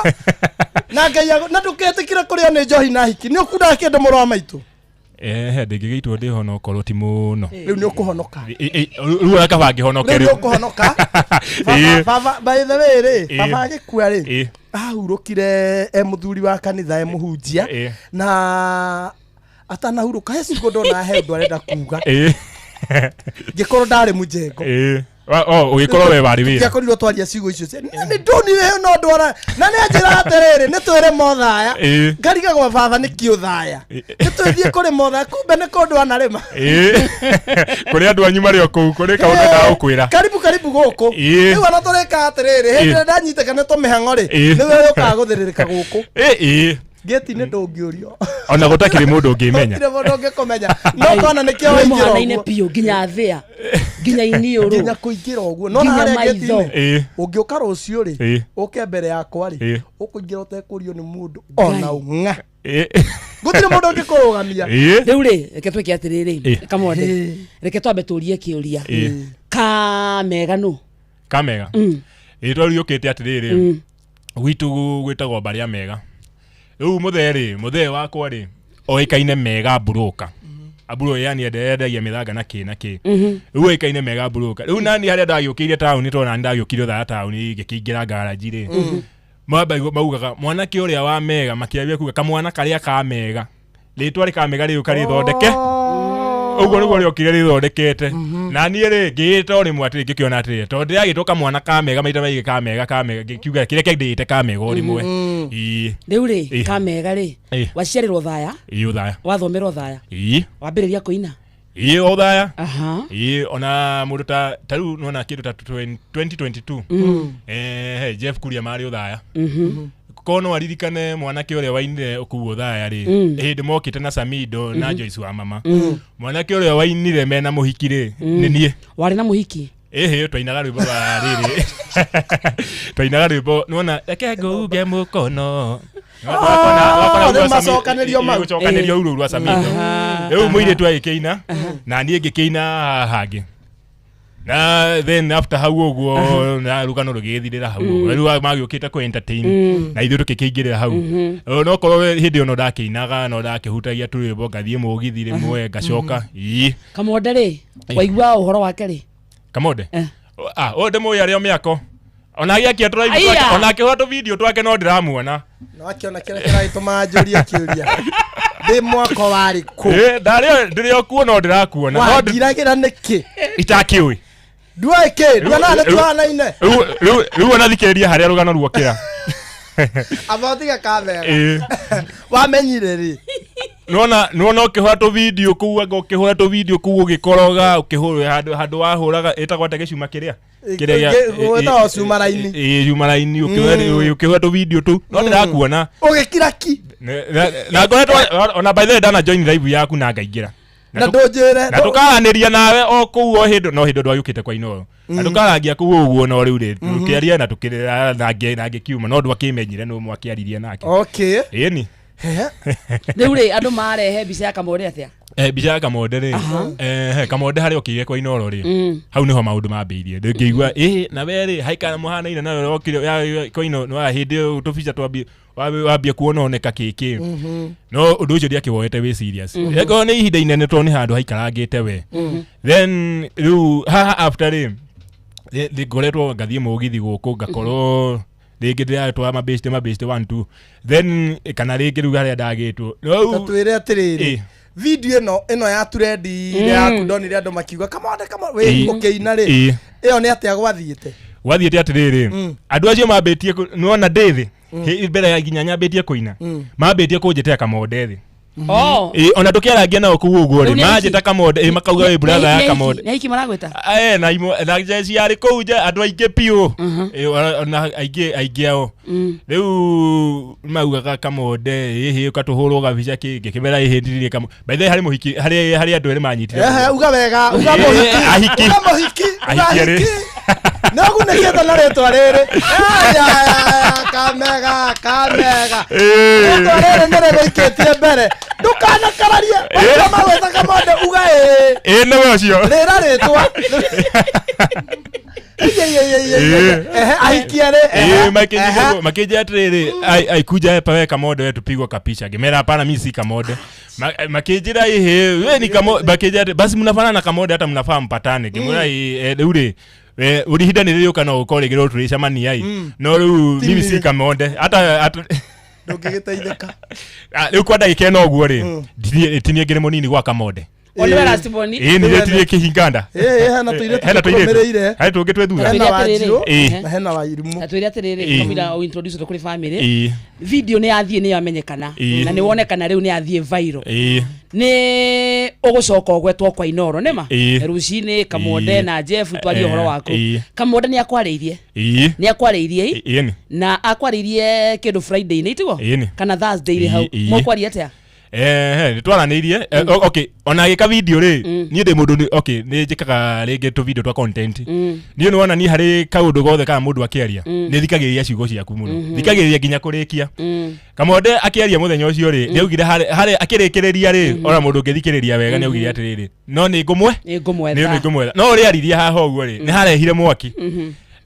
Na Ngai na ndũketĩkĩre kũrĩo nĩ njohi na hiki. Nĩ ũkundaga kĩndũ mũrũ wa maitũ. Ehe, ndĩngĩgĩitwo ndĩho no korwo ti mũno. Rĩu nĩ ũkũhonoka. Rĩu ona kaba ngĩhonoke Rĩu nĩ rĩu. ũkũhonoka. Ĩ. Baba, by the way rĩ, Ĩ. baba agĩkua rĩ, Ĩ. ahurũkire e mũthuri wa kanitha, e mũhunjia. Ĩ. Na atanahurũka he ciugo ndona he ũndũ arenda kuga. Ĩ. Ngĩkorwo ndarĩ mũjengo. Ĩ. O, ũgĩkorwo we warĩ wĩra. Ngĩakorirwo twaria ciugo icio cia na nĩ ndonire no ndwara na nĩ anjĩra atĩrĩrĩ, nĩ twĩre mothaya. Ĩ. Ngarigagwo baba nĩ kĩ ũthaya. Nĩ twĩthiĩ kũrĩ mothaya, kumbe nĩ kũndũ anarĩma. Ĩ. Kũrĩ andũ anyu marĩ o kũu, kũrĩ kaũndũ ndagũkwĩra. Karibu karibu gũkũ. Ĩ. Rĩu ona tũrĩka atĩrĩrĩ, hĩndĩ Ĩ. ĩrĩa ndanyitĩka nĩ tũmĩhang'o rĩ, Ĩ. nĩwe ũkaga gũthĩrĩrĩka gũkũ. Ĩ, ĩ. Ngĩti-inĩ ndũngĩũrio. Ona gũtakĩrĩ mũndũ ũngĩmenya. Gũtirĩ mũndũ ũngĩkũmenya. No kona nĩkĩo waingĩra mũhanaine ũguo. biũ nginya thĩa nginya iniũrũ Nginya kũingĩra ũguo. Nona Nginya harĩa maitho. ngĩti-inĩ. Ĩ. Ũngĩũka rũciũ rĩ, Ĩ. ũke mbere yakwa rĩ, Ĩ. ũkũingĩra ũtekũrio nĩ mũndũ ona ũng'a. Ĩ. Gũtirĩ mũndũ ũngĩkũrũgamia. Ĩ. Rĩu rĩ, reke twĩke atĩrĩrĩ, Ĩ. Kamode, reke twambe tũrie kĩũria. Ĩ. Kamega nũ? Kamega. Rĩtwa rĩu rĩũkĩte atĩrĩrĩ, gwitũ gwĩtagwo mbarĩ ya mega. Rĩu mũthee rĩ, mũthee wakwa rĩ, oĩkaine mega mburũka. Amburo yani endagia mĩthanga na kĩ na kĩ. Rĩu oĩkaine mega mburũka. Rĩu nani harĩa ndagĩũkĩire taũni, tondũ nani ndagĩũkire ũthaya taũni ngĩkĩingĩra ngaraji rĩ. Mamba maugaga mwanake ũrĩa wa mega, makĩambia kuga kamwana karĩa ka mega. Rĩtwa rĩkamega rĩũka rĩthondeke. Ũguo nĩguo rĩokire rĩthondekete. Na niĩ rĩ, ngĩĩta o rĩmwe atĩrĩ, ngĩkĩona atĩrĩ, tondũ ndĩragĩtwo kamwana ka mega maita maingĩ, ka mega ka mega, ngĩkiuga kĩreke ndĩĩte ka mega o rĩmwe. Ĩĩ. Rĩu rĩ, Ĩ. Kamega rĩ, Ĩ. waciarĩrwo thaya, Ĩĩ ũthaya. wathomerwo thaya, Ĩĩ. wambĩrĩria kũina. Ĩĩ o thaya. Aha. Ĩĩ ona mũndũ ta rĩu nĩwona kĩndũ ta 2022. Jeff Kuria marĩ ũthaya. Korwo no aririkane mwanake ũrĩa wainire kũu ũthaya rĩ, hĩndĩ mokĩte na Samido na Joyce wa mama. Mwanake ũrĩa wainire mena mũhiki rĩ, nĩ niĩ. Warĩ na mũhiki? Ĩhĩ, twainaga rwĩmbo rwa rĩrĩ. Twainaga rwĩmbo, nĩwona, reke ngũuge mũkono. Rĩu macokanĩrio mau. Gũcokanĩrio rũu rwa Samido. Rĩu mũirĩtu agĩkĩina, na niĩ ngĩkĩina haha hangĩ. Na then after hau ũguo, na rũgano rũgĩthirĩra hau ũguo. Rĩu magĩũkĩte kũ entertain, na ithuĩ tũgĩkĩingĩrĩra hau. No korwo hĩndĩ ĩyo no ndakĩinaga, no ndakĩhutagia tũrwĩmbo, ngathiĩ mũgithi rĩmwe, ngacoka. Ii. Kamonde rĩ, waigua ũhoro wake rĩ? Kamonde? Ah, ũyũ ndĩmũĩ arĩ o mĩako. Ona agĩakia tũraibu Aya. twake, ona akĩhũra tũvideo twake no ndĩramuona. No akĩona kĩrĩa kĩragĩtũma njũrie kĩũria. Ndĩ mwako warĩ kũ? Ĩ, ndarĩ ndĩrĩ o kuo no ndĩrakuona. No Wangiragĩra nĩkĩ? Itakĩũĩ. Nduoĩ kĩ? Nduonaga nĩ tuhanaine. Rĩu ona thikĩrĩria harĩa rũgano ruokĩra. Aba ũtige kamega. Ĩ. Wamenyire rĩ? Nĩwona nĩwona ũkĩhũra tũvideo kũu, anga ũkĩhũra tũvideo kũu ũgĩkoroga, ũkĩhũra handũ wahũraga ĩtagwo atĩa gĩcuma kĩrĩa? Kĩrĩa Gwĩtagwo cuma raini. Ĩ, cuma raini, ũkĩhũra tũvideo tũu. No ndĩrakuona. Ũgĩkira ki. Na ngoretwo ona by the way ndana join live yaku na ngaingĩra. Na ndũnjĩre. Na tũkaranĩria nawe o kũu o hĩndĩ, no hĩndĩ ndwagĩũkĩte kwa Inooro. Na tũkarangia kũu ũguo no rĩu rĩ, tũkĩaria na tũkĩrĩra na ngĩkiuma, no ndwakĩmenyire nũ mwakĩaririe nake. Okay. Ĩni. Rĩu rĩ, andũ marehe mbica ya Kamonde atĩa? Mbica ya Kamonde rĩ, Kamonde harĩa okĩire kwa Inooro rĩ, hau nĩho maũndũ mambĩirie. Ngĩigua ĩ na we rĩ, haikara mũhanaine nawe okire kwa Inooro, hĩndĩ ĩyo tũbica twambie wambie kuona oneka kĩkĩ. No ũndũ ũcio ndiakĩwoete wĩ serious. Ĩkorwo nĩ ihinda inene tondũ nĩ handũ haikarangĩte we. Then rĩu haha after rĩ, ngoretwo ngathiĩ mũgithi gũkũ, ngakorwo rĩngĩ ndĩratwara mabĩcite mabĩcite 1 2, then kana rĩngĩ rĩu harĩa ndagĩtwo. Ta twĩre atĩrĩrĩ, video ĩno ya trendi ĩrĩa yaku ndonire andũ makiuga Kamonde, Kamonde, wĩ ũkĩina rĩ, ĩyo nĩ atĩa gwathiĩte? Gwathiĩte atĩrĩrĩ, andũ acio mambĩtie nĩwona ndĩ thĩ, mbere ya nginya nyambĩtie kũina, mambĩtie kũnjĩtĩra Kamonde thĩ. Oh. Ĩ, ona tũkĩarangia nao kũu ũguo Rĩu rĩ, nĩ manjĩta Kamonde, ĩ, makauga wĩ brother ya Kamonde. Nĩ aiki maragwĩta? Na imwe na jeci yarĩ kũu nja andũ aingĩ biũ. Ĩ, ona aingĩ aingĩ ao. Rĩu maugaga Kamonde, ĩhĩ ũkatũhũrwo gabica kĩ, ngĩkĩmera ĩhĩ ndirĩ Kamonde. By the way, harĩ mũhiki, harĩ andũ erĩ manyitire. Ehe, uga wega, uga Ĩ, mũhiki, ahiki. uga mũhiki, uga Ahiki erĩ. ahiki. Nĩ ũgunĩkĩte na rĩtwa rĩrĩ. Aya, aya, kamega, kamega. Ĩ. Rĩtwa rĩrĩ nĩ rĩgũikĩtie mbere. Ndũkana Ndũkanakararie. Matua magwĩta Kamonde uga ĩĩ. Ĩĩ nĩwe ũcio. Rĩra rĩtwa. Ĩĩ. Ehe, ahiki erĩ. Ĩĩ, makĩnjĩra atĩrĩrĩ, ai ai kuja hapa wewe Kamonde wewe tupigwe kapicha. Ngĩmera hapana mimi si Kamonde. Makĩnjĩra ĩhĩ wewe ni Kamonde, makĩnjĩra atĩ, basi mnafanana na Kamonde hata mnafaa mpatane. Ngĩmwĩra ĩĩ rĩu rĩ uri ihinda nĩ rĩũka no ũkorwo rĩngĩ no tũrĩcemania ĩ. No rĩu mimi si Kamonde hata hata Ndũngĩgĩteithĩka. Ah, rĩu kwa ndagĩka ĩno ũguo rĩ tinie ngĩrĩ mũnini gwa Kamonde. O nĩwe last born? Ĩĩ nĩ tinie kĩhinganda. Ĩĩ, hena tũirĩtu Hena tũirĩtu. tũkũrũmĩrĩire. Harĩ tũngĩ twĩ thutha. Hena Wanjirũ Ĩĩ. na hena Wairimũ. Na twĩre atĩrĩrĩ Ĩĩ. kamũira ũ introduce tũ kũrĩ family Ĩĩ. video nĩ yathiĩ nĩ yamenyekana Ĩĩ. na nĩ wonekana rĩu nĩ yathiĩ viral Ĩĩ. nĩ ũgũcoka ũgwetwo kwa Inoro nĩma Ĩĩ. rũcinĩ Kamonde Ĩĩ. na Jeff twarie Eh, ũhoro waku ĩĩ. Kamonde nĩ akwarĩirie Ĩĩ. nĩ akwarĩirie ĩ Ĩĩ nĩ. na akwarĩirie kĩndũ Friday nĩ tiguo Ĩĩ nĩ. kana Thursday rĩ hau Ĩĩ, ĩĩ. mũkwaria atĩa Ehe, nĩ twaranĩirie. Okay, ona agĩka video rĩ, niĩ ndĩ mũndũ okay, nĩ njĩkaga rĩngĩ tũ video twa content. Niĩ nĩ wona niĩ harĩ kaũndũ gothe kana mũndũ akĩaria, nĩ thikagĩrĩria ciugo ciaku mũno. Thikagĩrĩria nginya kũrĩkia. Kamonde akĩaria mũthenya ũcio rĩ, nĩ augire harĩ akĩrĩkĩrĩria rĩ, ona mũndũ ũngĩthikĩrĩria wega nĩ augire atĩrĩrĩ, no nĩ ngũmwe nĩ ngũmwetha. Nĩ ngũmwetha. No ũrĩa aririe haha ũguo rĩ, nĩ harehire mwaki.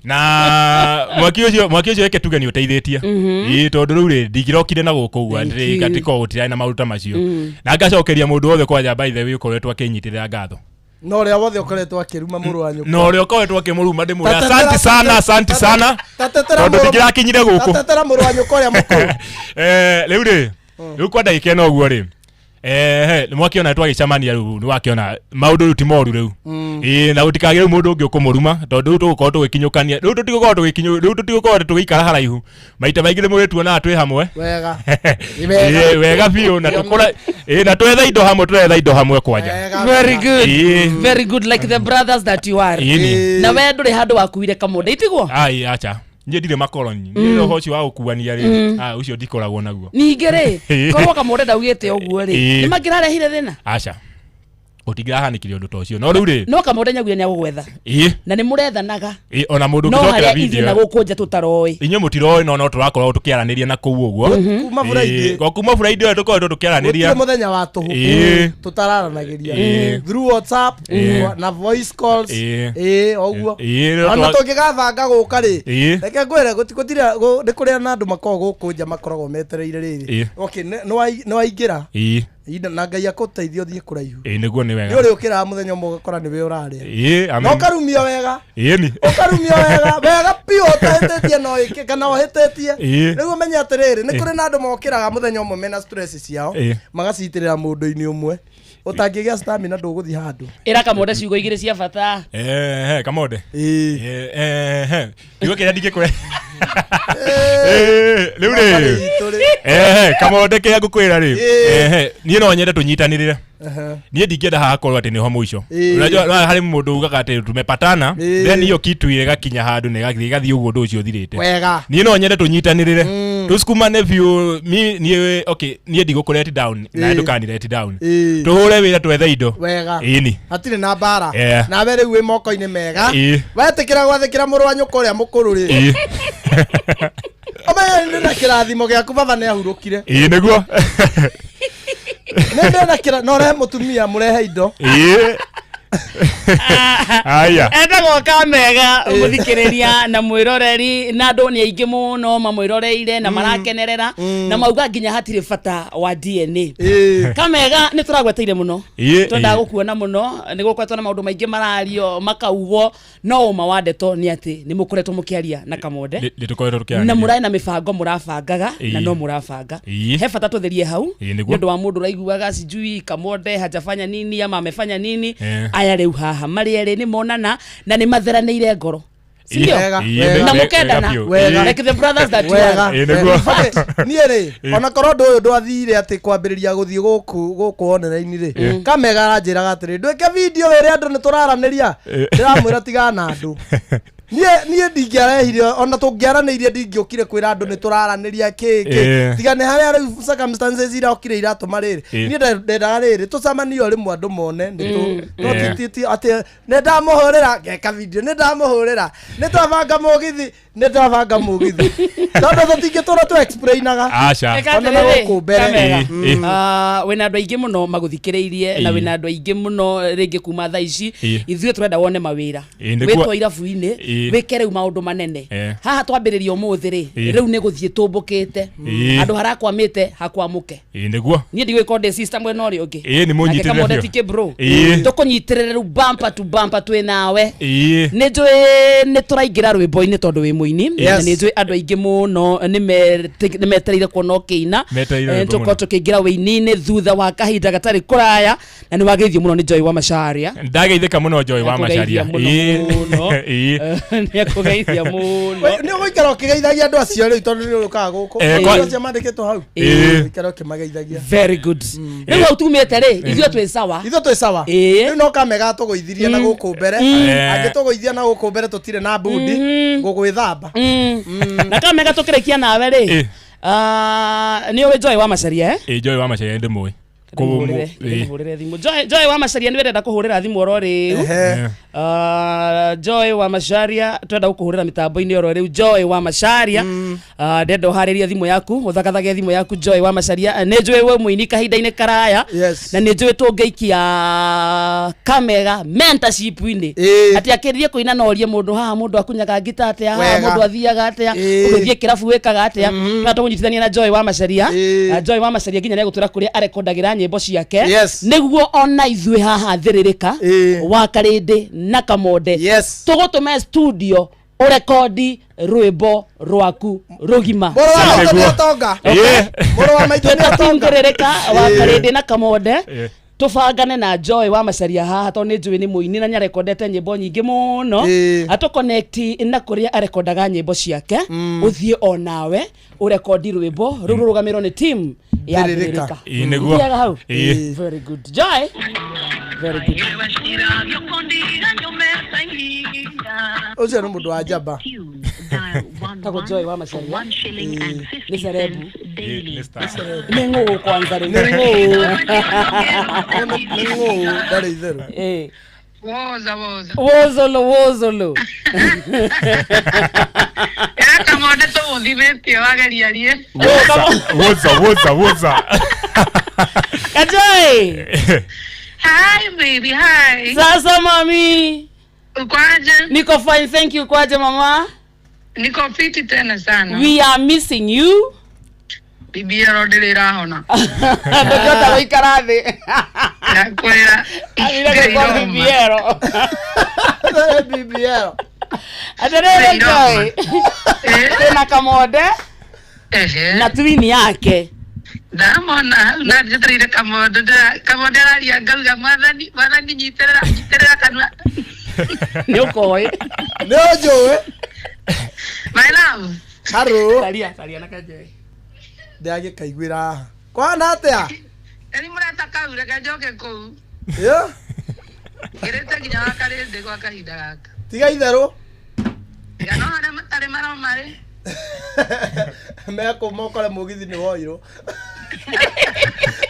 Na mwaki ũcio reke tuge nĩ ũteithĩtie. Ĩĩ tondũ rĩu rĩ ndingĩrokire na gũkũ ũguo Thank atĩ you. gatiko gũtirarĩ na maũndũ ta macio. Na ngacokeria mũndũ wothe kwanja by the way ũkoretwo akĩnyitĩrĩra ngatho. Na ũrĩa wothe ũkoretwo akĩruma mũrũ wa nyũkwa. Na ũrĩa ũkoretwo akĩmũruma ndĩmwĩra Tatetera- asante sana asante sana Tatetera tondũ mũrũ- ndingĩrakinyire gũkũ. Tatetera mũrũ wa nyũkwa ũrĩa mũkũrũ. Rĩu rĩ rĩu kwa ndagĩka ĩno ũguo rĩ nĩ mwakĩona twagĩcemania rĩu nĩ wakĩona maũndũ rĩu ti moru rĩu. Ĩĩ na gũtikagĩe rĩu mũndũ ũngĩ ũkũmũruma tondũ rĩu tũgũkorwo tũgĩkinyũkania rĩu tũtigũkorwo tũgĩkinyũ rĩu tũtigũkorwo tũgĩikara haraihu maita maingĩ nĩ mũrĩtuonaga twĩ hamwe. Wega. Ĩĩ, wega biũ na tũkũra ĩĩ na twetha indo hamwe tũretha indo hamwe kwanja. Very good. Ĩĩ. Very good like the brothers that you are. Ĩĩ nĩ. Na we ndũrĩ handũ wakuire Kamonde itiguo? Ai acha niĩ ndirĩ makoroni niĩ ũhoro ũcio wa gũkuania rĩ ũcio ndikoragwo naguo. Ningĩ rĩ Ĩĩ. korwo Kamonde ndaugĩte ũguo rĩ Ĩĩ. nĩ mangĩrarehire thĩna? Aca gũtingĩrahanĩkire ũndũ ta ũcio no rĩu rĩ No Kamonde nyaugire nĩ agũgwetha ĩĩ na nĩ mũrethanaga ĩĩ ona mũndũ no ũngĩcokera harĩa ithuĩ video na gũkũ nja tũtaroĩ. Inyuĩ mũtiroĩ no no tũrakorwo tũkĩaranĩria na kũu ũguo. Kuma Friday. Ĩĩ, o kuma Friday ĩyo tũkoretwo tũkĩaranĩria. Gũtirĩ mũthenya wa tũhũ Ĩĩ. tũtararanagĩria Ĩĩ. through WhatsApp Ĩĩ. na voice calls. Ĩĩ. Ĩĩ ũguo. Ĩĩ, rĩo Ona tũngĩgabanga gũka rĩ Ĩĩ. reke ngwĩre gũtirĩ nĩ kũrĩ na andũ makoragwo gũkũ nja makoragwo metereire rĩrĩ. Ĩĩ. Okay, nĩ waingĩra Ĩĩ. Inda na Ngai akũteithia ũthiĩ kũraihu. Ĩĩ nĩguo nĩ Nĩ wega. ũrĩũkĩraga mũthenya ũmwe ũgakora nĩwe ũrarĩa. Ĩĩ Na amen. ũkarumio wega. Ĩĩ nĩ. Ũkarumio wega wega biũ ũtahĩtĩtie no ĩke kana ũhĩtĩtie. Ĩĩ. Rĩu ũmenye atĩrĩrĩ nĩ Ĩĩ. kũrĩ na andũ mokĩraga mũthenya ũmwe mena stress ciao Ĩĩ. magacitĩrĩra mũndũ-inĩ ũmwe ũtangĩgĩa stamina ndũgũthiĩ handũ. Ĩra Kamonde ciugo igĩrĩ cia bata. Ehe, Kamonde. Ehe. Kiugo kĩrĩa ndingĩkũre. Ĩĩ, rĩu rĩ. Ehe, Kamonde kĩrĩa ngũkwĩra rĩ. Ehe, niĩ no nyende tũnyitanĩrĩre. Niĩ ndingĩenda haha hakorwo atĩ nĩho mũico. Ĩĩ. Unajua harĩ mũndũ ugaga atĩ tumepatana, Ĩĩ. then hiyo kitu ĩgakinya handũ na ĩgathiĩ ĩgathiĩ ũguo ũndũ ũcio ũthirĩte. Wega. Niĩ no nyende tũnyitanĩrĩre. Tũsukumane biũ mi niĩ okay, niĩ ndigũkũ let down na Ĩĩ. ndũkani let down. Ĩĩ. Tũhũre wĩra twethe indo. Wega. Ĩĩ nĩ. Hatirĩ na mbara. Yeah. Nawe rĩu wĩ moko-inĩ mega. Ĩĩ. Wetĩkĩra gwathĩkĩra mũrũ wa nyũkwa ũrĩa mũkũrũ rĩ. Ĩĩ. Ũmenye nĩ na kĩrathimo gĩaku baba nĩ ahurũkire. Ĩĩ nĩguo. Nĩ ndĩna kĩra no rehe mũtumia mũrehe indo. Ĩĩ. Aya. Etagwo Kamega mũthikĩrĩria na mwĩroreri na andũ nĩ aingĩ mũno mamwĩroreire na marakenerera na mauga nginya hatirĩ bata wa DNA. Kamega nĩ tũragweteire mũno Ĩĩ, twendaga ĩĩ. gũkuona mũno nĩ gũkoretwo na maũndũ maingĩ marario makaugwo no ũma wa ndeto nĩ atĩ nĩ mũkoretwo mũkĩaria na Kamonde Nĩ tũkoretwo tũkĩaranĩria. na mũrarĩ na mĩbango mũrabangaga na Ĩĩ. no mũrabanga Ĩĩ. he bata tũtherie hau Ĩĩ, nĩguo. nĩ ũndũ wa mũndũ ũraiguaga sijui Kamonde hajafanya nini ama amefanya nini Eh. aya rĩu haha marĩ erĩ nĩ monana na nĩ matheranĩire ngoro Si Ĩĩ. ndio? Wega, Ĩĩ, na wega, mũkendana wega biũ. Wega. like the brothers that you Wega. are. Ĩĩ, nĩguo. Okay, niĩ rĩ Ĩĩ. ona korwo ũndũ ũyũ ndwathire atĩ kwambĩrĩria gũthiĩ gũkũ gũkũ online rĩ Ĩĩ. Kamega aranjĩraga atĩrĩ ndwĩke video ĩrĩa andũ nĩ tũraranĩria Ĩĩ. ndĩramwĩra tigana na andũ Niĩ ndingĩarehire ona tũngĩaranĩirie ndingĩũkire kwĩra andũ nĩ tũraranĩria kĩ kĩ Ĩĩ. tiga nĩ harĩa rĩu circumstances irokire iratũma rĩrĩ. Ĩĩ. Niĩ ndendaga rĩrĩ tũcemanie o rĩmwe andũ mone nĩ tũ no Ĩĩ. ti atĩ nĩ ndamũhũrĩra ngeka video nĩ ndamũhũrĩra nĩ twabanga mũgithi nĩ twabanga mũgithi tondũ tũtingĩtũra tũ explainaga Aca. Eka ona na atĩrĩrĩ, gũkũ mbere. Kamega. Ĩĩ, ĩĩ. Ah, wĩna andũ aingĩ mũno magũthikĩrĩirie na Ĩĩ. wĩna andũ aingĩ mũno rĩngĩ kuma thaa ici Ĩĩ. ithuĩ tũrenda wone mawĩra Ĩĩ, nĩguo- wĩtwo irabu-inĩ Ĩĩ. wĩke rĩu maũndũ manene Ĩĩ. haha twambĩrĩria ũmũthĩ rĩ Ĩĩ. rĩu nĩ gũthiĩ tũmbũkĩte Ĩĩ. andũ harakwamĩte hakwamũke Ĩĩ, nĩguo niĩ ndigũgĩkorwo ndĩ sister mwena ũrĩa ũngĩ Ĩĩ, nĩ mũnyitĩrĩre Nake Kamonde biũ. ti kĩ bro Ĩĩ. tũkũnyitĩrĩre rĩu bumper to bumper twĩ nawe Ĩĩ. nä njå nä tå raingä ra rwä mbo-inä tondå wä må ini Yes. na nä njå andå aingä må no nä metereire kuona å kä ina Metereire rwĩmbo tå korwo mũno. tå kä ingä ra wä ini-inä thutha wa kahinda gatarä kå raya na nä wageithio må no nä Joy wa Macharia Ndageithĩka mũno Joy wa Nĩakũgeithia Macharia. mũno Ĩĩ. mũno. Ĩĩ. nä akå geithia må no Nĩ ũgũikara ũkĩgeithagia andũ acio rĩu tondũ nĩ ũkaga gũkũ Eh, Andũ acio mandĩkĩtwo hau Ĩĩ. ũikara ũkĩmageithagia very good rä u hau tumä te rä ithuä twä sawa ithuĩ twĩ sawa Ĩĩ. rĩu no kamega tũgũithirie na gũkũ mbere Eh. angĩtũgũithia na gũkũ mbere tũtirĩ na bundi ngũgwĩthamba na kamega tå kä rä kia nawe rä Ĩĩ. nä å ä Joy wa Macharia eh? Ĩĩ, Joy wa Macharia nĩ ndĩmũĩ. Ĩĩ. Ndĩmũhũrĩre thimũ Joy wa Macharia nĩ wendenda kũhũrĩra thimũ oro rĩu Ehe. Ah, Joy wa Macharia twenda gũkũhũrĩra mĩtambo-inĩ oro rĩu Joy wa Macharia Ah, ndenda ũharĩrie thimũ yaku ũthagathage thimũ yaku Joy wa Macharia Ah, nĩ njũĩ we mũini kahinda-inĩ karaya Yes. na nĩ njũĩ tũngĩikia kamega mentorship-inĩ Ĩĩ. atĩ akĩrĩrie kũina na orie mũndũ haha mũndũ akunyaga ngita atĩa haha Wega. mũndũ athiaga atĩa Ĩĩ. ũgĩthiĩ kĩrabu wĩkaga atĩa na tũkũnyitithania na Joy wa Macharia Ĩĩ. Ah, Joy wa Macharia nginya nĩegũtwĩra kũrĩa arekondagĩra nyĩmbo ciake Yes. nĩguo ona ithuĩ haha thĩrĩrĩka Ĩĩ. wa karĩndĩ na kamonde Yes. tũgũtũme studio ũrekondi rwĩmbo rwaku rũgima Mũrũ wa maitũ nĩ Nĩguo. ũtonga Ĩĩ. mũrũ wa maitũ nĩ ũtonga twĩtatingĩrĩrĩka wa karĩndĩ na kamonde Ĩĩ. tũbangane na Joy wa Macharia haha tondũ nĩ njũĩ nĩ mũini na nĩarekondete nyĩmbo nyingĩ mũno Ĩĩ. atũconnect na kũrĩa arekondaga nyĩmbo ciake ũthiĩ o nawe ũrekondi rwĩmbo rũu rũrũgamĩrwo nĩ team ya Thĩrĩrĩka. Thĩrĩrĩka Ĩĩ, nĩguo. Thiaga hau Ĩĩ. very good Joy very good ũcio nĩ mũndũ wa njamba tagwo Joy wa Macharia nĩ cerebu Ĩĩ, nĩ star. nĩ ng'ũũ kwanza rĩu nĩ ng'ũũ nĩ ng'ũũ ndarĩ itherũ Ĩĩ. Woza woza. wozolo wozolo Ya kamonde tũmũthimĩtie wageria rie. Woza, woza, woza, woza. Kajoy Hi baby, hi. sasa mami Ukwaje? niko fine thank you kwaje mama Niko fiti tena sana. we are missing you Bibi ero ndĩrĩ ĩrahona. ndũngĩhota gũikara thĩ Ndakwĩra. athire gũkwa bibiero BBL atĩrĩrĩ Joy twĩna kamonde Ehe. na twini yake Ndamona hau na njetereire kamonde kamonde araria ngauga mwathani mwathani nyitĩrĩra nyitĩrĩra kanua. nĩ ũkoĩ nĩ ũnjũĩ My love. harũ caria caria na Kajoy ndĩragĩkaiguĩra haha kwana atĩa Eri mũreta kau reke njoke kũu. Ĩ? Ngĩrĩte nginya wa karĩndĩ gwa kahinda gaka. tiga itherũ Tiga no harĩa matarĩ maroma rĩ. mekũma ũkore mũgithi nĩ woirwo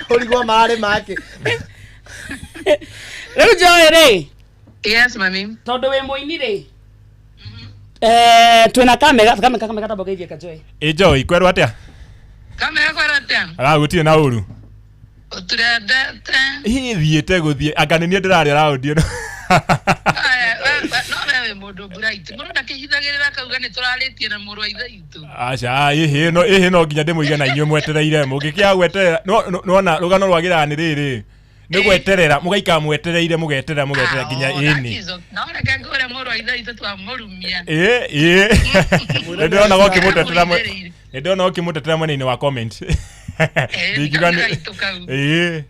ũrigwo mararĩ make rĩu Joy rĩ Yes mami. tondũ wĩ mũini rĩ Eh, twĩna kamega kamega kamega tamba ũgeithie Kajoy Ĩĩ, Joy, kwerwo atĩa? Kamega kwĩra atĩa? Ara gũtirĩ na ũru. Ũturendete. Ĩ, thiĩte gũthiĩ anga nĩ niĩ ndĩrarĩa raundi ĩno. Aya, no we wĩ mũndũ bright. Mũndũ ndakĩhithagĩrĩra akauga nĩ tũrarĩtie na mũrũ wa ithe witũ. Aca, ĩhĩ no ĩhĩ no nginya ndĩmũige na inyuĩ mwetereire mũngĩkĩaga gweterera nona rũgano rwagĩraga nĩ rĩrĩ nĩ gweterera mũgaikara mwetereire mũgeterera mũgeterera nginya ĩni No reke ngũre mũrũ wa ithe witũ twamũrumia. ĩ ĩ nĩ ndĩrona ũkĩmũtetera nĩ ndĩrona ũkĩmũtetera mwena-inĩ wa comment ndingiuga nĩ gaitũ kau. ĩ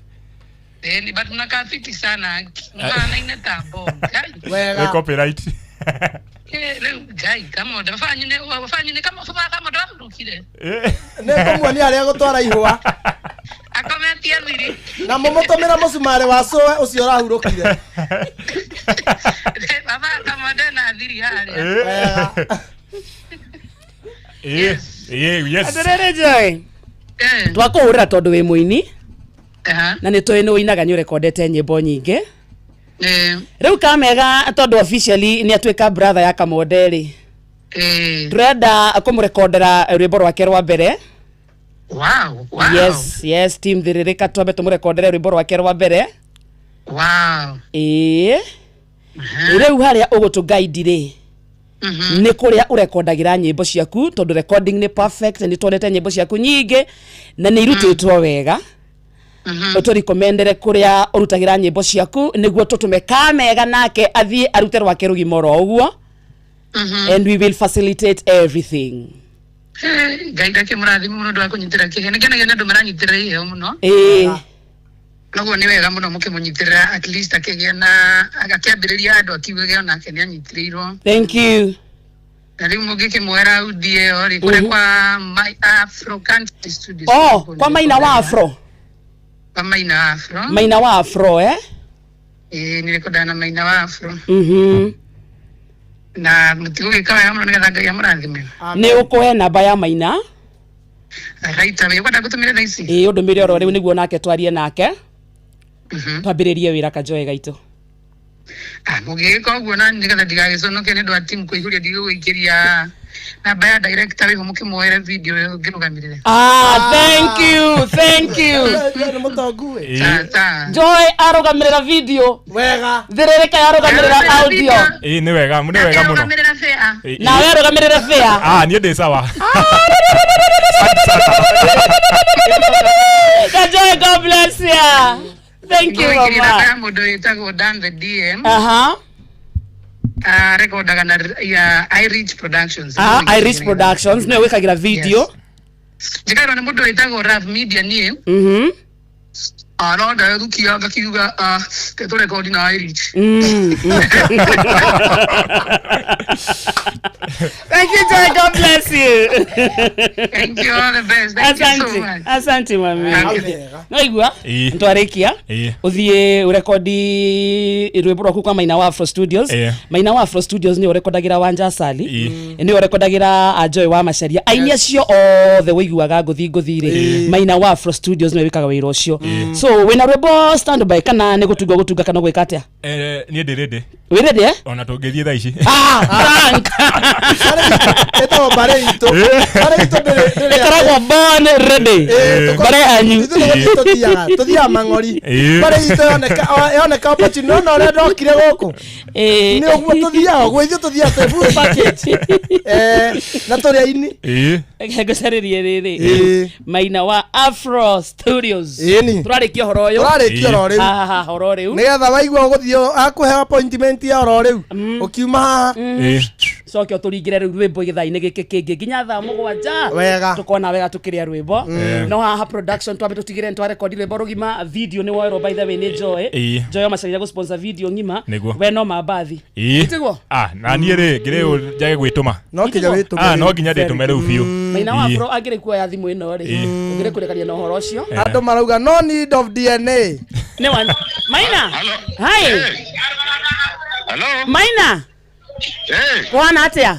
Ĩni, but mnakaa fiti sana. Mhanaine ta bomu. nĩ copyright Rĩu Ngai kamonde baba wanyu nĩ baba wanyu nĩ kama baba kamonde wahurũkire. nĩ ngũmuonia harĩa gũtwara ihũa Akometie thiri. na mũmũtũmĩre mũcumarĩ wa cũwe ũcio ũrahurũkire Baba Kamonde na thiri harĩa. Ĩĩ, ĩĩ, yes. Atĩrĩrĩ Joy, twakũhũrĩra tondũ wĩ mũini na nĩ tũĩ nĩ ũinaga nĩ ũrekondete nyĩmbo nyingĩ. Rĩu Kamega tondũ officially nĩ atuĩka brother ya Kamonde rĩ, tũrenda kũmũrekondera rwĩmbo rwake rwa mbere. Wow. Yes, yes, team Thĩrĩrĩka, twambe tũmũrekondere rwĩmbo rwake rwa mbere. Wow. Ĩĩ, rĩu harĩa ũgũtũ guide rĩ, nĩ kũrĩa ũrekondagĩra nyĩmbo ciaku, tondũ recording nĩ perfect, nĩ tuonete nyĩmbo ciaku nyingĩ na nĩ irutĩtwo wega. Ũtũrikomendere kũrĩa ũrutagĩra nyĩmbo ciaku nĩguo tũtũme Kamega nake athiĩ arute rwake rũgima oro ũguo, and we will facilitate everything. Ngai ndakĩmũrathime mũno ũndũ wa kũnyitĩra kĩheo. Nĩngenagia nĩ andũ maranyitĩrĩra iheo mũno. Noguo nĩ wega mũno mũkĩmũnyitĩrĩra, at least akĩgĩa na akĩambĩrĩria andũ akiugage onake nĩ anyitĩrĩirwo. Thank you. Na rĩu mũngĩkĩmuoera audio ĩyo rĩ, kũrĩa kwa My Afro Country Studios. Oh, kwa Maina wa Afro. Kwa Maina wa Afro. Maina wa Afro, eh. Ĩĩ, nĩrekondaga na Maina wa Afro. Na mũtigũgĩka wega mũno nĩgetha Ngai amũrathime. Nĩ ũkũhe namba ya Maina. Right away. Ũkwenda ngũtũmĩre thaa ici? Ĩĩ, ũndũmĩre oro rĩu nĩguo nake twarie nake, twambĩrĩrie wĩra Kajoe gaitũ. Mũngĩgĩka ũguo na nĩgetha ndigagĩconoke nĩ ũndũ wa timu kũihũria, ndigũgũikĩria namba ya director wĩho mũkĩmuoere video ĩyo ngĩrũgamĩrĩre. Ah, thank you, thank you. Nĩ mũtongu we. Joy arũgamĩrĩra video wega, Thĩrĩrĩka yarũgamĩrĩra audio. Ĩĩ, nĩ wega, nĩ wega mũno. Arũgamĩrĩra fare. Ĩĩ. Nawe arũgamĩrĩre fare. Ah, niĩ ndĩ sawa. Kajoe, God bless ya. Thank you, Ngũgũikĩria namba ya mama. mũndũ wĩtagwo Dan the DM. Aha. Rekondaga na ya iRich Productions. Ah, Irish Productions nĩwe wĩkagĩra video. Njĩkagĩrwo nĩ mũndũ wĩtagwo Rav Media niĩ. No ndethukia ngakiuga ke tũrekondi na iRich. Thank you, Joy. God bless you. Thank you, all the best. Thank you so Asante. much. Asante mami. Thank you. Naigua? Ĩĩ. Ntwarĩkia. Ĩĩ. Ũthiĩ ũrekondi rwĩmbo rwaku kwa Maina wa Afro Studios. Ĩĩ. Maina wa Afro Studios nĩwe ũrekondagĩra Wanja Asali. Ĩĩ. Nĩwe ũrekondagĩra Joy wa Macharia. Aini acio othe wĩiguaga ngũthi ngũthi rĩ. Maina wa Afro Studios nĩwe wĩkaga wĩra ũcio. So wĩna rwĩmbo standby kana nĩ gũtunga gũtunga kana gwĩka atĩa? Eh, niĩ ndĩ ready. Wĩ ready, eh? Ona tũngĩthiĩ thaa ici. Ah, thank. Ĩtagwo mbarĩ itũ. Mbarĩ itũ ndĩrĩ. Ĩkoragwo born ready. Mbarĩ yanyu. Ithuĩ nĩ tũthiaga, tũthiaga mang'ori. Ĩĩ. Mbarĩ itũ yoneka yoneka opportunity, no na ũrĩa ndokire gũkũ. Nĩ ũguo tũthiaga ũguo, ithuĩ tũthiaga twĩ full package. Na tũrĩ aini. Ĩĩ. Ngũcarĩrie rĩrĩ. Ĩĩ. Maina wa Afro Studios. Ĩni. Tũrarĩkia ũhoro ũyũ. Tũrarĩkia oro rĩu. Ha, ha, ha, oro rĩu. Nĩgetha waigua ũgũthiĩ akũhe appointment ya oro rĩu ũkiuma haha. Ĩĩ. Coke ũtũringĩre rĩu rwĩmbo gĩthaa-inĩ gĩkĩ kĩngĩ nginya thaa 7. Wega. Tũkona wega tũkĩrĩa rwĩmbo. No haha production twambe tũtigĩre nĩtwarekondi rwĩmbo rũgima, video nĩ woerwo by the way nĩ Joy. Ĩĩ. Joy Macharia gũsponsor video ng'ima. Nĩguo. We no mambathi. Ĩĩ. Tiguo? Ah, na niĩ rĩ, ngĩrĩ ũ njage gwĩtũma. No nginya wĩtũme. Ah, no nginya ndĩtũme rĩu biũ. Maina wa Ĩĩ. Afro angĩrĩ kuoya thimũ ĩno rĩ, Ĩĩ. ũngĩrĩ kũrekania na ũhoro ũcio. Andũ marauga no need of DNA. Nĩ wa Maina. Hi. Maina. Kũhana atĩa?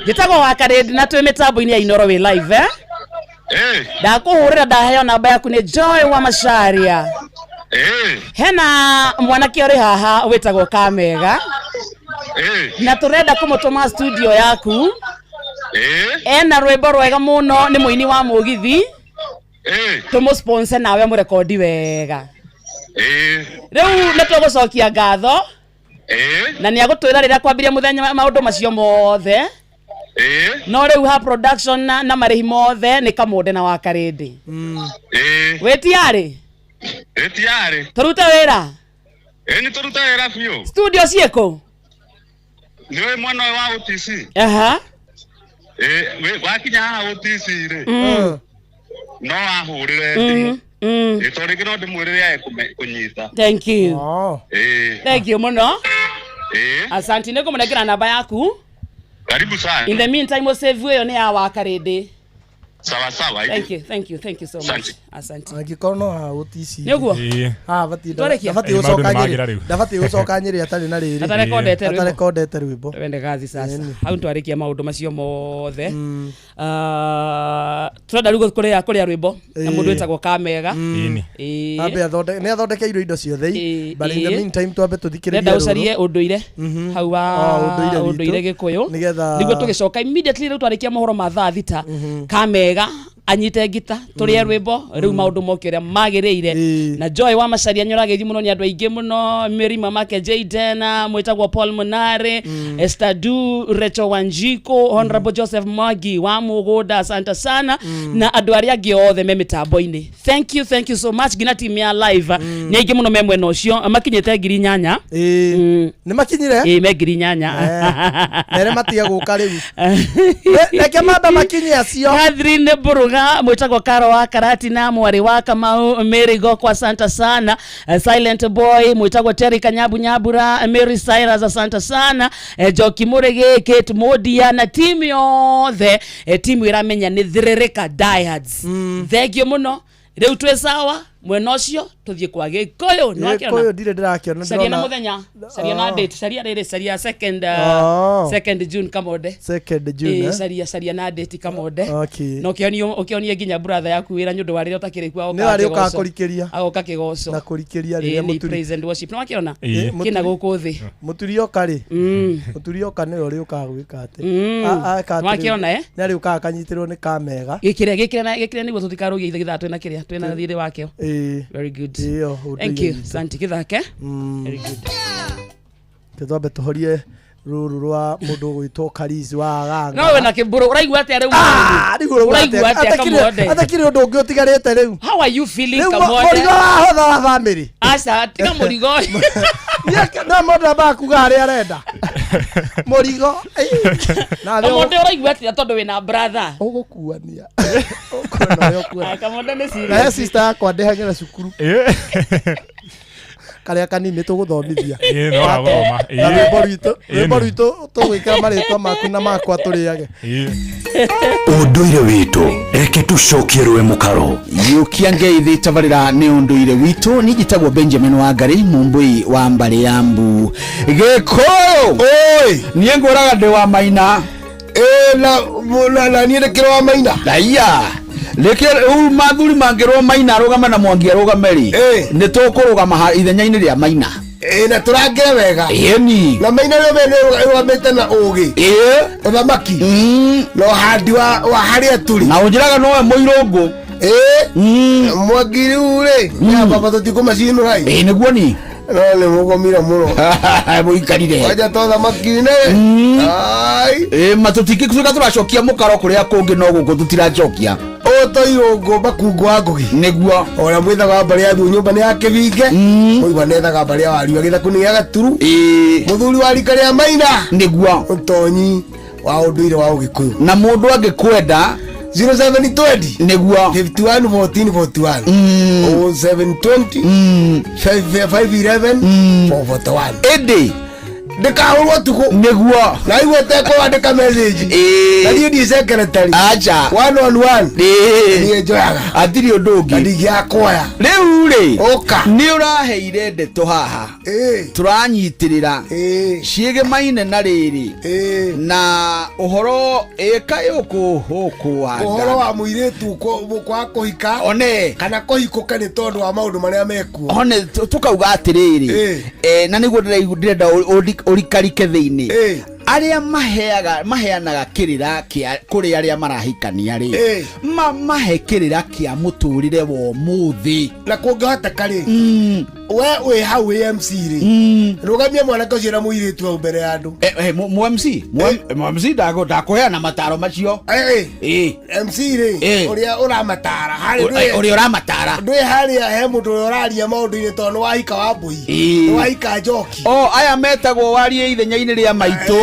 Njĩtagwo wa Karĩndi na twĩ mĩtambo-inĩ ya Inoro wĩ live, eh? Ndakũhũrĩra ndaheo namba yaku nĩ Joy wa Macharia. Hena mwanake ũrĩ haha wĩtagwo Kamega na tũrenda kũmũtũma studio yaku. Ena rwĩmbo rwega mũno, nĩ mũini wa mũgithi, tũmũ sponsor nawe mũrekondi wega. Rĩu nĩ tũgũcokia ngatho na nĩ agũtwĩra rĩrĩa kwambĩrĩria mũthenya maũndũ macio mothe, no rĩu ha production na marĩhi mothe nĩ Kamũnde na wa Karĩndĩ. Wĩ tiarĩ? Ĩtiarĩ. Tũrute wĩra. Ĩ, nĩ tũrute wĩra biũ. Studio ciĩkũ? Nĩ ũĩ mwena ũyũ wa OTC? Aha. Ĩ, wakinya haha OTC rĩ, no ahũrĩre thimũ. Ĩ, tondũ rĩngĩ no ndĩmwĩrĩre age kũnyita. Thank you. Ĩ. Thank you mũno. Ĩ. Asante, nĩ ngũmũnengera namba yaku. Karibu sana. In the meantime, ũsave ĩyo nĩ ya wa Karĩndĩ. Sawa sawa. Thank you, thank you, thank you so much. Asante. Asante. Angĩkorwo no haha ũtici. Nĩ ũguo? Haha batiĩ Twarĩkia? ndabatiĩ Ĩ, maũndũ gũcoka nĩ magĩra Nyĩrĩ. rĩu. Ndabatiĩ gũcoka Nyĩrĩ atarĩ na rĩrĩ. Atarekondete rwĩmbo. Atarekondete rwĩmbo. Twende kazi sasa. Ĩni. Hau twarikia maundu macio mothe. Ah, turenda rĩu kũrĩa kũrĩa rwĩmbo na Ĩĩ. mũndũ wĩtagwo Kamega. Ĩni. Ĩĩ. Ambe athondeke nĩ athondekeirwo indo ciothe Ĩĩ, but in the ĩĩ. meantime twambe tũthikĩrĩrie Ndenda rũrũ. ũcarie ũndũire hau wa Ah, ũndũire witũ. ũndũire gĩkũyũ Nĩgetha- nĩguo tũgĩcoka immediately rĩu twarĩkia mohoro ma thaa thita Kamega anyite ngita tũrĩe rwĩmbo rĩu maũndũ moke ũrĩa magĩrĩire na Joy wa Macaria nĩũrageithio mũno nĩ andũ aingĩ mũno Mary mamake Jaden mwĩtagwo Paul Munare Esther Du Rachel Wanjiko Honorable Joseph Mwangi wa Mũgũnda asante sana na andũ arĩa angĩ othe me mĩtambo-inĩ thank you, thank you so much nginya team ya live nĩ aingĩ mũno me mwena ũcio makinyĩte 8,000. Ĩĩ. Nĩ makinyire? Ĩĩ me 8,000. Mere matige gũka rĩu. Reke mambe makinyie acio. Catherine Buruga mwĩtagwo Karo wa Karatina mwarĩ wa Kamau Mary Goko asante sana. Silent Boy mwĩtagwo Terry Kanyabu Nyabura Mary Cyrus asante sana. Njoki Mũrĩgĩ Kate Modia na timu yothe, timu ĩramenya nĩ Thĩrĩrĩka Diehards. Thengio mũno rĩu twĩ sawa mwena ũcio tũthiĩ kwa Gĩkũyũ. Nĩ wakĩona? Gĩkũyũ ndirĩ ndĩrakĩona. Caria na ndĩrona- mũthenya, caria na Ah. date, caria rĩrĩ, caria second, Ah. second June Kamonde. Second June, Ĩĩ, eh? caria caria na date Kamonde. Okay. Na ũkĩonie nginya brother yaku wĩra nĩ ũndũ wa rĩrĩa ũtakĩrĩ kuo. Nĩ arĩ ũkaga kũrikĩria. Agoka kĩgoco Na kũrikĩria Ĩĩ, rĩrĩa nĩ mũturi. praise and worship. Nĩ wakĩona Ĩĩ. kĩna gũkũ thĩ. Mũturi oka rĩ. Mũturi oka nĩwe ũrĩũkaga gwĩka atĩ. Aka atĩrĩ, Wakĩona, eh? Nĩ arĩũkaga akanyitĩrwo nĩ Kamega. Gĩkĩre gĩkĩre na gĩkĩre nĩguo tũtikarũgie ithe gĩthaa twĩna kĩrĩa twĩna thiirĩ wakĩo. Ĩĩ. Very good. Ĩyo, ũndũire Thank you. witũ. Asante gĩthake. Very good. Reke twambe tũhorie rũrũ rwa mũndũ ũgwĩtwo Karizi wa Aganga. No wĩna kĩmbũrũ ũraigua atĩa rĩu? Ah, rĩu ũraigua Ũraigua atĩa? atĩa Kamonde? Atakĩrĩ ũndũ ũngĩ ũtigarĩte rĩu. How are you feeling Rĩu Kamonde? mũrigo wahotha wa bamĩrĩ. Aca, tiga mũrigo. No mũndũ ambaga kuga harĩa arenda. Mũrigo. Na thĩ Kamonde ũraigua atĩa tondũ wĩna brother? Ũgũkuania. Ah, Kamonde nĩ Na he serious. sister yakwa ndĩhagĩra cukuru. Karĩa kanini tũgũthomithia. Ĩĩ, no gathoma. Ĩĩ. Na rwĩmbo rwitũ, Ĩĩ, rwĩmbo nĩ. rwitũ tũgwĩkĩra marĩtwa maku na makwa tũrĩage. Ũndũire witũ reke tũcokie rũe mũkaro. Yũkia ngeithi tabarĩra nĩ ũndũire witũ niĩ njĩtagwo Benjamin Wangari mũmbũi wa mbarĩ ya mbu Gĩkũyũ niĩ ngũraga ndĩ wa maina. Ĩ, na na niĩ ndĩkĩrĩ wa maina. Aya rĩkĩo rĩu mathuri mangĩrwo maina arũgame na mwangi arũgame rĩ nĩ tũkũrũgama ithenya-inĩ rĩa maina. Ĩ, na tũrangĩre wega. Ĩni. Na maina nĩyo mene ĩrũgamĩte na ũgĩ. Ĩ. Ũthamaki. Na ũhandi wa harĩa tũrĩ. Na ũnjĩraga nowe mũirũngũ. Ĩ. Mwangi rĩu rĩ nĩ baba tũtikũmacinũra ĩ. Ĩ nĩguo ni. No nĩ mũgomire mũno. Mũikarire. Kwanja to thamaki-inĩ. Ai. Ĩ ma tũtingĩtuĩka tũracokia mũkaro kũrĩa kũngĩ no gũkũ tũtiracokia. Ũyũ to irũngũ makungu wa ngũgi. Nĩguo. Ona mwĩthaga wa mbarĩ ya thuo nyũmba nĩ ya kĩbinge. Mũigua nethaga mbarĩ ya wariua gĩthaku nĩ gĩa gaturu. Mũthuri wa rika rĩa maina. Nĩguo. Ũtonyi wa ũndũire wa ũgĩkũyũ. Na mũndũ angĩkwenda 0720 nĩguo 51 14 41 0720 511 441 ĩndĩ ndĩkahũrwo tukũ nĩguo na igua tekwandĩka message na niĩ ndi secretary acha one on one niĩ njoyaga hatirĩ ũndũ ũngĩ na ndingĩakuoya rĩu rĩ ũka nĩ ũraheire ndeto haha tũranyitĩrĩra ciĩgemaine na rĩrĩ na ũhoro ĩka ũkũhũkũhanda ũhoro wa mũirĩtu kwaga kũhika one kana kũhikũka nĩ tondũ wa maũndũ marĩa mekuo one tũkauga atĩrĩrĩ na nĩguo ndĩrenda ũrikarike thĩinĩ arĩa maheaga maheanaga kĩrĩra kĩa kũrĩ arĩa marahikania rĩ mahe kĩrĩra kĩa mũtũrĩre wa ũmũthĩ na kũngĩhoteka rĩ we wĩ hau wĩ MC rĩ rũgamia mwanake ũcio na mũirĩtu hau mbere ya andũ mu MC mu MC ndakũheana mataro macio MC rĩ ũrĩa ũramatara harĩ Ũrĩa ũramatara. ndwĩ harĩa he mũndũ ũrĩa ũraria maũndũ-inĩ tondũ nĩ wahika wa mbũi nĩ wahika njoki o aya metagwo warie ithenya-inĩ rĩa maitũ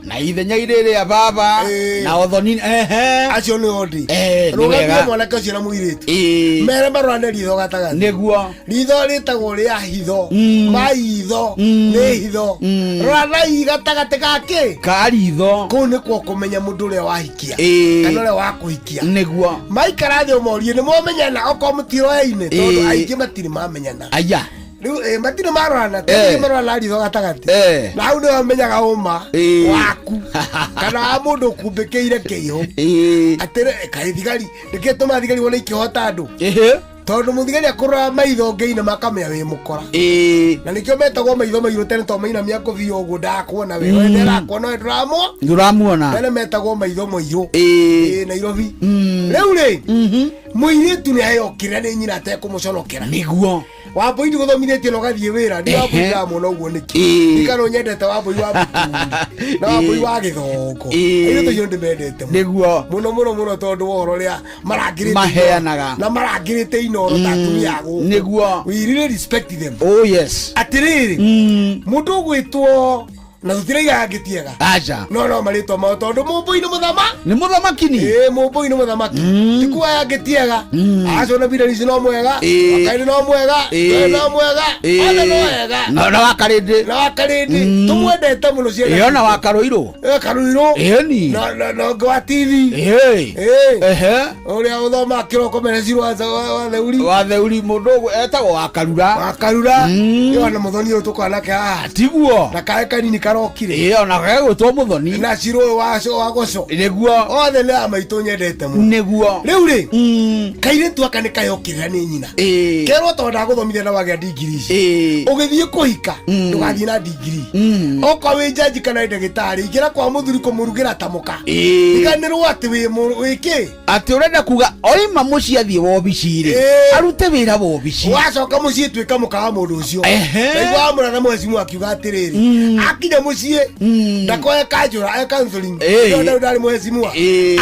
Na ithenya irĩ rĩa baba na othoni ehe acio nĩ ondi nĩ rũgamia wega. Mwanake ũcio na mũirĩtu mere marorane ritho gatagatĩ nĩguo ritho rĩtagwo rĩa hitho maitho nĩ hitho roranai gatagatĩ ga kĩ ka ritho kũu nĩkuo kũmenya mũndũ ũrĩa wahikia kana ũrĩa wakũhikia nĩguo maikara thĩ ũmorie nĩ momenyana okorwo mũtiroyaine tondũ aingĩ matirĩ mamenyana aya rĩu matirĩ marorana tondũ marorana ritho gatagatĩ na hau nĩho menyaga ũma waku kana wa mũndũ ũkumbĩkĩire kĩihũ atĩrĩ kaĩ thigari nĩkĩo tũma thigari wona ikĩhota andũ tondũ mũthigari akũrora maitho ngĩina makamenya wĩ mũkora na nĩkĩo metagwo maitho mairũ tene to mainamia ngũbia ũguo ndakuona we we ndĩrakuona we ndũramwo ndũramuona tene metagwo maitho mairũ Nairobi rĩu rĩ mũirĩtu nĩ aheo kĩrĩa nĩ nyina atekũmũconokera nĩguo Wambui ndigũthomithĩtie na ũgathiĩ wĩra ndi Wambui ndamwona ũguo nĩkĩ ndikana ũnyendete Wambui wa mũturi na Wambui wa gĩthongo airĩtu acio ndĩmendete nĩguo mũno mũno mũno tondũ wa ũhoro ũrĩa marangĩrĩte maheanaga na marangĩrĩte inoro ta atumia a gũkũ nĩguo we really respect them oh yes atĩrĩrĩ mũndũ ũgwĩtwo na tũtiraigaga ngĩtiega aca no no marĩtwa mao tondũ mũmbũi nĩ mũthama nĩ mũthamaki ni ĩ mũmbũi nĩ mũthamaki ti kuoya ngĩtiega aca ona birarisi no mwega wakaĩrĩ no mwega Joy no mwega othe no ega na wakarĩndĩ na wakarĩndĩ tũmwendete mũno ciana ĩ ona wakarũirũ karũirũ ĩni na ũngĩ wa TV ehe ũrĩa ũthomaga kĩroko mene ciro wa theuri wa theuri mũndũ ũguo etagwo wakarura wakarura ĩ ona mũthoni ũyũ tũkorana nake haha tiguo na kaĩ kanini karokire ĩ ona gegwĩtwo mũthoni na ciro ũyũ wa goco nĩguo othe nĩ a maitũ nyendete mũno nĩguo rĩu rĩ kairĩtu aka nĩ kayokĩrĩra nĩ nyina kerwo tondũ ndagũthomithia na wagĩa ndigiri ici ũgĩthiĩ kũhika ndũgathiĩ na ndigiri okorwo wĩ njanji kana ndagĩtarĩ ingĩra kwa mũthuri kũmũrugĩra ta mũka riganĩrwo atĩ wĩ kĩ atĩ ũrenda kuga oima mũciĩ athiĩ wobici rĩ arute wĩra wobici wacoka mũciĩ tuĩka mũka wa mũndũ ũcio naigua wamũra na mwecimu akiuga atĩrĩrĩ akinya mũciĩ ndakoe kanjũra e counseling ĩyo ndarĩ mwecimua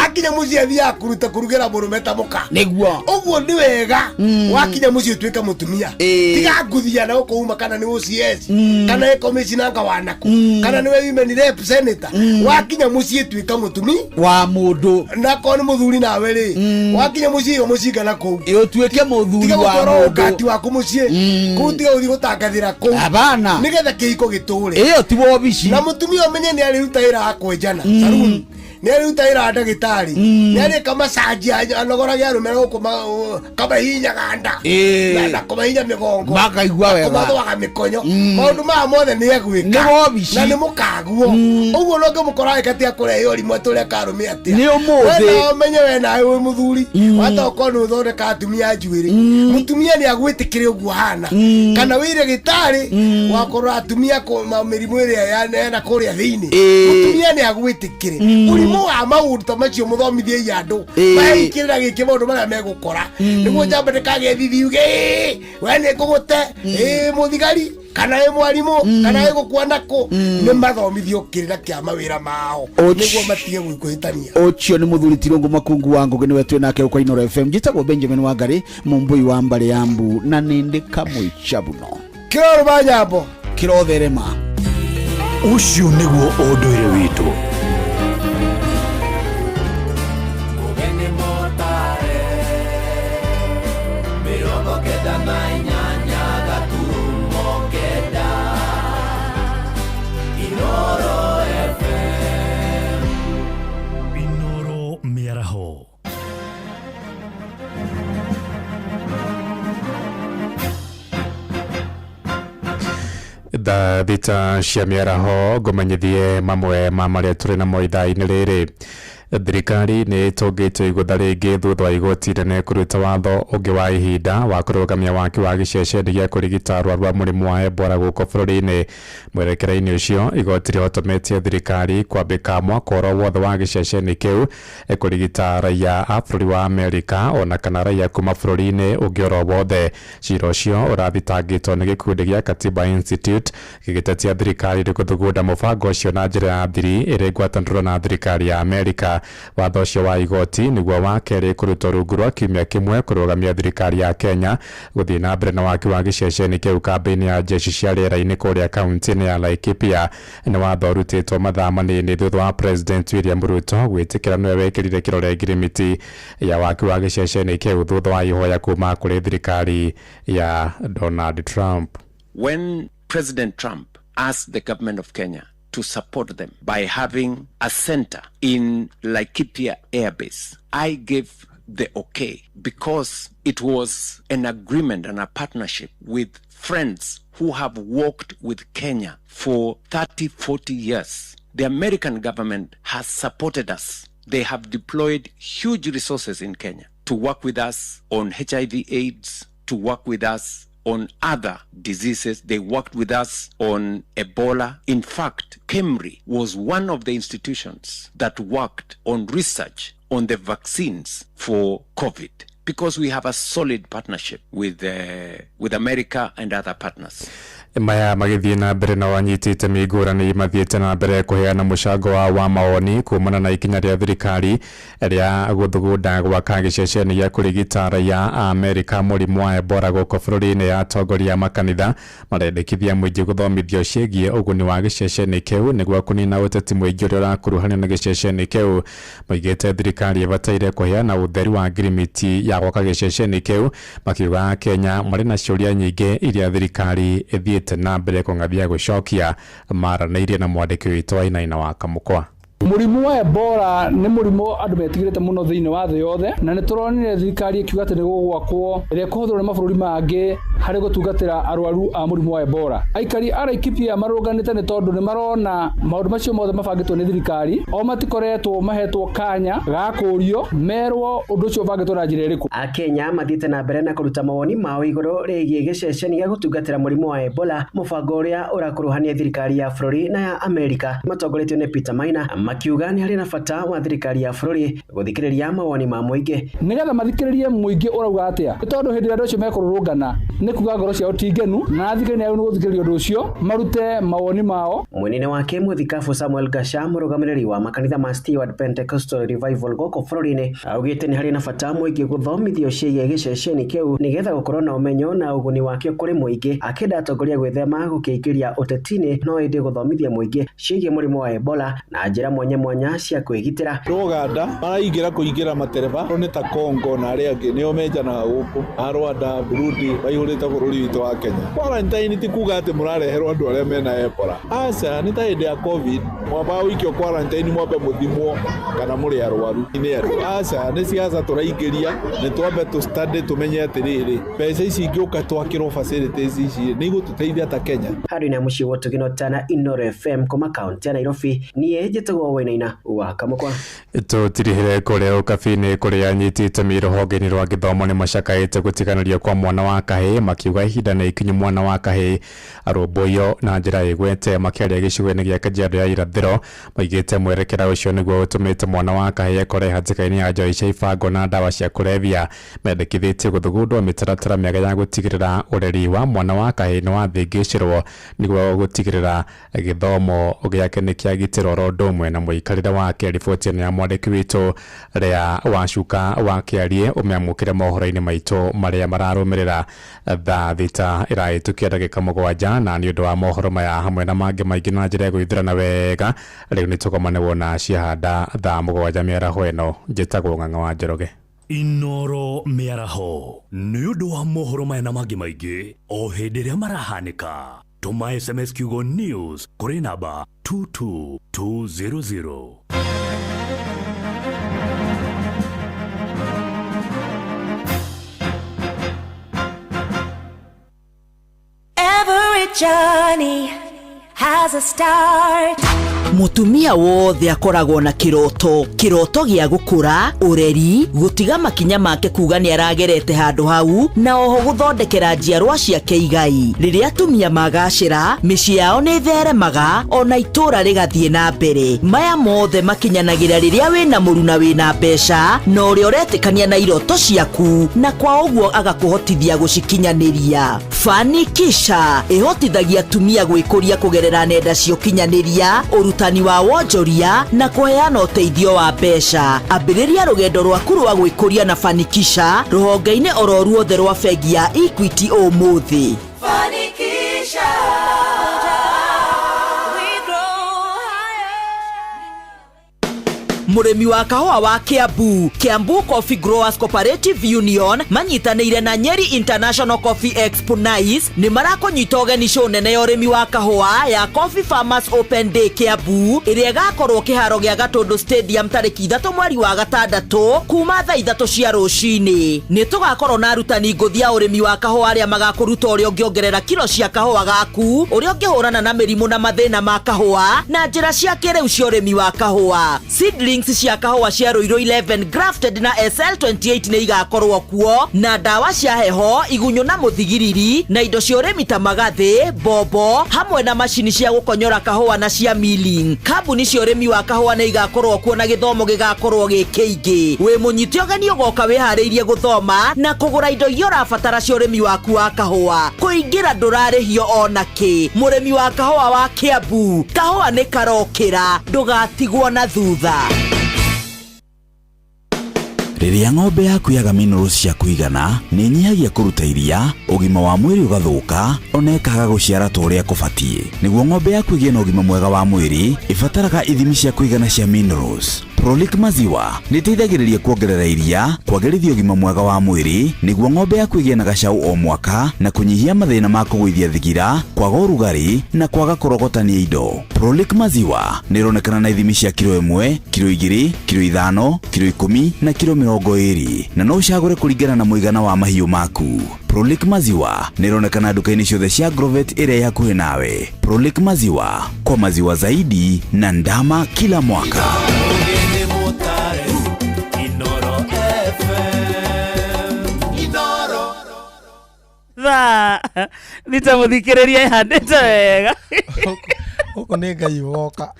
akinya mũciĩ athiaga kũruta kũrugĩra mũrũme ta mũka nĩguo ũguo nĩ wega wakinya mũciĩ ũtuĩke mũtumia tiga nguthia na gũkũ uma kana nĩ OCS kana ĩ commissioner wanaku kana nĩwe women rep senator wakinya mũciĩ tuĩka mũtumi wa mũndũ na korwo nĩ mũthuri nawe rĩ wakinya mũciĩ iga mũcinga na kũu ũtuĩke mũthuri tiga wa gũtwara mũndũ ũgati waku mũciĩ kũu tiga gũthiĩ gũtangathĩra kũu Hapana. nĩgetha kĩhiko gĩtũre ĩyo ti wobici na mũtumia ũmenye nĩ arĩruta wĩra wa kwenjana saruni nĩ arĩruta wĩra wa ndagĩtarĩ nĩ arĩka macanji anogorage arũme gũkũ kamahinyaga nda na kũmahinya mĩgongo makaigua wega kũmathũaga mĩkonyo maũndũ maya mothe nĩ egwĩka Nĩ wobici. na nĩ mũkaguo ũguo no ngĩmũkora ĩka tia kũrehe ũrimũ atũreka arũme atĩa Nĩ ũmũthĩ. We no ũmenye we nawe wĩ mũthuri wata ũkorwo nĩ ũthondeka atumia njuĩrĩ mũtumia nĩ agwĩtĩkĩre ũguo hana kana wĩ ndagĩtarĩ wakorwo atumia mĩrimũ ĩrĩa yana kũrĩa thĩinĩ mũtumia nĩ agwĩtĩkĩre ũrimũ wa maũndũ ta macio mũthomithiei andũ maheikĩrĩra gĩkĩ maũndũ marĩa megũkora nĩguo njamba ndĩkagĩe thithi yuge "Ĩ, we nĩ ngũgũte ĩ mũthigari kana ĩ mwarimũ kana ĩ gũkua nakũ nĩ mathomithio kĩrĩra kĩa mawĩra mao nĩguo matige gwĩkũhĩtania ũcio nĩ mũthuri tirũngũ makungu wa ngũgĩ nĩwe twĩ nake ũkwa Inooro FM njĩtagwo Benjamin Wangari mũmbũi wa mbarĩ ya mbu na nĩ ndĩ kamũicha buno kĩrorũ ma nyambo kĩrotherema ũcio nĩguo ũndũire witũ. 9 Inooro FM. Inooro mĩaraho. Thaa thita cia mĩaraho ngũmenyithie mamwe ma marĩa tũrĩ namo ithaa-inĩ rĩrĩ. Thirikari nĩ ĩtũngĩte igũtha rĩngĩ thutha wa igoti inene kũruta watho ũngĩ wa ihinda wa kũrũgamia waki wa gĩceceni gĩa kũrigita arwaru a mũrimũ wa Ebola gũkũ bũrũri-inĩ. Mwerekera-inĩ ũcio igoti rĩhotometie thirikari kwambĩka mwako oro wothe wa gĩceceni kĩu kũrigita raia a bũrũri wa Amerika ona kana raia kuma bũrũri-inĩ ũngĩ oro wothe. Cira ũcio ũrathitangĩtwo nĩ gĩkundi gĩa Katiba Institute gĩgĩtetia thirikari nĩ gũthugunda mũbango ũcio na njĩra ya thiri ĩrĩ ngwatanĩro na thirikari ya Amerika. Laikipia. Watho ũcio wa igoti nĩguo wa kerĩ kũrutwo rungu rwa kiumia kĩmwe kũrũgamia thirikari ya Kenya gũthiĩ na mbere na waki wa gĩceceni kĩu kambĩ-inĩ ya jeshi cia rĩera-inĩ kũrĩa kaunti-inĩ ya Laikipia. Nĩ watho ũrutĩtwo mathaa manini thutha wa President William Ruto gwĩtĩkĩra nĩwe wekĩrire kĩrore ngirimiti ya waki wa gĩceceni kĩu thutha wa ihoya kuma kũrĩ thirikari ya Donald Trump. When President Trump asked the government of Kenya to support them by having a center in Laikipia Air Base, I gave the okay because it was an agreement and a partnership with friends who have worked with Kenya for 30, 40 years. The American government has supported us. They have deployed huge resources in Kenya to work with us on HIV AIDS, to work with us on other diseases. They worked with us on Ebola. In fact, KEMRI was one of the institutions that worked on research on the vaccines for COVID, because we have a solid partnership with America and other partners. Maya magĩthiĩ na mbere na wanyiti itemi ngũrani mathiĩte na mbere kũheana mũcango wao wa mawoni kumana na ikinya rĩa thirikari rĩa gũthugunda gwaka gĩceceni gĩa kũrigita raia a Amerika mũrimũ wa Ebola gũkũ bũrũri-inĩ. Ya atongoria a makanitha marendekithia mũingĩ gũthomithio ciĩgiĩ ũguni wa gĩceceni kĩu nĩguo kũnina ũteti mũingĩ ũrĩa ũrakuruhanio na gĩceceni kĩu. Maigĩte thirikari ĩbataire kũheana ũtheri wa ngirimiti ya gwaka gĩceceni kĩu, makiuga Kenya marĩ na ciũria nyingĩ iria thirikari ĩthiĩte na mbere kũng'athia gũcokia. Maranĩirie na mwandĩki witũ Wainaina wa Kamũkwa. Mũrimũ wa Ebola nĩ mũrimũ andũ metigĩrĩte mũno thĩinĩ wa thĩ yothe, na nĩ tũronire thirikari ĩkiuga atĩ nĩ gũgwakwo ĩrĩa ĩkũhũthĩrwo nĩ mabũrũri mangĩ harĩ gũtungatĩra arwaru a mũrimũ wa Ebola. Aikari a Laikipia marũrũnganĩte nĩ tondũ nĩ marona maũndũ macio mothe mabangĩtwo nĩ thirikari, o matikoretwo mahetwo kanya ga kũũrio merwo ũndũ ũcio ũbangĩtwo na njĩra ĩrĩkũ. Akenya mathiĩte na mbere na kũruta mawoni mao igũrũ rĩgiĩ gĩceceni gĩa gũtungatĩra mũrimũ wa Ebola, mũbango ũrĩa ũrakuruhania thirikari ya bũrũri na ya Amerika matongoretio nĩ Peter Maina, makiuga nĩ harĩ na bata wa thirikari ya bũrũri gũthikĩrĩria mawoni ma mũingĩ. Nĩgetha mathikĩrĩrie mũingĩ ũrauga atĩa, nĩ tondũ hĩndĩ ĩrĩa andũ acio mekũrũrũngana nĩ kuga ngoro ciao ti ngenu, na thirikari nĩ yagĩrĩirwo gũthikĩrĩria ũndũ ũcio marute mawoni mao. Mwena-inĩ wake mũthikabu Samuel Gasha, mũrũgamĩrĩri wa makanitha ma Stewart Pentecostal Revival gũkũ bũrũri-inĩ, augĩte nĩ harĩ na bata mũingĩ gũthomithio ciĩgiĩ gĩceceni kĩu nĩgetha gũkorwo na ũmenyo na ũguni wakĩo kũrĩ mũingĩ. Akĩenda atongoria gwĩthema gũkĩingĩria ũteti-inĩ, no ĩndĩ gũthomithia mũingĩ ciĩgiĩ mũrimũ wa Ebola na njĩra mwanya mwanya cia kwĩgitĩra. Uganda maraingĩra kũingĩra matereba nĩ ta Congo na arĩa angĩ nĩo menjanaga gũkũ, a Rwanda, Burundi maihũrĩte bũrũri witũ wa Kenya. Quarantine ti kuga atĩ mũrareherwo andũ arĩa mena Ebola, aca, nĩ ta hĩndĩ ya COVID mwambaga gũikio quarantine mwambe mũthimwo kana mũrĩ arwaru. Nĩ andũ aca, nĩ siasa tũraingĩria, nĩ twambe tũ study tũmenye atĩrĩrĩ, mbeca ici ingĩũka twakĩrwo facilities ici nĩ igũtũteithia ta Kenya. Handũ-inĩ ha mũciĩ wa Ũtugino Tana, Inooro FM kuma kaunti ya Nairobi, niĩ njĩtagwo Wainaina wa Kamũkwa. Tũtirihire kũrĩa ũkabi-inĩ kũrĩa anyiti itemi rũhonge-inĩ rwa gĩthomo nĩ macakaĩte gũtiganĩrio kwa mwana wa kahĩĩ, makiuga ihinda nĩ ikinyu mwana wa kahĩĩ arũmbũiyo na njĩra ĩgwete. Makĩaria gĩcigo-inĩ gĩa Kajiado ya irathĩro, maigĩte mwerekera ũcio nĩguo ũtũmĩte mwana wa kahĩĩ ekore hatĩka-inĩ ya njohi cia ibango na ndawa cia kũrebia. Mendekithĩtie gũthugundwo mĩtaratara mĩega ya gũtigĩrĩra ũreri wa mwana wa kahĩĩ nĩ wathĩngĩcĩrwo nĩguo gũtigĩrĩra gĩthomo gĩake nĩ kĩagitĩrwo oro ũndũ ũmwe na mũikarĩre wake. Riboti ĩno ya mwandĩki witũ Lea Wacuka wa Kĩarie ũmĩamũkĩre mohoro-inĩ maitũ marĩa mararũmĩrĩra thaa 6 ĩrahĩtũkia ndagĩka 7. Na nĩ ũndũ wa mohoro maya hamwe na mangĩ maingĩ na njĩra ya gwĩthurana wega, rĩu nĩ tũgomane wona ciahanda thaa 7 mĩaraho ĩno. Njĩtagwo Ng'ang'a wa Njoroge. Inooro mĩaraho nĩ ũndũ wa mohoro maya na mangĩ maingĩ o hĩndĩ ĩrĩa marahanĩka. Tũma SMS kiugo news kũrĩ namba 22200. Every journey has a start. Mutumia wothe akoragwo na kiroto, kiroto gĩa gũkũra, ũreri, gũtiga makinya make kuga nĩ aragerete handũ hau, na oho gũthondekera njiarwa ciake igai. Rĩrĩa atumia magacĩra, mĩciĩ yao nĩ ĩtheremaga, ona itũũra rĩgathiĩ na mbere. Maya mothe makinyanagĩra rĩrĩa wĩna mũruna wĩna mbeca, na ũrĩa ũretĩkania na iroto ciaku, na kwa ũguo agakũhotithia gũcikinyanĩria. Fanikisha ĩhotithagia atumia gwĩkũria kũgerera nenda cia ũkinyanĩria, Ũrutani wa wonjoria na kũheana ũteithio wa mbeca. Ambĩrĩria rũgendo rwaku rwa gwĩkũria na Fanikisha rũhonge-inĩ oro ruothe rwa bengi ya Equity ũmũthĩ. Fanikisha. We grow higher. Mũrĩmi wa kahũa wa Kiambu, Kiambu Coffee Growers Cooperative Union manyitanĩire na Nyeri International Coffee Expo Nice nĩ marakũnyita ũgeni show nene ya ũrĩmi wa kahũa ya Coffee Farmers Open Day Kiambu ĩrĩa ĩgakorwo kĩharo gĩa Gatũndũ Stadium tarĩki 3 mweri wa gatandatũ kuma thaa 3 cia rũcinĩ. Nĩ tũgakorwo na arutani ngũthi a ũrĩmi wa kahũa arĩa magakũruta ũrĩa ũngĩongerera kiro cia kahũa gaku, ũrĩa ũngĩhũrana na mĩrimũ na mathĩna ma kahũa na njĩra cia kĩrĩu cia ũrĩmi wa kahũa. Seedlings cia kahũa cia Ruiru 11 grafted na SL28 nĩ igakorwo kuo na ndawa cia heho, igunyũ na mũthigiriri na indo cia ũrĩmi ta magathĩ, mbombo hamwe na macini cia gũkonyora kahũa na cia milling. Kambuni cia ũrĩmi wa kahũa nĩ igakorwo kuo na gĩthomo gĩgakorwo gĩ kĩingĩ. Wĩ mũnyite ũgeni ũgoka wĩharĩirie gũthoma na kũgũra indo iria ũrabatara cia ũrĩmi waku wa kahũa. Kũingĩra ndũrarĩhio ona kĩ. Mũrĩmi wa kahũa wa Kiambu, kahũa nĩ karokĩra, ndũgatigwo na thutha. Rĩrĩa ng'ombe yaku yaga minerals cia kũigana, nĩ ĩnyihagia kũruta iria, ũgima wa mwĩrĩ ũgathũka, ona ĩkaga gũciara ta ũrĩa kũbatiĩ. Nĩguo ng'ombe yaku ĩgĩe na ũgima mwega wa mwĩrĩ, ĩbataraga ithimi cia kũigana cia minerals. Prolic Maziwa nĩ ĩteithagĩrĩria kuongerera iria, kwagĩrithia ũgima mwega wa mwĩrĩ, nĩguo ng'ombe yaku ĩgĩe na gacaũ o mwaka, na kũnyihia mathĩna ma kũgũithia thigira, kwaga ũrugarĩ, na kwaga kũrogotania indo. Prolic Maziwa nĩ ĩronekana na ithimi cia kiro 1, kiro 2, kiro 5, kiro 10 na kiro 20, na no ũcagũre kũringana na mũigana wa mahiũ maku. Prolic Maziwa nĩ ĩronekana nduka-inĩ ciothe cia Agrovet ĩrĩa ĩ hakuhĩ nawe. Prolic Maziwa, kwa maziwa zaidi na ndama kila mwaka. Thaa nitamũthikĩrĩria ĩhandĩte wega. Gũkũ nĩ Ngai woka.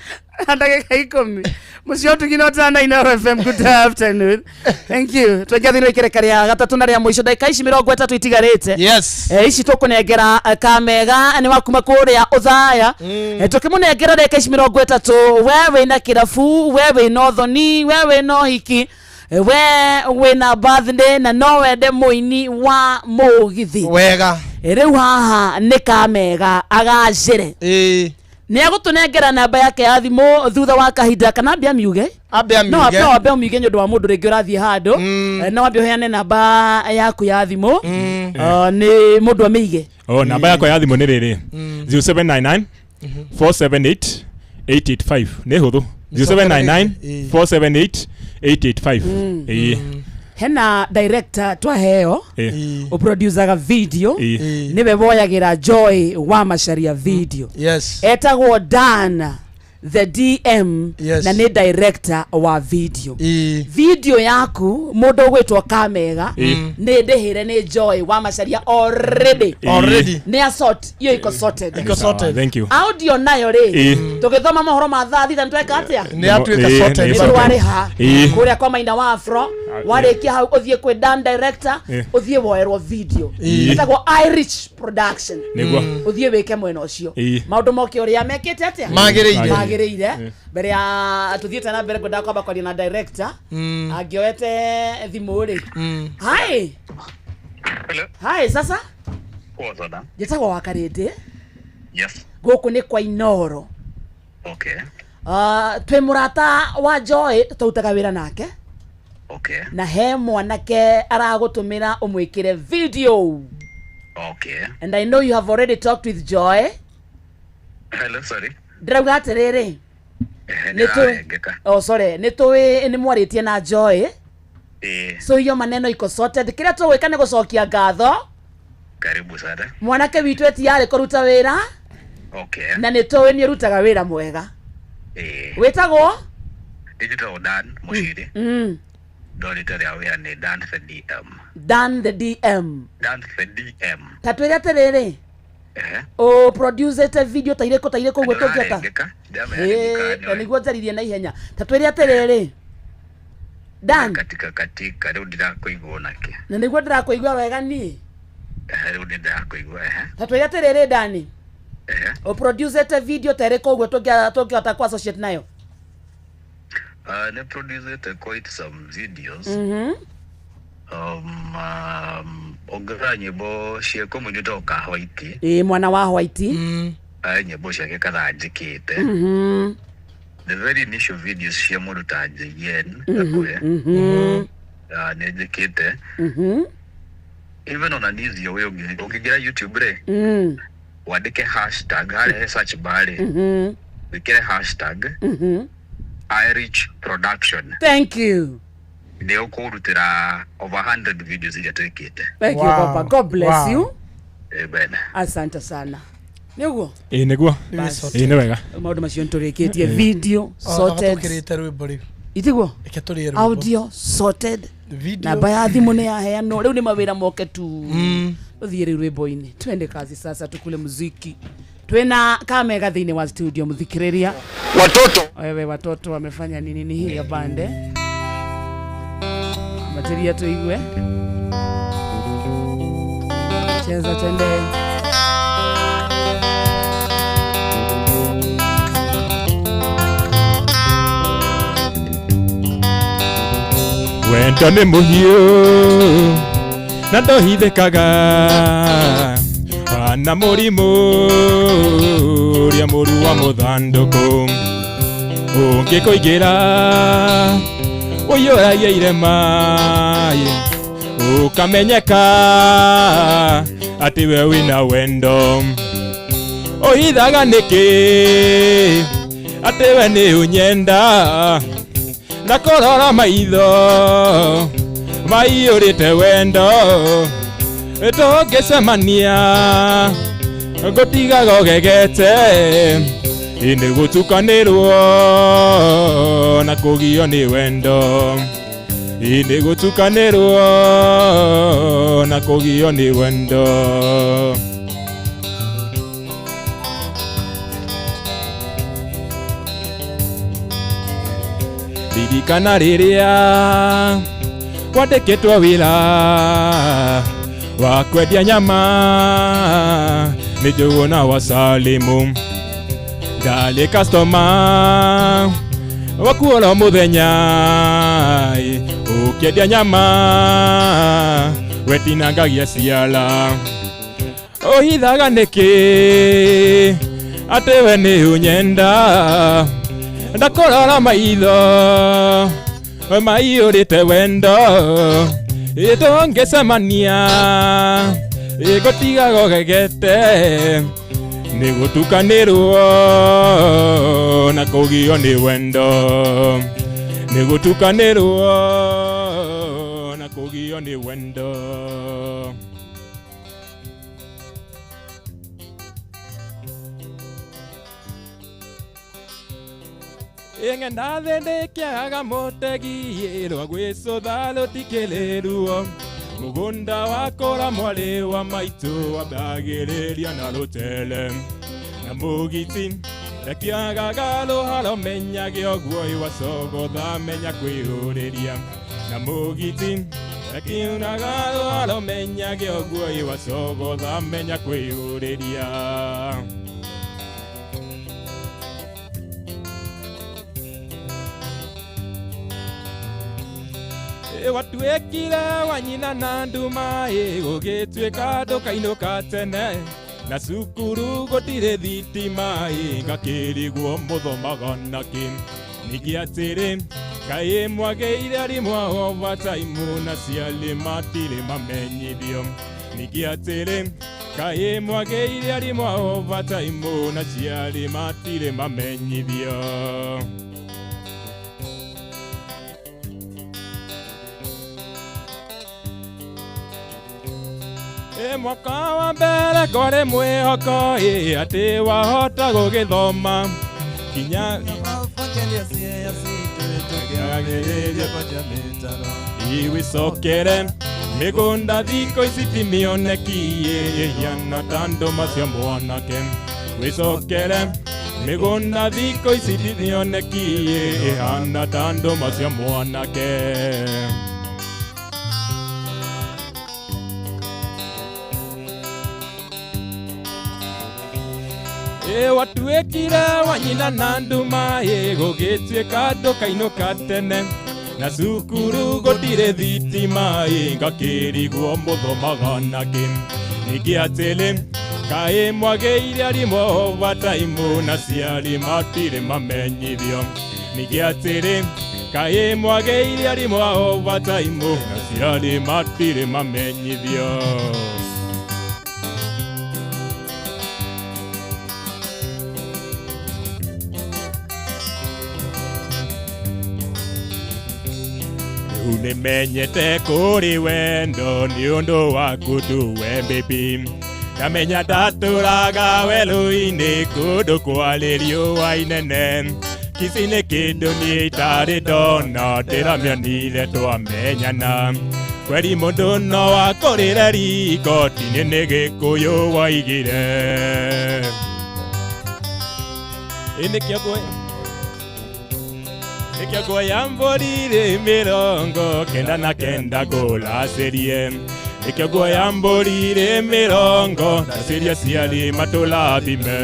Ndagĩka 10 mũciĩ ũtugi no tana Inooro FM. Good afternoon, thank you. Twaingĩra thĩinĩ wa ikereka rĩa gatatũ na rĩa mũico, ndagĩka ici 30 itigarĩte. Yes. Ici tũkũnengera kamega nĩ wakuma kũrĩa ũthaya. Tũkĩmũnengera ndagĩka ici 30, we wĩna kĩrabu, we wĩna ũthoni, we wĩna ũhiki, we wĩna birthday na no wende mũini wa mũgithi wega. Rĩu haha nĩ kamega agacĩre. Nĩ agũtũnengera namba yake ya thimũ thutha wa kahinda, kana ambe amiuge. Ambe amiuge. No no ambe amiuge nĩ ũndũ wa mũndũ rĩngĩ ũrathiĩ handũ. No ambe ũheane namba yaku ya thimũ nĩ mũndũ amĩige. Oh, namba yakwa ya thimũ nĩ rĩrĩ 0799 478 885. Nĩ hũthũ, 0799 478 885. Ĩĩ. Hena director twaheo ũproducaga video. Nĩwe woyagĩra Joy wa Macaria video. Yes. Etagwo Dan the DM. Yes. Na nĩ director wa video. Video yaku mũndũ ũgwĩtwo Kamega nĩ ndĩhĩre nĩ Joy wa Macaria already. Already. Nĩ asort iyo iko sorted. Iko sorted. Thank you. Audio nayo rĩ, tũgĩthoma mohoro ma thaa 6 nĩtweka atĩa? Nĩ yatuĩka sorted. Nĩ twarĩha kũrĩa kwa Maina wa Afro. Warĩkia hau ũthiĩ kwĩ Dan director, ũthiĩ woerwo video. Ĩtagwo Irish Production. Nĩguo. Ũthiĩ wĩke mwena ũcio. Maũndũ moke ũrĩa mekĩte atĩa? Magĩrĩire. Magĩrĩire. Mbere ya tũthiĩte na mbere, ngwendaga kwamba kwaria na director angĩoete thimũ rĩ. Hi. Hello. Hi, sasa. Poa sana. Njĩtagwo wa Karĩndĩ. Yes. Gũkũ nĩ kwa Inooro. Okay. Twĩ mũrata wa Joy tũrutaga wĩra nake. Okay. Na he mwanake aragũtũmĩra ũmwĩkĩre video. Okay. And I know you have already talked with Joy. Hello, sorry. Ndĩrauga atĩrĩrĩ, nĩ tũ Nĩrarengeka. Oh, sorry, nĩ tũĩ nĩ mwarĩtie na Joy. So hiyo maneno iko sorted. Kĩrĩa tũgwĩka nĩ gũcokia ngatho. Karibu sana. Mwanake witũ etiarĩ kũruta wĩra. Okay. Na nĩ tũĩ nĩ ũrutaga wĩra mwega. Wĩtagwo? Digital Dan Mushiri. No rĩtwa rĩa wĩra nĩ Dan the DM. Dan the DM. Dan the DM. Ta twĩre atĩrĩrĩ, ũ producete video ta irĩkũ, ta irĩkũ ũguo tũngĩhota? Ndũrarengeka. Ĩĩ, na nĩguo njaririe na ihenya. Ta twĩre atĩrĩrĩ, Dan. Katika katika rĩu ndirakũigua nake. Na nĩguo ndĩrakũigua wega niĩ. Rĩu nĩ ndĩrakũigua ehe. Ta twĩre atĩrĩrĩ, Dani. Ũproducete video ta ĩrĩkũ ũguo tũngĩhota ku associate nayo? Nĩ producete quite some videos. Ũngĩrora nyĩmbo cia kũmũnyuta ka White. Ĩĩ, mwana wa White. Nyĩmbo ciake kadhaa njĩkĩte. The very initial videos cia mũndũ ta JN Gakuhe. Nĩ njĩkĩte. Even on an easier way, ũngĩingĩra YouTube rĩ, wandĩke hashtag harĩa he search bar rĩ, wĩkĩre hashtag Irich Production. Thank you. Nĩ ũkũrutĩra over 100 videos iria twĩkĩte. Thank you, Papa. God bless you. Amen. Asante sana. Nĩguo? Ĩĩ nĩguo. Ĩĩ nĩ wega. Maũndũ macio nĩtũrĩkĩtie. Video sorted. Tũkĩrĩte rwĩmbo rĩu. Itiguo? Reke tũrĩe rwĩmbo. Audio sorted. Video. Namba ya thimũ nĩ yaheanwo. Rĩu nĩ mawĩra moke tu. Tũthiĩ rĩu rwĩmbo-inĩ. Twende kazi sasa tukule muziki. Twena Kamega thĩinĩ wa studio mũthikĩrĩria. Watoto. Wewe watoto wamefanya nini? Ni hii ya bande. Materia tuigue. Cheza twende. Wendo nĩ mũhiũ na ndohithĩkaga ana mũrimũ ũrĩa mũru wa mũthandũkũ ũngĩkũingĩra ũiyũragia irema ũkamenyeka atĩ we wĩna wendo ũhithaga nĩkĩ atĩ we nĩ ũnyenda na kũrora maitho maiyũrĩte wendo tũngĩcemania ngũtigaga ũgegete ĩnĩ gũtukanĩrwo na kũgio nĩ wendo ĩnĩ gũtukanĩrwo na kũgio nĩ wendo. Ririkana rĩrĩa wandĩkĩtwo wĩra wa kwendia nyama nĩ Njũgũna wa Salimu ndarĩ customer waku oro mũthenya ũkĩendia nyama wetinangagia ciara ũhithaga nĩkĩ atĩ we nĩ ũnyenda ndakũrora maitho maiyũrĩte wendo tũngĩcemania ngũtigaga ũgegete nĩ gũtukanĩrwo na kũgio nĩ wendo nĩ gũtukanĩrwo na kũgio nĩ wendo. Ng'enda thĩ ndĩkĩagaga mũtegi rwa gwĩcũtha rũtikĩrĩ ruo mũgũnda wakũra mwarĩ wa maitũ wambagĩrĩria na rũtere na mũgiti ndakĩagaga rũharo menyage ũguo ĩwacogotha menya kwĩyũrĩria na mũgiti ndakiunaga rũharo menyage ũguo ĩwacogotha menya kwĩyũrĩria. Watuĩkire wa nyina na nduma gũgĩtuĩka ndũkainũka tene na cukuru gũtirĩ thitima ngakĩrigwo mũthomaga nakĩ ningĩ atĩrĩ kaĩ mwagĩire arimũ a overtime na ciarĩ matirĩ mamenyithio ningĩ atĩrĩ kaĩ mwagĩire arimũ a overtime na ciarĩ matirĩ mamenyithio. Mwaka wa mbere kwarĩ mwĩhoko atĩ wahota gũgĩthoma kinya iwicokere mĩgũnda thikũ ici ti mĩoneki ĩhiana ta ndũma cia mwanake wĩcokere mĩgũnda thikũ ici ti mĩoneki ĩhana ta ndũma cia mwanake. Ĩ watuĩkire wa nyina na nduma ĩ gũgĩtuĩka ndũkainũka tene na cukuru gũtirĩ thitima ĩ ngakĩrigwo mũthomaga nakĩ ningĩ atĩrĩ kaĩ mwagĩire arimũ overtime na ciari matirĩ mamenyithio ningĩ atĩrĩ kaĩ mwagĩire arimũ a overtime na ciari matirĩ mamenyithio. Rĩu nĩmenyete kũrĩ wendo nĩ ũndũ waku tu we baby ndamenya ndatũraga werũ-inĩ kũndũ kwarĩ riũa inene kici nĩ kĩndũ niĩ itarĩ ndona ndĩramĩonire twamenyana kweri mũndũ no akũrĩre riko tinĩ nĩ gĩkũyũ waigire ĩ nĩkĩo ngũĩ nĩkĩo nguoya mbũri rĩ 99 ngũracĩrie nĩkĩo nguoya mbũri rĩ mĩrongo ndacĩria ciari matũrathime.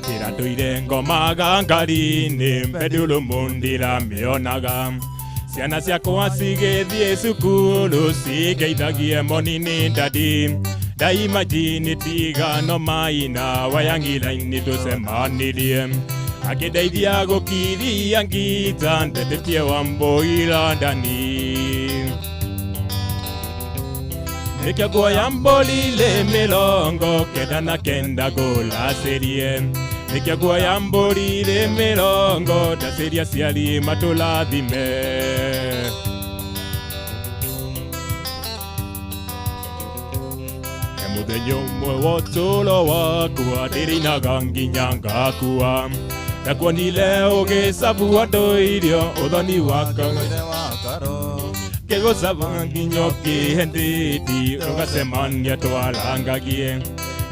Ndĩratũire ngomaga ngari-inĩ mbedulumu ndiramĩonaga ciana ciakwa cigĩthiĩ cukuru cigeithagie monini ndadi ndaimajini tigano maina wayangira-inĩ tũcemanirie akĩndeithia gũkiria ngita ndetetie Wambũi Londoni nĩkĩo nguoya mbũri rĩ 99 ngũracĩrie nĩkĩo nguoya mbũri rĩ mĩrongo ndacĩria ciari matũrathime. He mũthenya ũmwe wa ũtũũro wakwa ndĩrĩinaga nginya ngakua ndakuonire ũgĩcabu andũ irio ũthoni wakwa kĩgũcaba nginya ũkĩhe ndĩti ũgacemania twarangagie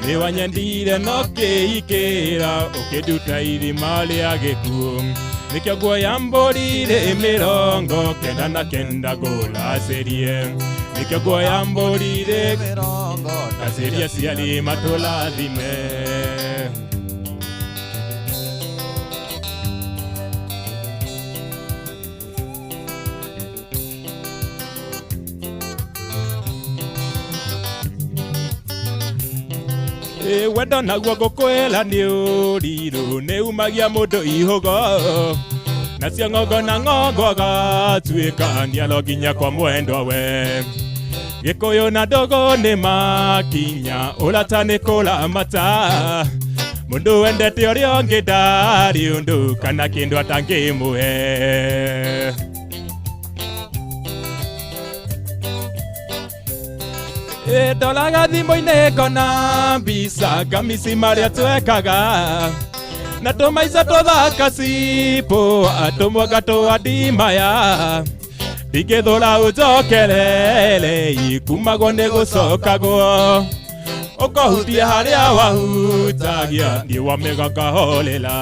nĩwanyendire no kĩikĩra ũkĩnduta irima rĩa gĩkuũ nĩkĩo nguoya mbũri rĩ 99 ngũracĩrie nĩkĩo nguoya mbũri rĩ ndacĩria ciari matũrathime. Wendo naguo ngũkwĩra nĩ ũrirũ nĩ umagia mũndũ ihũgo nacio ng'ongo na ng'ongo agatuĩka nĩaro nginya kwa mwendwa we gĩkũyũ na ndogo nĩ makinya ũrata nĩ kũramata mũndũ wendete ũrĩa ũngĩ ndarĩ ũndũ kana kĩndũ atangĩmũhe. Ndoraga thimũ-inĩ ngona mbica ngamici marĩa twekaga na tũmaica tũthaka cipũ tũmwanga tũandimaya ndingĩthũra ũnjokerere kumagwo nĩ gũcokagwo ũkohutia harĩa wahutagia niĩ wamega ngaholela.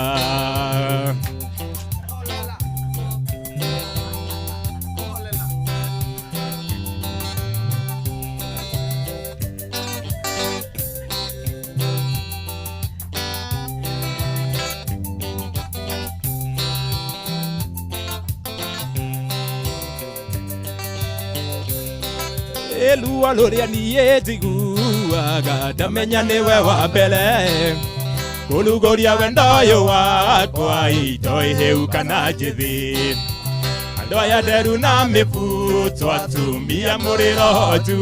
Ruo rũrĩa niĩ njiguaga ndamenya nĩwe wa mbere kũrugũria wendo ũyũ wakwa ito ihĩu kana njĩthĩ andũ aya nderu na mĩbuto atumia mũrĩ roju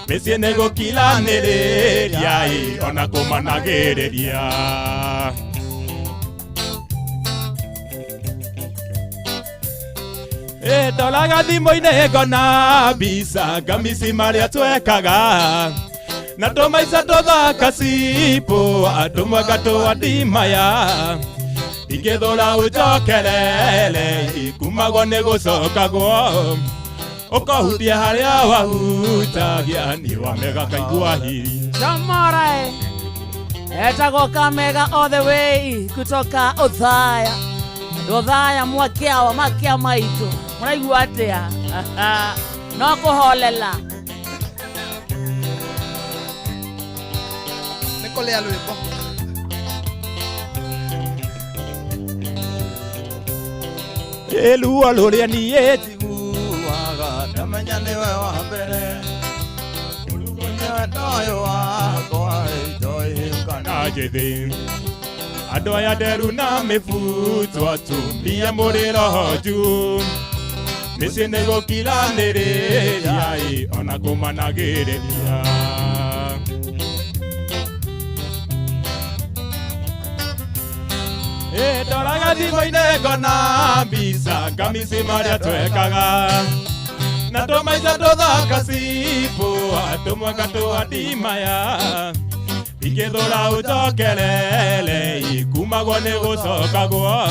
mĩciĩ nĩ gũkiranĩrĩria ĩ ona kũmanagĩrĩria. Ndoraga thimũ-inĩ ngona mbica ngamici marĩa twekaga na tũmaica tũthaka cipũ tũmwanga tũandimaya ndingĩthũra ũnjokerere kumagwo nĩ gũcokagwo Ũkahutia harĩa wahutagia nĩ wamega kaigua hiri. Chamora etagwo Kamega all the way kutoka Othaya. Othaya mwakiawa makia maitu. Mũraigua atĩa? No kũholela. Nĩ kũrĩa rwĩmbo. Eluo rũrĩa niĩ njiguaga ndamenya nĩwe wa mbere. Wendo ũyũ wakwa na njĩthĩ. Andũ aya nderu na mĩbuto atumia mũrĩ roho juu. Mĩciĩ nĩ gũkiranĩrĩria ĩ ona kũmanagĩrĩria. Ndoraga thimũ-inĩ ngona mbica ngamisi marĩa twekaga. Na tũmaica tũthaka cibũ tũmweka tũandimaya. Ingĩthũra ũcokerere kumagwo nĩ gũcokagwo.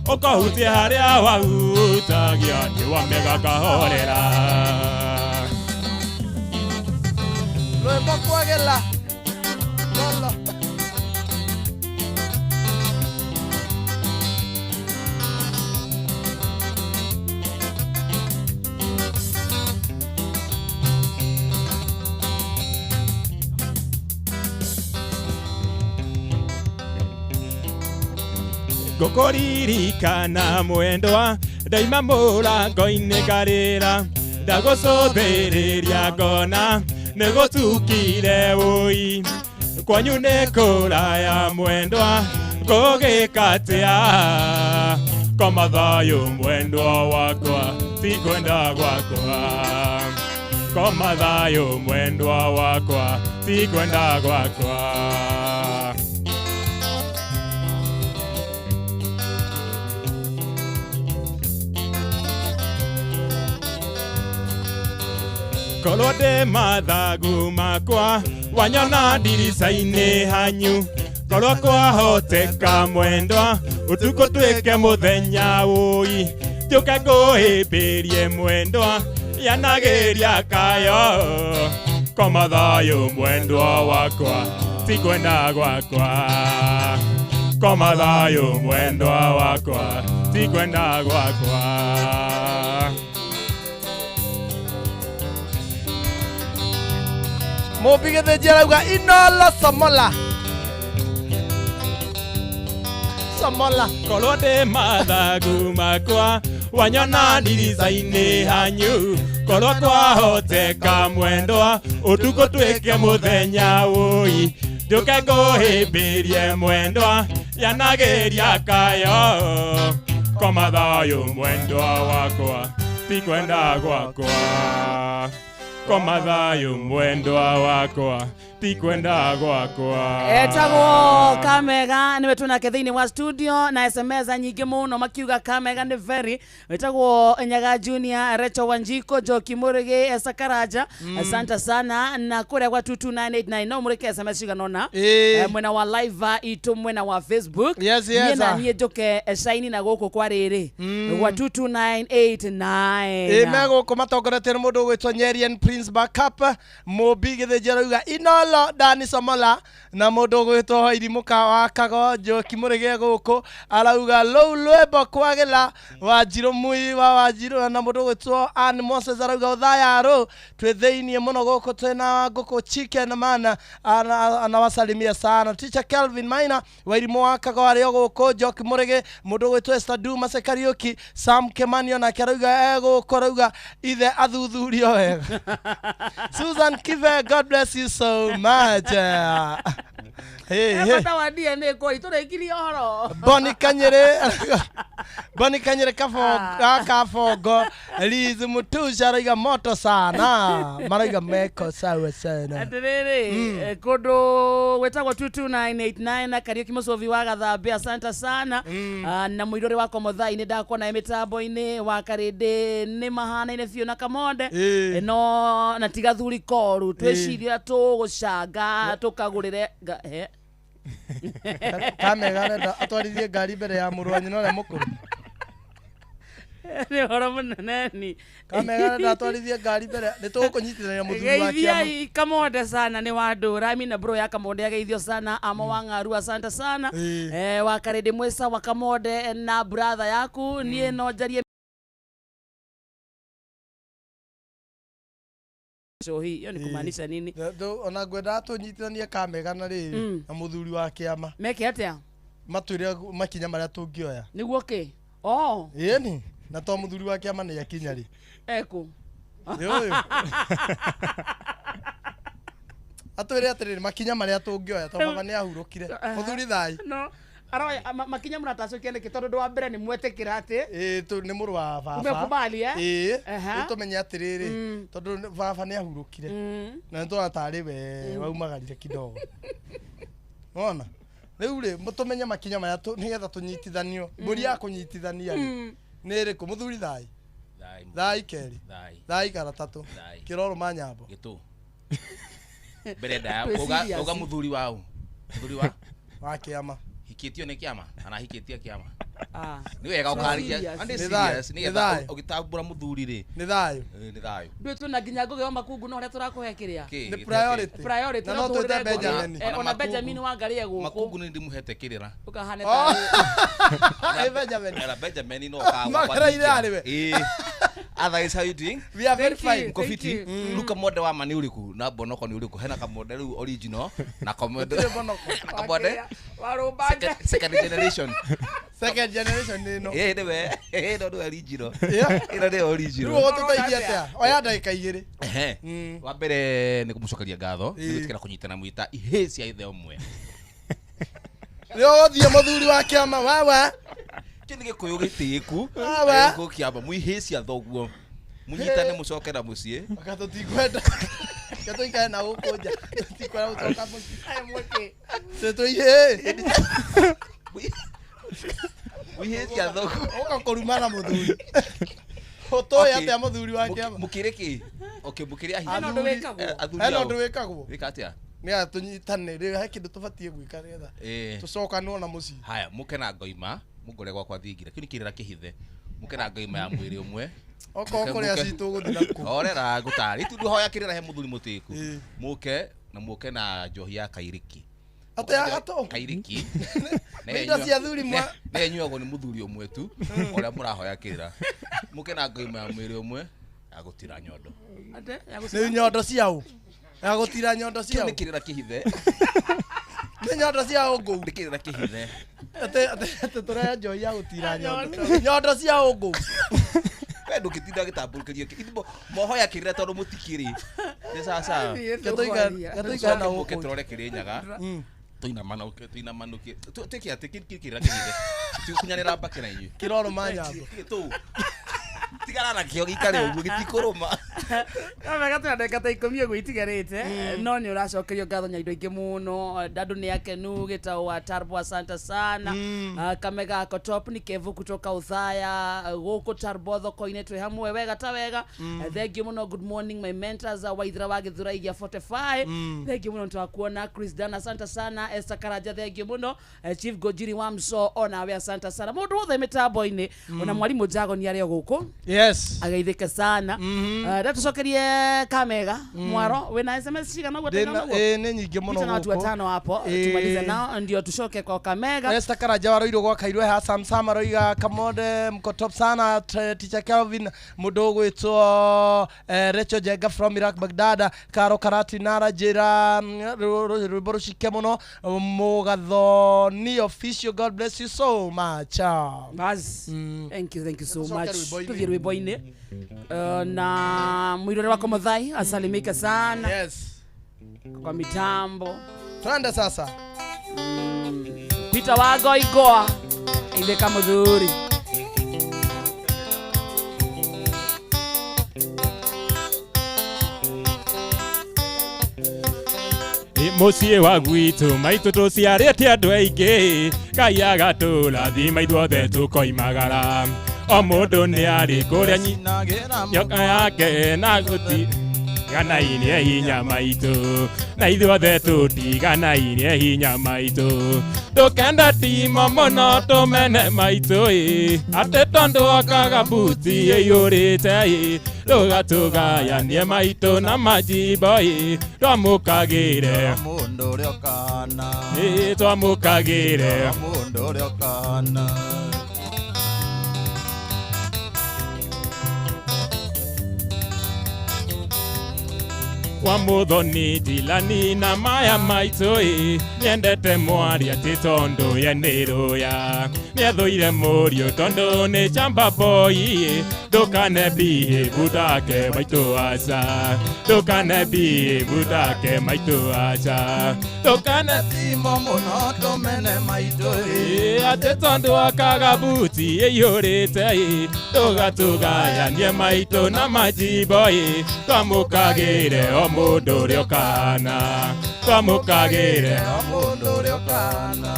Ũkahutia harĩa wahutagia nĩ wamega kahorera. Rwĩmbo kwagĩra. Lolo. Ngũkũririkana mwendwa ndaima mũrango-inĩ ngarĩra ndagũcũthĩrĩria ngona nĩgũtukire ũi kwanyu nĩ kũraya mwendwa ngũgĩka atĩa koma thayũ mwendwa wakwa ti kwenda gwakwa koma thayũ mwendwa wakwa ti kwenda gwakwa. Korwo ndĩ mathagu makwa wanyona ndirica-inĩ hanyu korwo kwahoteka mwendwa ũtukũ twĩke mũthenya ũi njũke ngũhĩmbĩrie mwendwa yanagĩria kayo koma thayũ mwendwa wakwa ti kwenda gwakwa koma thayũ mwendwa wakwa ti kwenda gwakwa. Mũmbi Gĩthĩnji arauga Inolo Somola. Somola. Korwo ndĩ mathagu makwa wanyona ndirica-inĩ hanyu korwo kwahoteka mwendwa ũtukũ twĩke mũthenya ũi njũke ngũhĩmbĩrie mwendwa yanagĩria kayo koma thayũ mwendwa wakwa ti kwenda gwakwa koma thayũ mwendwa wakwa ti kwenda gwakwa. Etagwo Kamega niwe tunake thĩinĩ wa studio na SMS nyingĩ mũno makiuga Kamega nĩ very. Wetagwo Nyaga Junior, Recho Wanjiko, Joki Murigi, Esa Karaja. Asante sana na kũrĩa gwa 22989 no mũrĩke SMS cigana mwena wa live itu mwena wa Facebook. Yes, yes, niĩ na niĩ njoke shaini na gũkũ kwa rĩrĩ gwa 22989. Ĩ megũkũ matongoretie nĩ mũndũ ũgwĩtwo Nyerian Prince Backup Mũmbi Gĩthĩnji arauga Inolo Dani Somola na mũndũ ũgwĩtwo Wairi Mũka wa Kago Njoki Mũrĩge gũkũ arauga rũu rwĩmbo kwagĩra Wanjirũ Mui wa Wanjirũ na mũndũ ũgwĩtwo Ann Moses arauga ũthaya rũ twĩ thĩiniĩ mũno gũkũ twĩna ngũkũ chicken mana anawasalimia sana Teacher Kelvin Maina Wairimu wa Kago arĩ o gũkũ Njoki Mũrĩge mũndũ ũgwĩtwo Esther Duma Kariuki Sam Kimani onake arauga egũkũ arauga ithe athuthurio wega. Susan Kive, God bless you so much. Hey, hey. Bata wa DNA ko itũrĩkirie ũhoro. Bonnie Kanyere Bonnie Kanyere kafongo Liz Mutusha arauga moto sana marauga meko sawa sana. Atĩrĩrĩ kũndũ gwĩtagwo 22989 na Kariuki Mũcovi wa Gathambĩ asante sana. Na mũirũrĩ wa Komothai nĩ ndakuona mĩtambo-inĩ wa Karĩndĩ nĩ mahanaine biũ na Kamonde no na tiga thuri koru twĩciria tũgũcanga tũkagũrĩre he Kamega arenda atwarithie ngari mbere ya mũrũ wa nyina ũrĩa mũkũrũ. Nĩ ũhoro mũnene ni. Kamega ndatwarithie ngari mbere nĩ tũgũkũnyitithania mũthuri wa kĩama. Geithiai Kamonde sana nĩ wandũra mina bro ya Kamonde ageithio sana amo wa ng'aru asante sana wa Karĩndĩ Mwĩca wa Kamonde na brother yaku niĩ no njarie shohi hiyo ni kumaanisha nini? Ona ngwendaga tũnyitithanie Kamega na rĩrĩ na mũthuri wa kĩama. Meke atĩa? Matwĩre makinya marĩa tũngĩoya. Nĩguo kĩ? Oh. Ĩni na to mũthuri wa kĩama nĩ akinya rĩ. Eku. Nĩ ũyũ. Atwĩre atĩrĩrĩ makinya marĩa tũngĩoya to baba nĩ ahurũkire. Mũthuri thai. No. Aroya makinya mũratacokia nĩkĩ tondũ ũndũ wa mbere nĩ mwetĩkĩra atĩ ĩĩ tu nĩ mũrũ wa baba. Umekubali eh? Ĩĩ. Rĩu tũmenye atĩrĩrĩ tondũ baba nĩ ahurũkire. Na nĩ tũrona tarĩ we waumagarire kidogo. Wona? Rĩu rĩ mũtũmenye makinya marĩa nĩgetha tũnyitithanio. Mbũri ya kũnyitithania rĩ nĩ ĩrĩkũ mũthuri thai? Thai kerĩ. Thai karatatũ. Kĩroro ma nyambo. Gĩtũ. Mbere ndaya uga mũthuri wao. Mũthuri wa wa kĩama. Hikĩtio nĩ kĩama kana hikĩtie kĩama. Nĩ wega ũkaria. And serious nĩgetha ũgĩtambũra mũthuri rĩ. Nĩ thayũ. Nĩ thayũ. Ndũĩ twĩna nginya Ngũgĩ wa Makungu no ũrĩa tũrakũhe kĩrĩa. Nĩ priority. Priority. Na no twĩte Benjamin. Ona Benjamin wa Ngarĩ e gũkũ. Makungu nĩ ndĩmũhete kĩrĩra. Ũkahane tarĩ. Ĩ Benjamin. Era Benjamin no ũkaga. Makereire arĩ we. Ĩĩ. Otherwise, how you doing? We are very fine. Mkofiti. Luka monde wa mani uriku na bonoko ni uriku hena kamonde riu original na kamonde. Kamonde. Warũmbanja. Second generation. Second generation nĩ ĩno. Ĩĩ nĩwe. Ĩno nĩwe original. Ĩno nĩwe original. Rĩu ũgũtũteithia atĩa? Oya ndagĩka igĩrĩ. Ehe. Wa mbere nĩ kũmũcokeria ngatho nĩ gwĩtĩkĩra kũnyitana mwĩta ihĩĩ cia ithe ũmwe. Nĩ ũgũthiĩ mũthuri wa kĩama wawa. Kĩ nĩ gĩkũyũ gĩtĩĩku. Wawa. Gĩkũyũ kĩama mwihĩĩ cia thoguo. Mũnyitane mũcoke na mũciĩ. Aka tũtikwenda. Reke tũikare na gũkũ nja. Tũtikwenda gũcoka mũciĩ. Tĩ tũihĩĩ. Mwihĩĩ cia thoguo. Ũka kũrumana mũthuri. Ũtũĩ atĩa mũthuri wa kĩama? Mũkĩrĩ kĩ? Okay, mũkĩrĩ ahihi. Hena ũndũ wĩkagwo. Hena ũndũ wĩkagwo. Wĩka atĩa? Nĩgetha tũnyitane rĩu he kĩndũ tũbatiĩ gwĩka nĩgetha tũcokanwo na mũciĩ. Haya, mũke na ngoima, mũngore gwakwa thingira. Kĩu nĩ kĩrĩra kĩhithe. Mũke na ngoima ya mwĩrĩ ũmwe. Okorwo kũrĩa citũ ũgũthiĩ nakũ. Horera ngũtarĩ. Tu ndũhoya kĩrĩra he mũthuri mũtĩku. Mũke na mũke na njohi ya kairiki. Atĩ ya gatũ? Kairiki. Nĩ indo cia athuri mwa. Nĩ ĩnyuagwo nĩ mũthuri ũmwe tu ũrĩa mũrahoya kĩrĩra. Mũke na ngoima ya mwĩrĩ ũmwe ya gũtira nyondo. Nĩ nyondo cia ũ? Ya gũtira nyondo cia ũ? Kĩu nĩ kĩrĩra kĩhithe. Nĩ nyondo cia ũ ngũu? Nĩ kĩrĩra kĩhithe. Atĩ tũrehe njohi ya gũtira nyondo. Nyondo cia ũ ngũu? We ndũngĩtinda ũgĩtambũrũkĩrio kĩ. Mohoya kĩrĩra tondũ mũtikĩrĩ. Nĩ sawa. Gĩtũikare na gũkũ. Tũrore Kĩrĩnyaga. Tũinamanũke tũinamanũke. Twĩke atĩ kĩrĩra kĩhithe. Tũkunyanĩra mbakĩ na inyuĩ. Kĩrorũma nyambo. Tũ. Tigana na kĩo gĩikare ũguo gĩtikũrũma. Wega twĩna ndagĩka ta ikũmi ũguo itigarĩte no nĩ ũracokerio ngatho nya indo ingĩ mũno andũ nĩ akenu gĩtau wa Tarbo asante sana Kamega ako top ni Kevu kutoka Uthaya gũkũ Tarbo thoko-inĩ twĩ hamwe wega ta wega. Thank you mũno. Good morning my mentors Waithira wa Gĩthurai gĩa 45 thank you mũno nĩtwakuona. Chris Dan asante sana. Esther Karanja thank you mũno. Chief Gojiri wa Mso onawe asante sana. Mũndũ wothe mĩtambo-inĩ ona mwarimũ Jago nĩ arĩ o gũkũ. Yes. Ageithĩke sana. Ndatucokerie Kamega mwaro wĩna SMS cigana ũguo tena ũguo? Nĩ nyingĩ mũno gũkũ. Watu watano hapo tumalize nao ndio tucoke kwa Kamega. Esther Karanja waroirwo gwa Kairwe ha Sam Sam aroiga Kamonde mko top sana. Teacher Kelvin mũndũ ũgwĩtwo Rachel Jenga from Iraq Baghdad Karo Karati Nara njĩra rwĩmbo rũcike mũno mũgatho ni official. God bless you so much. Bas. Thank you so much. Tuthiĩ rwĩmbo-inĩ na mwirore wako Muthai asalimike sana. Yes. Kwa mitambo. Twende sasa. Peter Wago Igoa itheka muthuri. Mũciĩ wa gwitũ maitũ tũciarĩte andũ aingĩ Ngai agatũrathima ithuothe tũkoimagara o mũndũ nĩ arĩ kũrĩa nyoka yake na gũti Tũtiganainie hinya maitũ na ithuothe tũtiganainie hinya maitũ tũkenda timo mũno tũmene maitũ ĩ atĩ tondũ akaga buti ĩiyũrĩte ĩ tũgatũgayanie maitũ na majimbo ĩ twamũkagĩre Mũndũ ũrĩa ũkana. ĩ twamũkagĩre Mũndũ ũrĩa ũkana. Wa muthoni njilani na maya maitũ ĩ nyendete mwari atĩ tondũ ye nĩ rũya nĩethũire mũriũ tondũ nĩ chamba boy ĩ ndũkane behave take maitũ aca ndũkane behave take maitũ aca ndũkane Timo mũno tũmene maitũ ĩ. ĩ atĩ tondũ akaga buti ĩiyũrĩte ĩ tũgatũgayanie maitũ na majimbo ĩ twamũkagĩre o mũndũ ũrĩa ũkana twamũkagĩre O mũndũ ũrĩa ũkana.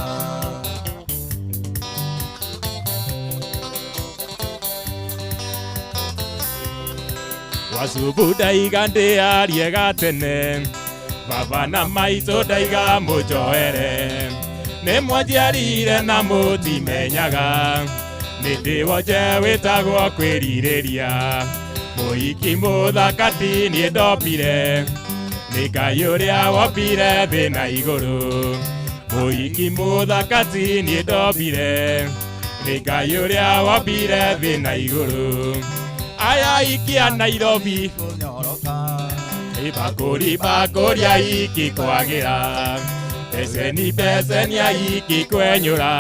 Wacubu ndaiga ndĩarie gatene baba na maitũ ndaiga mũnjoere nĩ mwanjiarire na mũtimenyaga nĩ ndĩ wonje wĩtagwo kwĩrirĩria mũhiki mũthaka ti niĩ ndombire nĩ Ngai ũrĩa wombire thĩ na igũrũ mũhiki mũthaka ti niĩ ndombire nĩ Ngai ũrĩa wombire thĩ na igũrũ aya ikia Nairobi ibakũri bakũri aiki kwagĩra beceni beceni aiki kwenyũra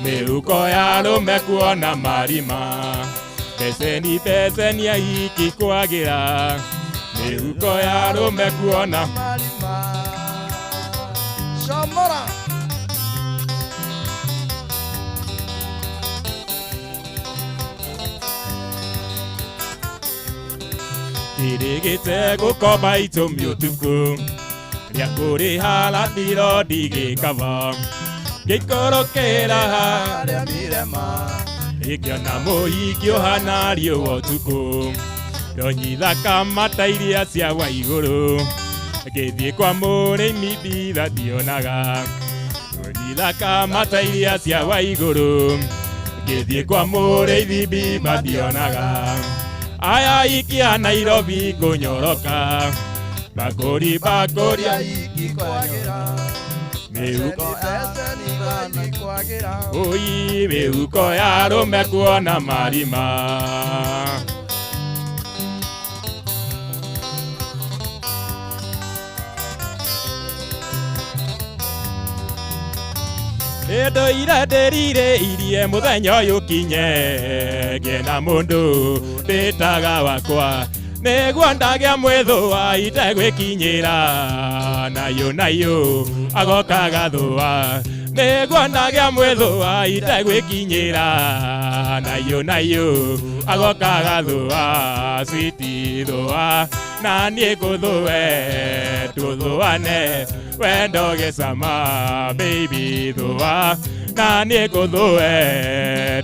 mĩhuko ya arũme kuona marima beceni beceni aiki kwagĩra mĩhuko ya arũme kuona Shomora. Ndirĩgĩte gũkoma itũmi ũtukũ rĩa kũrĩha rathiro ndigĩkaba ngĩikũrũkĩra Harĩa mirema. ĩngĩona mũhiki ũhana riũa ũtukũ ndonyithaka mata iria cia wa igũrũ ngĩthiĩ kwa mũrĩmi mbitha ndionaga ndonyithaka mata iria cia wa igũrũ ngĩthiĩ kwa mũrĩithi mbimba ndionaga aya ikia Nairobi kũnyoroka bakũri bakũri Aiki kwagĩra. mĩhuko Beceni aiki kwagĩra. oi mĩhuko ya arũme kuona marima Ĩndũire ndĩrirĩirie mũthenya ũyũ ũkinye ngĩe na mũndũ ndĩtaga wakwa nĩguo ndagĩa mwĩthũa itegwĩkinyĩra nayũ nayũ agoka gathũa nĩguo ndagĩa mwĩthũa itegwĩkinyĩra nayũ nayũ agoka gathũa switi thũa na niĩ ngũthũe tũthũane wendo gĩcama baby thũa na niĩ ngũthũe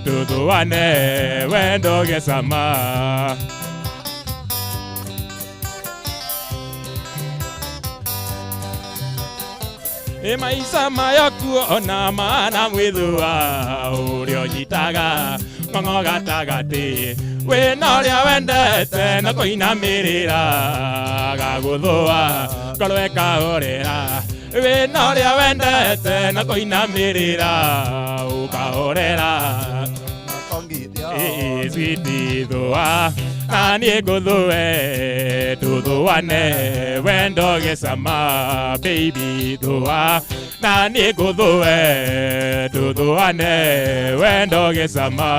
tũthũane wendo gĩcama Ĩ maica maya kuona mana mwĩthũa ũrĩa ũnyitaga ng'ong'o gatagatĩ wĩna ũrĩa wendete na kũinamĩrĩra gagũthũa ngoro ĩkahorera wĩna ũrĩa wendete na kũinamĩrĩra ũkahorera Ĩ switi thũa na niĩ ngũthũe tũthũane wendo gĩcama baby thũa na niĩ ngũthũe tũthũane wendo gĩcama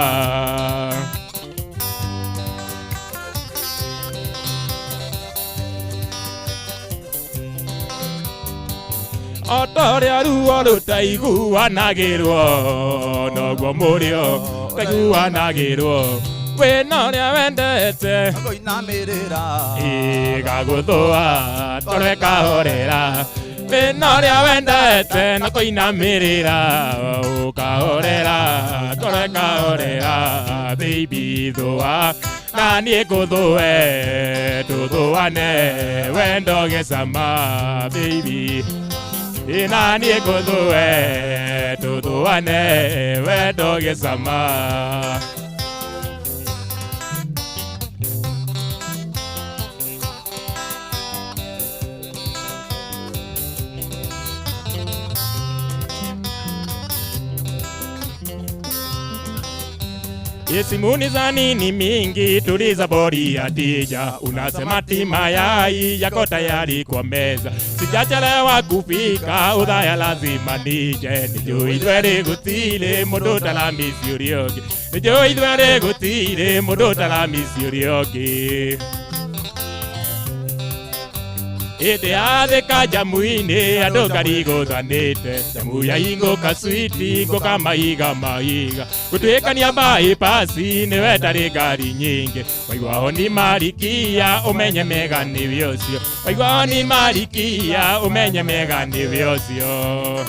O ta ũrĩa ruo rũtaiguanagĩrwo noguo mũrĩo ũtaiguanagĩrwo wĩna ũrĩa wendete Kũinamĩrĩra. ĩgagũthũa toro ĩkahorera wĩna ũrĩa wendete na kũinamĩrĩra ũkahorera toro ĩkahorera baby thũa Na niĩ ngũthũe tũthũane wendo gĩcama baby Ĩ na niĩ ngũthũe tũthũane wendo gĩcama. Isimuni za nini mingi, tuliza bori ya tija. Unasema ti mayai yako tayari kwa meza, sijachelewa kufika udhaya lazima nije. Nijui ithwere gutire mundu taramisi uria ungi, nijui ithwere gutire mundu taramisi uria ungi. Ĩndĩ athĩka njamu-inĩ andũ ngarigũthanĩte, njamu ya ingũka switi ngũka mahiga mahiga, gũtuĩkania bypass nĩwe ndarĩ ngari nyingĩ, waigua honi marikia ũmenye mega nĩwe ũcio, waigua honi marikia ũmenye mega nĩwe ũcio.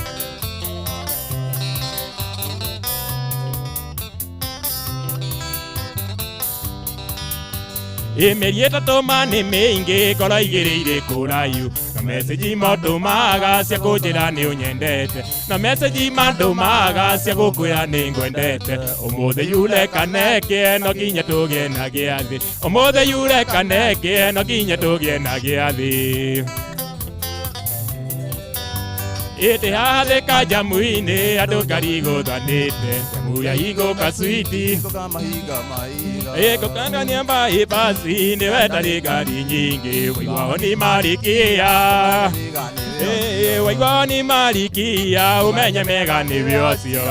Mĩeri ĩtatũ ma nĩ mĩingĩ ngoro igĩrĩire kũraihu, na message mandũmaga cia kũnjĩra nĩ ũnyendete, na message mandũmaga cia gũkwĩra nĩ ngwendete. Ũmũthĩ yure kaneke no nginya tũgĩe na gĩathĩ, ũmũthĩ yure kaneke no nginya tũgĩe na gĩathĩ. Ĩndĩ hathĩka njamu-inĩ andũ ngarigũthanĩte, njamu ya ingũka switi ĩngũkangania bypass nĩwe ndarĩ ngari nyingĩ, waigua honi marikia, waigua honi marikia ũmenye mega nĩwe ũcio.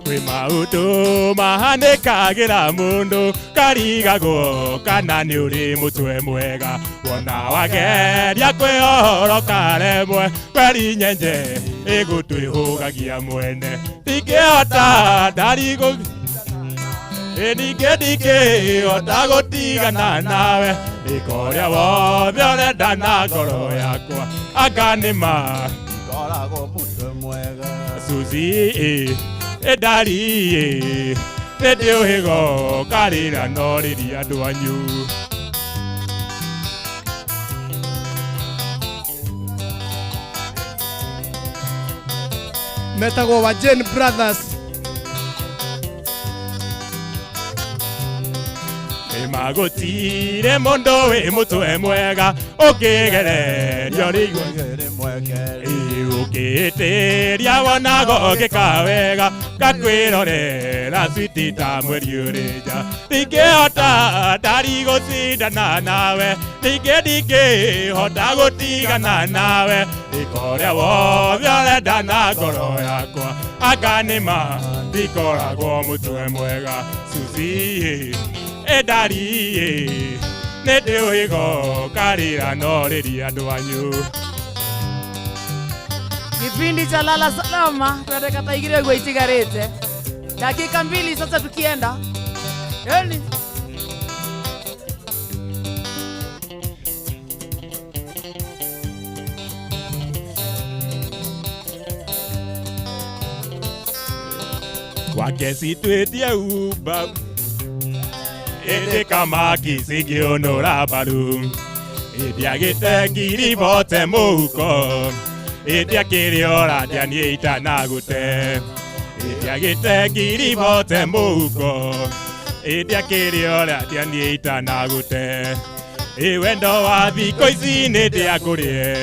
Kwĩ maũndũ mahanĩkagĩra mũndũ karigagwo kana nĩ ũrĩ mũtwe mwega, wona wageria kwĩhoro karemwe kweri nyenje ĩgũtwĩhũgagia mwene, ndingĩhota ndarigũ ningĩ ndingĩhota gũtigana nawe, ĩka ũrĩa wothe ũrenda na ngoro yakwa anga nĩ ma Ngoragwo mũtwe mwega. Suzy ĩndari nĩ ũhĩgo karĩra no rĩria andũ anyu. Metagwo wa Jane Brothers. Magũtire mũndũ wĩ mũtwe mwega ũkĩgererio rĩigua ũkĩtĩria wonago ũgĩka wega ngakwĩrorera switi ta mweri ũrĩ nja, ndingĩhota ndarigũcindana nawe, ningĩ ndingĩhota gũtigana nawe, ĩka ũrĩa wothe ũrenda na ngoro yakwa anga nĩ ma ndikoragwo mũtwe mwega. Suzy ĩndari nĩ ndĩ ũhĩgo karĩra no rĩria andũ anyu. Kipindi cha lala salama tunataka taigire gwe itigarete dakika 2 sasa tukienda yani kwake situĩtie uba ĩndĩ kamaki cingĩũnũra mbaru, ĩndĩ agĩte ngiri bote mũhuko, ĩndĩ akĩrĩ ora ndianiĩ itanagũte, ĩndĩ agĩte ngiri bote mũhuko, ĩndĩ akĩrĩ ora ndianiĩ itanagũte, Ĩ wendo wa thikũ ici nĩ ndĩakũrĩe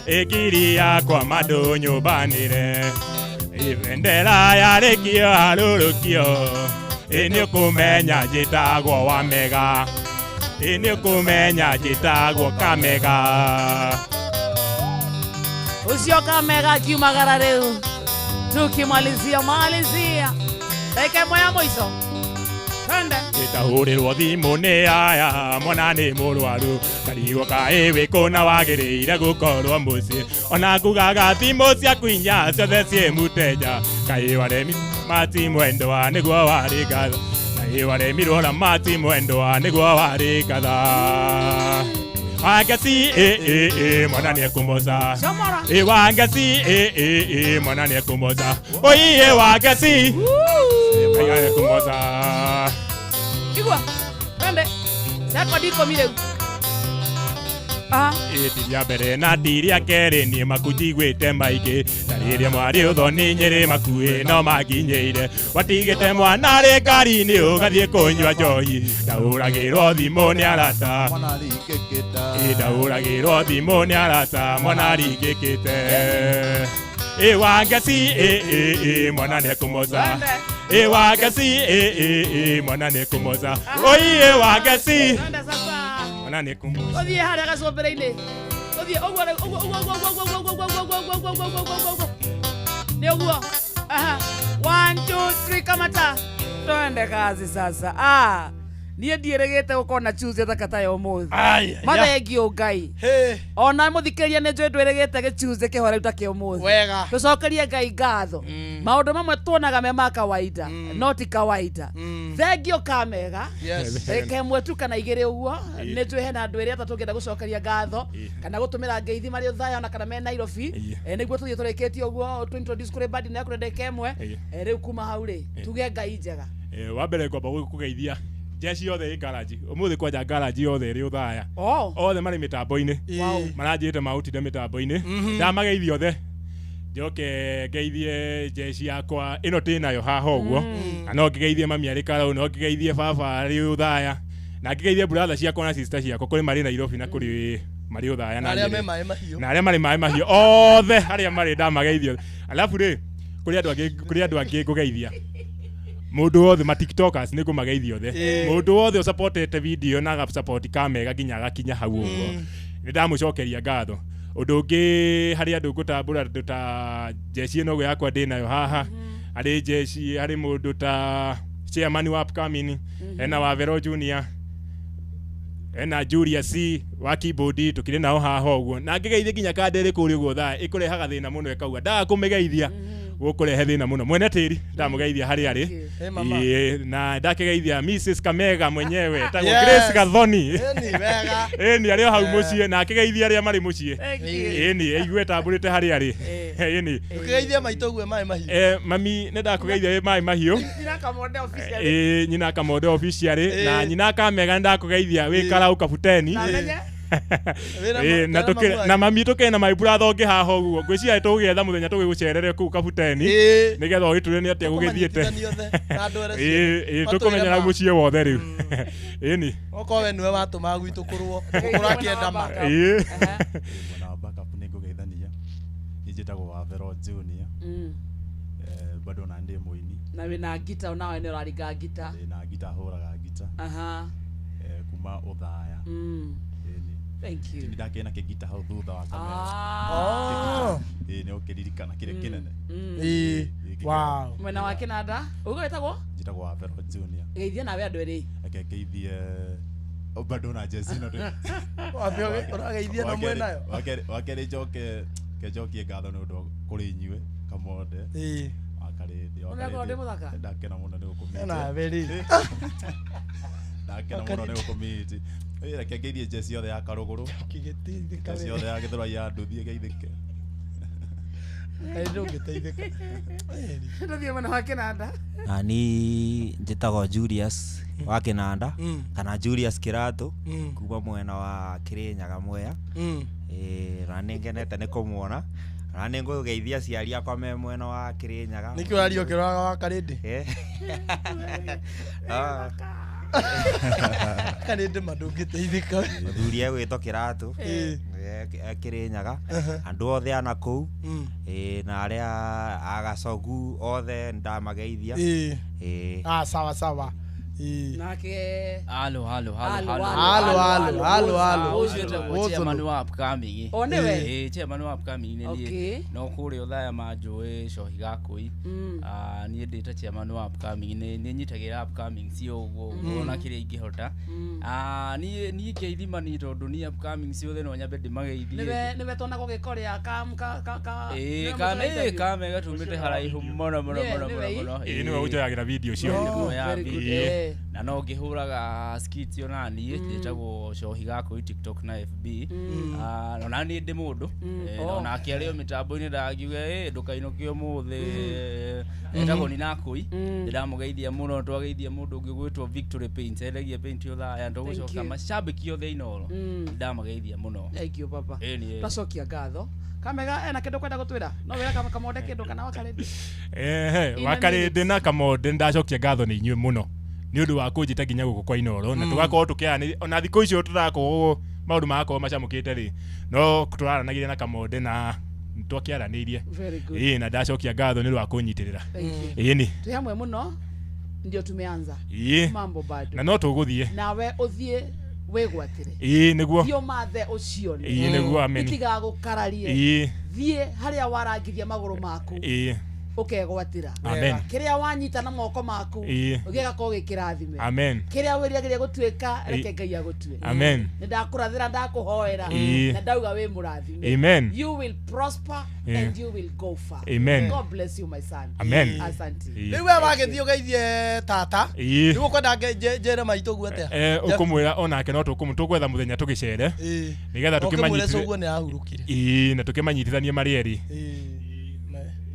Ĩ ngiri yakwa mandũ nyũmbanĩre Ĩ bendera yarĩkio harũrũkio Ĩ nĩ ũkũmenya njĩtagwo Wamega Ĩ nĩ ũkũmenya njĩtagwo Kamega. Ucio Kamega akiumagara rĩu tukimalizia malizia dakika ĩmwe ya mũico twende. Ndahũrĩrwo thimũ nĩ aya mwana nĩ mũrwaru karigwo kaĩ wĩ kũna wagĩrĩire gũkorwo mũciĩ ona ngugaga thimũ ciaku inya ciothe ciĩ mũteja kaĩ waremi mati mwendwa nĩguo warĩ ngatha kaĩ waremirwo na mati mwendwa nĩguo warĩ ngatha Wangeci ĩ ĩ ĩ mwana nĩekũmoca ĩ Wangeci ĩ ĩ ĩ mwana nĩekũmoca oiye Wangeci nĩekũmoca. Igua twende sekondi ikũmi rĩu. Aha. Ĩti rĩa mbere na ti rĩa kerĩ niĩ maku njiguĩte maingĩ na rĩrĩa mwarĩ ũthoni nyĩrĩ makuĩ no manginyĩire watigĩte mwana rĩ ngari-inĩ ũgathiĩ kũnyua njohi ndahũragĩrwo thimũ nĩ arata Ĩ ndahũragĩrwo thimũ nĩ arata mwana aringĩkĩte Ĩ Wangeci ĩ ĩ ĩ mwana nĩekũmoca Ĩ Wangeci ĩ ĩ ĩ mwana nĩekũmoca Oi ĩ Wangeci mwana nĩekũmoca. Ũthiĩ harĩa gacũmbĩrĩ-inĩ ũthiĩ ũguo rĩu ũguo ũguo ũguo ũguo ũguo ũguo ũguo ũguo ũguo ũguo ũguo ũguo ũguo nĩ ũguo. Aha. 1 2 3 kamata twende kazi sasa. Ah, niĩ ndiĩrĩgĩte gũkorwo na Tuesday thaka ta ya ũmũthĩ. Ai, ya. Mathengio Ngai ona mũthikĩrĩria nĩ njũĩ ndwĩrĩgĩte gĩtuesday kĩhoreru ta kĩa ũmũthĩ. Wega. Tũcokerie Ngai ngatho. Maũndũ mamwe tuonaga me ma kawaida no ti kawaida. Thengio Kamega. Yes. Reke ĩmwe tu kana igĩrĩ ũguo nĩ njũĩ hena andũ erĩ atatũ ũngĩenda gũcokeria ngatho kana gũtũmĩra ngeithi marĩ Othaya ona kana me Nairobi. Nĩguo tũthiĩ tũrĩkĩtie ũguo tũ introduce kũrĩ bandi na kũrĩ ndagĩka ĩmwe. Rĩu kuma hau rĩ tuge Ngai njega. Wa mbere ngwamba kũgeithia jeshi yothe ĩ garage ũmũthĩ kwanja garage yothe ĩrĩ Othaya. Oh. Othe marĩ mĩtambo-inĩ. Wow. Maranjĩte maũtinde mĩtambo-inĩ. Ndamageithia othe njoke ngeithie jeshi yakwa ĩno twĩnayo haha ũguo na no ngĩgeithie mami arĩ Karau no ngĩgeithie baba arĩ Othaya na ngĩgeithie brother ciakwa na sister ciakwa kũrĩ marĩ Nairobi na kũrĩ marĩ Othaya na Na arĩa Nyĩrĩ. me maĩ mahiũ. Na arĩa marĩ maĩ mahiũ othe arĩa marĩ ndamageithia othe. Alafu rĩ kũrĩ andũ angĩ kũrĩ andũ angĩ ngũgeithia mũndũ wothe ma tiktokers nĩ ngũmageithia othe mũndũ wothe ũsupportete video na agasupport Kamega nginya agakinya hau ũguo nĩ ndamũcokeria ngatho. Ũndũ ũngĩ harĩ andũ ngũtambũra andũ ta jeshi ĩno ũguo yakwa ndĩnayo haha harĩ jeshi harĩ mũndũ ta chairman wa upcoming hena Wavero Junior hena Julius C wa keyboard tũkĩrĩ nao haha ũguo na ngĩgeithie nginya kandĩrĩ kũrĩa ũguo thaa ĩkũrehaga thĩna mũno ĩkauga ndaga kũmĩgeithia gũkũrehe thĩna mũno mwene tĩri ndamũgeithia harĩa arĩ. Hey, mama. Ĩĩ, na ndakĩgeithia Mrs Kamega mwenyewe etagwo Yes. Grace Gathoni. Ĩni, wega. Ĩni arĩ o hau mũciĩ na akĩgeithia arĩa marĩ mũciĩ. Thank you. Ĩni aigue tambũrĩte harĩa arĩ. Ĩni. Ũkĩgeithia maitũ ũguo maĩ mahiũ. Mami nĩ ndakũgeithia wĩ maĩ mahiũ. Nyina Kamonde officially. Ĩĩ, nyina Kamonde officially na nyina Kamega nĩ ndakũgeithia wĩ Karau kabuteni. Ĩĩ, na tũkĩ- na mami tũkĩ na my brother ũngĩ haha ũguo ngwĩciria tũgũgĩetha mũthenya tũgĩgũcerere kũu kabuteni nĩgetha ũgĩtwĩre nĩ atĩa gũgĩthiĩte. Ĩĩ, ĩĩ, tũkũmenyera mũciĩ wothe rĩu. Ĩni. Okorwo we nĩwe watũmaga gwitũ kũrũo ũkũrwo akĩenda ma. Ĩĩ. Mwena wa backup nĩ ngũgeithania niĩ njĩtagwo Wavero Junior. Bado na ndĩ mũini Na wĩna ngita onawe nĩ ũraringa ngita. na ngita hũraga ngita. Aha. Kuma Othaya. Ĩni. Thank you. Nĩ ndakĩrĩ na kĩngita hau thutha wa kamera. Ah. Ĩĩ nĩ ũkĩririkana kĩrĩa kĩnene. Ĩĩ. Wow. Mwena wa kĩnanda ũguo wĩtagwo Njĩtagwo Wavero Junior. Geithia nawe andũ erĩ. Reke ngeithie bado na jezi ĩno ndĩ- Wambe ũrageithia na mwena yo. Wakerĩ njoke njokie ngatho nĩ ũndũ wa kũrĩ inyuĩ Kamonde. Ĩĩ. Wakarĩndĩ. Ũrakorwo ndĩ mũthaka? Ndakena mũno nĩ gũkũmĩte. Nawe rĩ. Ndakena mũno nĩ gũkũmĩte. Ĩĩ reke ngeithie jezi yothe ya Karũgũrũ. Jezi yothe ya Gĩthũrai ya Nduthi ĩgeithĩke. Ndũngĩteithĩka. Tũthiĩ mwena wa kĩnanda. Na ni njĩtagwo Julius wa Kĩnanda kana Julius Kĩratũ kuma mwena wa Kĩrĩnyaga Mwea. Ĩĩ, na nĩ ngenete nĩ kũmuona na nĩ ngũgeithia aciari akwa me mwena wa Kĩrĩnyaga. Nĩkĩ ũraria ũkĩroraga wa Karĩndĩ? Ah. Kana ndĩma ndũngĩteithĩka. Mũthuri egwĩtwo Kĩratũ. Ĩĩ. Kĩrĩnyaga. Aha. Andũ othe ana kũu. Mm. Ĩĩ, na arĩa agacogu othe ndamageithia. Ĩĩ. Ĩĩ. Ah, sawa sawa. Ĩĩ. Nake Halo, halo, halo, Halo, halo, halo, halo, halo. Ũcio wĩtagwo Halo. chairman wa upcoming. O, nĩwe? Ĩĩ, chairman wa upcoming nĩ niĩ. Okay. No kũrĩa Othaya manjũĩ Cohi Gakũi. Mm. Ah, niĩ ndĩ ta chairman wa upcoming nĩ nyitagĩra upcoming cio ũguo Mm. ona kĩrĩa ingĩhota. Mm. Ah, niĩ ingĩithima niĩ tondũ niĩ upcoming ciothe no nyambe ndĩmageithie. Nĩwe tuona gũgĩkorĩa ka ka ka ka Ĩĩ, nĩwe kame mũtũra ĩĩ, interview? kamega tumĩte haraihu mũno mũno Nĩwe, mũno nĩwe, mũno mũno. Ĩĩ, nĩwe ũnjoyagĩra video cio. Oh, very good. video. Eh. Na no ngĩhũraga skits ona niĩ njĩtagwo Cohi Gakũi TikTok na FB. Ah, ona niĩ ndĩ mũndũ. Eh, Oh. na onake arĩ o mĩtambo-inĩ ndagiuga ĩ ndũkainũke ũmũthĩ. Etagwo Nina Kũi. Ndĩramũgeithia mũno twageithia mũndũ ũngĩ ũgwĩtwo Victory Paints endagia paint Othaya tũgũcoka you. macambĩki othe Inooro. Ndamageithia mũno. Thank you baba. Ĩĩ, nĩ- Twacokia ngatho. Kamega ena kĩndũ kwenda gũtwĩra? No wĩra Kamonde kĩndũ kana Wakarĩndĩ? Ehe, In a wakarĩndĩ na Kamonde ndacokia ngatho nĩ inyuĩ mũno nĩ ũndũ wa kũnjĩta nginya gũkũ kwa Inooro na Mm. tũgakorwo tũkĩaranĩria ona thikũ icio tũrakorwo maũndũ magakorwo macamũkĩte rĩ no tũraranagĩria na Kamonde na twakĩaranĩirie. Very good. Ĩĩ, na ndacokia ngatho nĩ ũndũ wa kũnyitĩrĩra. Thank you. Ĩĩ nĩ. Twĩ hamwe mũno ndio tumeanza. Ĩĩ. Mambo bado. Na no tũgũthiĩ. Nawe ũthiĩ wĩgwatĩre. Ĩĩ, nĩguo. Thiĩ ũmathe ũcione. Ĩĩ, nĩguo, amen. Itigagũkararie. Ĩĩ. Thiĩ harĩa warangithia magũrũ maku. Ĩĩ. Ũkegwatĩra. Amen. Kĩrĩa wanyita na moko maku. Ĩĩ. Gĩgakorwo gĩkĩrathime. Amen. Kĩrĩa wĩriragĩria gũtuĩka reke Ĩĩ. Ngai agũtue. Amen. Nĩ ndakũrathĩra ndakũhoera. Ĩĩ. Na ndauga wĩ mũrathime. Amen. You will prosper Ĩĩ. and you will go far. Amen. God bless you my son. Amen. Asante. Ĩĩ. Rĩu we wagĩthiĩ ũgeithie tata. Ĩĩ. Rĩu ũkwenda njĩre maitũ ũguo atĩa? Eh, ũkũmwĩra onake no tũgwetha mũthenya tũgĩcere Ĩĩ. nĩgetha Na ũkĩmwĩre tũkĩmanyitithanie cũguo nĩ ahurũkire. Ĩĩ, na tũkĩmanyitithanie marĩ erĩ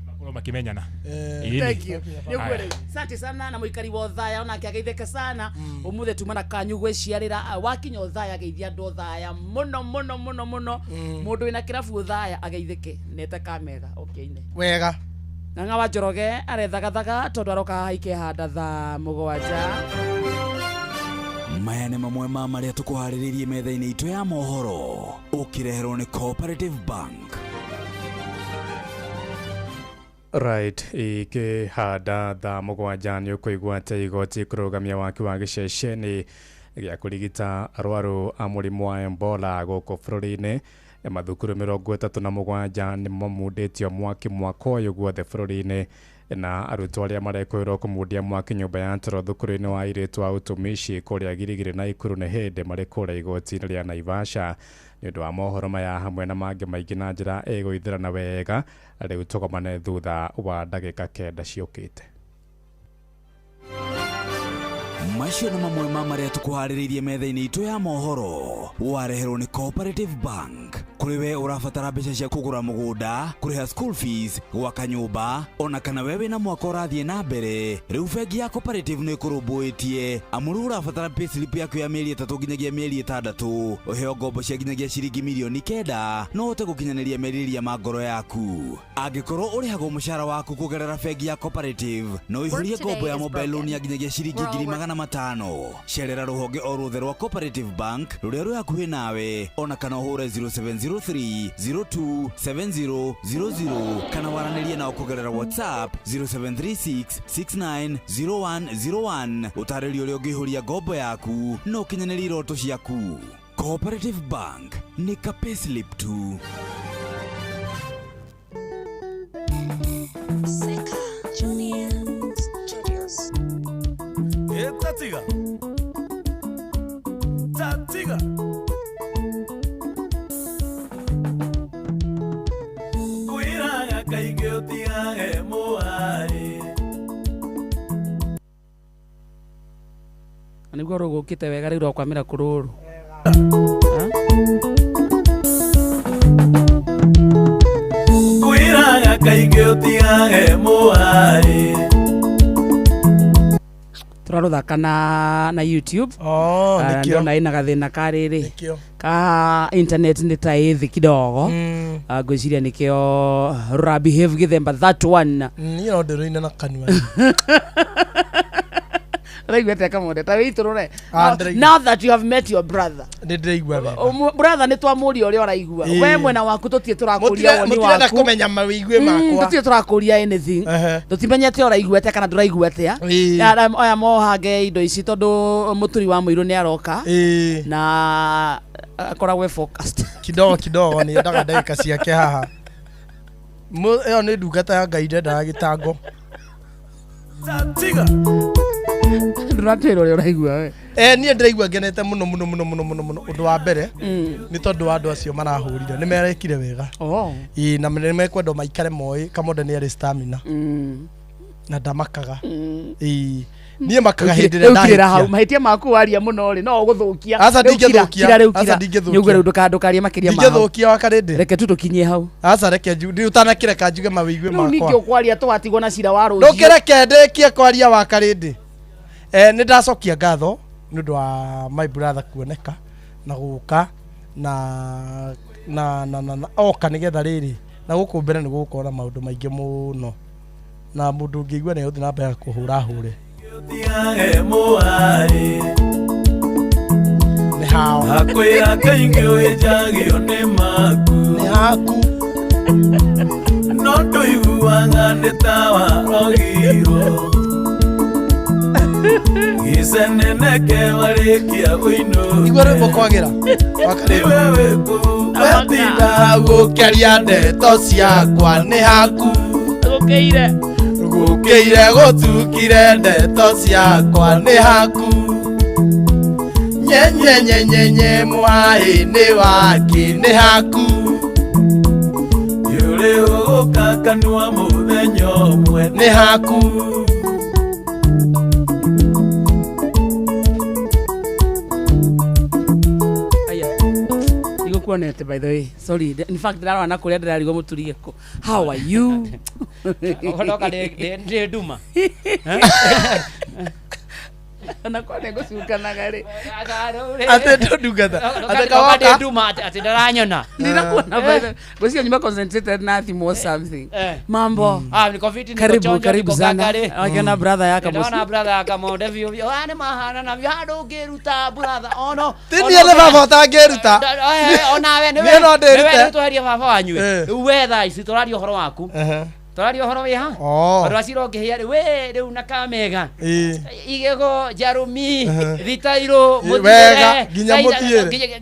makorwo makĩmenyana. Ĩĩ nĩ. Thank you. Nĩ ũguo Aya. rĩu. Asante sana na mũikari wa Othaya onake ageithĩke sana ũmũthĩ tuma na kanyu gwĩciarĩra wakinya Othaya geithia andũ Othaya mũno mũno mũno mũno mũndũ wĩna kĩrabu Othaya ageithĩke nete kamega ũkĩine Wega. Ng'ang'a wa Njoroge arethagathaga tondũ aroka haha ikehanda thaa 7. Maya nĩ mamwe ma marĩa tũkũharĩrĩirie metha-inĩ itũ ya mohoro ũkĩreherwo nĩ Cooperative Bank. Right, ikĩhanda thaa 7 nĩ ũkũigua atĩ igoti kũrũgamia waki wa gĩceceni gĩa kũrigita arwaru a mũrimũ wa Ebola gũkũ bũrũri-inĩ. Mathukuru 37 nĩ mamundĩtio mwaki mwaka ũyũ guothe bũrũri-inĩ na arutwo arĩa marekũĩrwo kũmundia mwaki nyũmba ya toro thukuru-inĩ wa airĩtu a ũtumishi kũrĩa Girigiri na Ikuru nĩ hĩndĩ marĩ kũrĩa igoti-inĩ rĩa Naivasha. Nĩ ũndũ wa mohoro maya hamwe na mangĩ maingĩ na njĩra ĩgũithĩrana wega rĩu tũgomane thutha wa ndagĩka 9 ciũkĩte. Macio nĩ mamwe ma marĩa tũkũharĩrĩirie metha-inĩ itũ ya mohoro wareherwo nĩ Cooperative Bank. Kũrĩ we ũrabatara mbeca cia kũgũra mũgũnda, kũrĩha school fees, gwaka nyũmba, ona kana we wĩna mwaka ũrathiĩ na mbere, rĩu bengi ya Cooperative nĩ ĩkũrũmbũĩtie amu rĩu ũrabatara payslip yaku ya mĩeri 3 nginyagia mĩeri 6 ũheo ngombo cia nginyagia ciringi mirioni 9 no ũhote gũkinyanĩria merirĩria ma ngoro yaku. Angĩkorwo ũrĩhagwo mũcara waku kũgerera bengi ya Cooperative, no ũihũrie ngombo ya mobile loan ya nginyagia ciringi 500,000. Cerera rũhonge o ruothe rwa Cooperative Bank rũrĩa rwĩ hakuhĩ nawe ona kana ũhũre 0703 027000 kana waranĩrie nao kũgerera WhatsApp 0736 690101 ũtarĩrie ũrĩa ũngĩihũria ngombo yaku na ũkinyanĩrie iroto ciaku. Cooperative Bank nĩ ka payslip tu. Seka Junior Studios. Tatiga. Tatiga. Kwĩraga kaingĩ ũtigage mũharĩ. Na nĩguo rũgũkĩte wega rĩu rwakwamĩra kũrũrũ. Kwĩraga kaingĩ ũtigage mũharĩ. Tũrarũthaka na YouTube. Oh, Ah, nĩkĩo. ndona ĩna gathĩna ka rĩrĩ Nĩkĩo. ka internet nĩ ta ĩ thĩ kidogo. Ah, ngwĩciria nĩkĩo rũra behave gĩthemba that one. Niĩ no ndĩrũine na kanua. Ũraigua atĩa Kamonde? Ta wĩitũrũre. Ah, Now- ndĩraigua. Now that you have met your brother. Nĩ ndĩraigua wega. Brother nĩ twamũria ũrĩa ũraigua. Ĩĩ. We mwena waku tũtirĩ tũrakũria woni Mũtirenda waku. kũmenya mawĩigue makwa. Tũtirĩ tũrakũria anything. Tũtimenyete ũraigua atĩa kana ndũraigua atĩa. Ĩĩ. Aya mohange indo ici tondũ mũturi wa mũirũ nĩ aroka. Na akoragwo e focused. Kidogo kidogo nĩ endaga ndagĩka ciake haha. Ĩyo nĩ ndungata ya Ngai ndendaga gĩtango. Tiga. Ndũratwĩra ũrĩa ũraigua we. Eh, niĩ ndĩraigua ngenete mũno mũno mũno mũno mũno mũno ũndũ wa mbere nĩ tondũ wa andũ acio marahũrire nĩ merekire wega. Ĩĩ, na nĩ mekwendwo maikare moĩ Kamonde nĩ arĩ stamina na ndamakaga. Ĩĩ, niĩ makaga hĩndĩ ĩrĩa Rĩu kirĩra hau ndahĩtia. mahĩtia maku waria mũno rĩ no ũgũthũkia. Aca Rĩu kira, ndingĩthũkia. kira, rĩu Aca kira. ndingĩthũkia. Nĩũguo rĩu ndũkarie makĩria ma hau. Ndingĩthũkia wa karĩndĩ. Reke tu tũkinyie hau. Aca reke ũtanakĩreka njuge mawĩigue Rĩu makwa. ningĩ ũkwaria tũgatigwo na cira wa rũciũ. Ndũkĩreke ndĩkie kwaria wa karĩndĩ. Eh, nĩ ndacokia ngatho nĩ ũndũ wa my brother kuoneka na gũka na na na na, na oka nĩgetha rĩrĩ na gũkũ mbere nĩ gũgũkorwo na maũndũ maingĩ mũno na mũndũ ũngĩigua nĩ egũthiĩ na mbere kũhũra hũre. Ũtigage mũharĩ. Nĩ hao. Akwĩra kaingĩ ũhĩnjagio nĩ maku. Nĩ haku. No ndũiguaga nĩ ta warogirwo. Gĩceneneke warĩkia ũinũke. Igua rwĩmbo kwagĩra. Tiwe wĩkũ. Wetinda gũkĩaria ndeto ciakwa nĩ haku. Gũkĩire. Gũkĩire gũtukire ndeto ciakwa nĩ haku. Nyenyenyenyenye mwaĩ nĩ waki nĩ haku. Yũrĩ ũgũka kanua mũthenya ũmwe nĩ haku. Aya. Ndigũkuonete by the way. Sorry. In fact ndĩrarora na kũrĩa ndĩrarigwo mũturi gĩkũ. How are you? Ndoka ndĩ nduma. Ona kwa nĩngũcukanaga rĩ. Atĩ ndũndungata. Atĩ Ndoka ndĩ kawoka. nduma atĩ ndaranyona. Ndinakuona by the way. Ngwĩciria nyuma concentrated na thimũ or something. Eh. Mambo. Ah, niko fiti, niko Karibu, chonjo, karibu niko sana. gangari. Wakiona brother yake Ndona brother ya Kamonde biũ biũ. Ah, nĩ mahanana biũ. Ah, ndũngĩruta brother. Ono. Ti niĩ nĩ baba ũtangĩruta. Onawe nĩwe. Niĩ no ndĩrute. Nĩwe tweherie baba wanyu. Eh. Rĩu we thaa ici tũraria ũhoro waku. Tũraria ũhoro wĩ ha? Oh. Andũ acio ũngĩhĩa rĩ, we rĩu na kamega. Ĩĩ. Igego njarũmi Ehe. thitairũ Ĩ, wega, nginya mũthiĩre.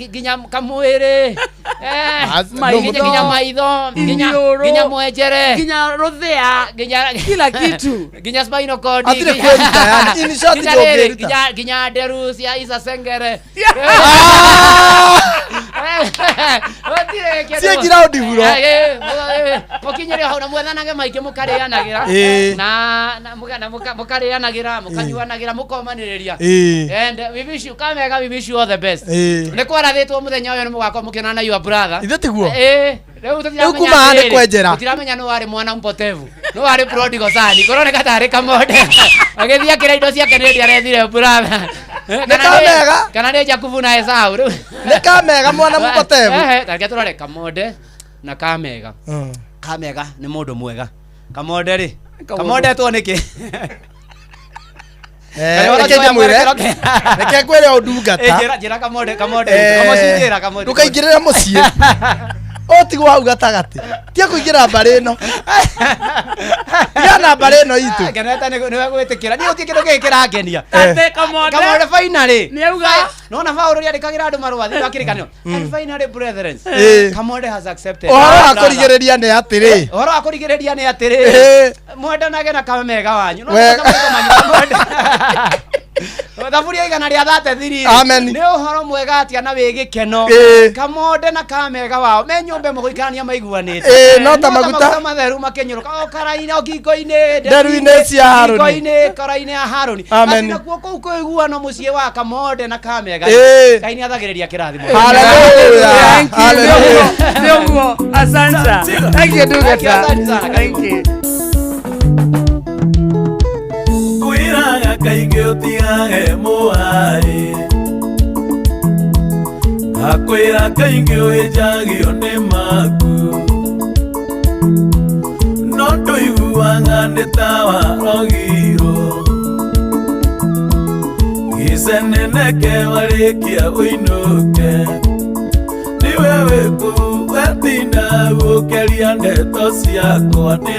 nginya kamwĩrĩ. Eh, As- nginya nginya maitho nginya Iniũrũ. nginya mwenjere nginya rũthĩa nginya kila kitu nginya spinal cord Hatirĩ nginya- kwĩruta, yani, in short nginya rĩrĩ, ndũngĩruta. nginya nderu cia Isa Sengere. Gũtirĩ kĩndũ. Ciĩ ground bro. Mũkinyĩre hau na mwethanage maingĩ mũkarĩanagĩra Ĩ. na mũkarĩanagĩra mũkanyuanagĩra mũkomanĩrĩria. Ĩ. And we wish you kamega, we wish you all the best. Ĩ. Nĩ kwarathĩtwo mũthenya ũyũ nĩ mũgakorwo mũkĩonana your brother. Ithe tiguo? Ĩ. Rĩu tũtiramenya Rĩu kuma haha nĩ atĩrĩrĩ, kwenjera. tũtiramenya nũ warĩ mwana mpotevu nũ warĩ prodigal son kũroneka tarĩ Kamonde agĩthiĩ akĩra indo ciake nĩ hĩndĩ arethire brother. Nĩ kamega. Kana nĩ Jakubu na Esau rĩu. Nĩ kamega mwana mũpotevu. Eh, tareke tũrore Kamonde na Kamega. Kamega nĩ mũndũ mwega. Kamonde rĩ, Kamonde etwo nĩkĩ? Eh, reke ndĩmwĩre. Reke ngwĩre ũndungata. Eh, njĩra Kamonde, Kamonde, Eh, Kamoci njĩra Kamonde. ndũkaingĩrĩre mũciĩ ũtigwo hau gatagatĩ tia kũingĩra mbarĩ ĩno tiga na mbarĩ ĩno itũ Ngenete nĩwe gwĩtĩkĩra niĩ gũtirĩ kĩndũ gĩkĩ kĩrangenia. Ate Kamonde. Kamonde finally. Nĩauga. Nona Paũlũ nĩandĩkagĩra andũ marũa thĩinĩ wa kĩrĩkanĩro. And finally brethren, Eh. Kamonde has accepted. Ũhoro wa kũrigĩrĩria nĩ atĩrĩ. Ũhoro wa kũrigĩrĩria nĩ atĩrĩ. Eh. Mwendanage na kamega wanyu. No Wega. Kamonde. Thaburia igana rĩa thate thiri. Amen. Nĩ ũhoro mwega atĩa na wĩ gĩkeno. Eh. Kamonde na kamega wao me nyũmba ĩmwe gũikarania maiguanĩte. Eh, no ta maguta. matheru makĩnyũrũka o karainĩ o ngingo-inĩ Nderu-inĩ cia Harũni. ngingo-inĩ karainĩ ya Harũni. Amen. Atĩ nakuo kũu kũiguano mũciĩ wa Kamonde na Kamega. Eh. Ngai nĩathagĩrĩria kĩrathimo. Hallelujah. Thank you. Hallelujah. Nĩ ũguo. Asante. Thank you Thank you, Ndungata. asante sana. Thank you. Kwĩraga kaingĩ ũtigage mũharĩ. Akwĩra kaingĩ ũhĩnjagio nĩ maku. No ndũiguaga nĩ ta warogirwo. Ũkeneke warĩkia ũinũke. Niwe wĩkũ wetinda gũkeria ndeto ciakwa nĩ.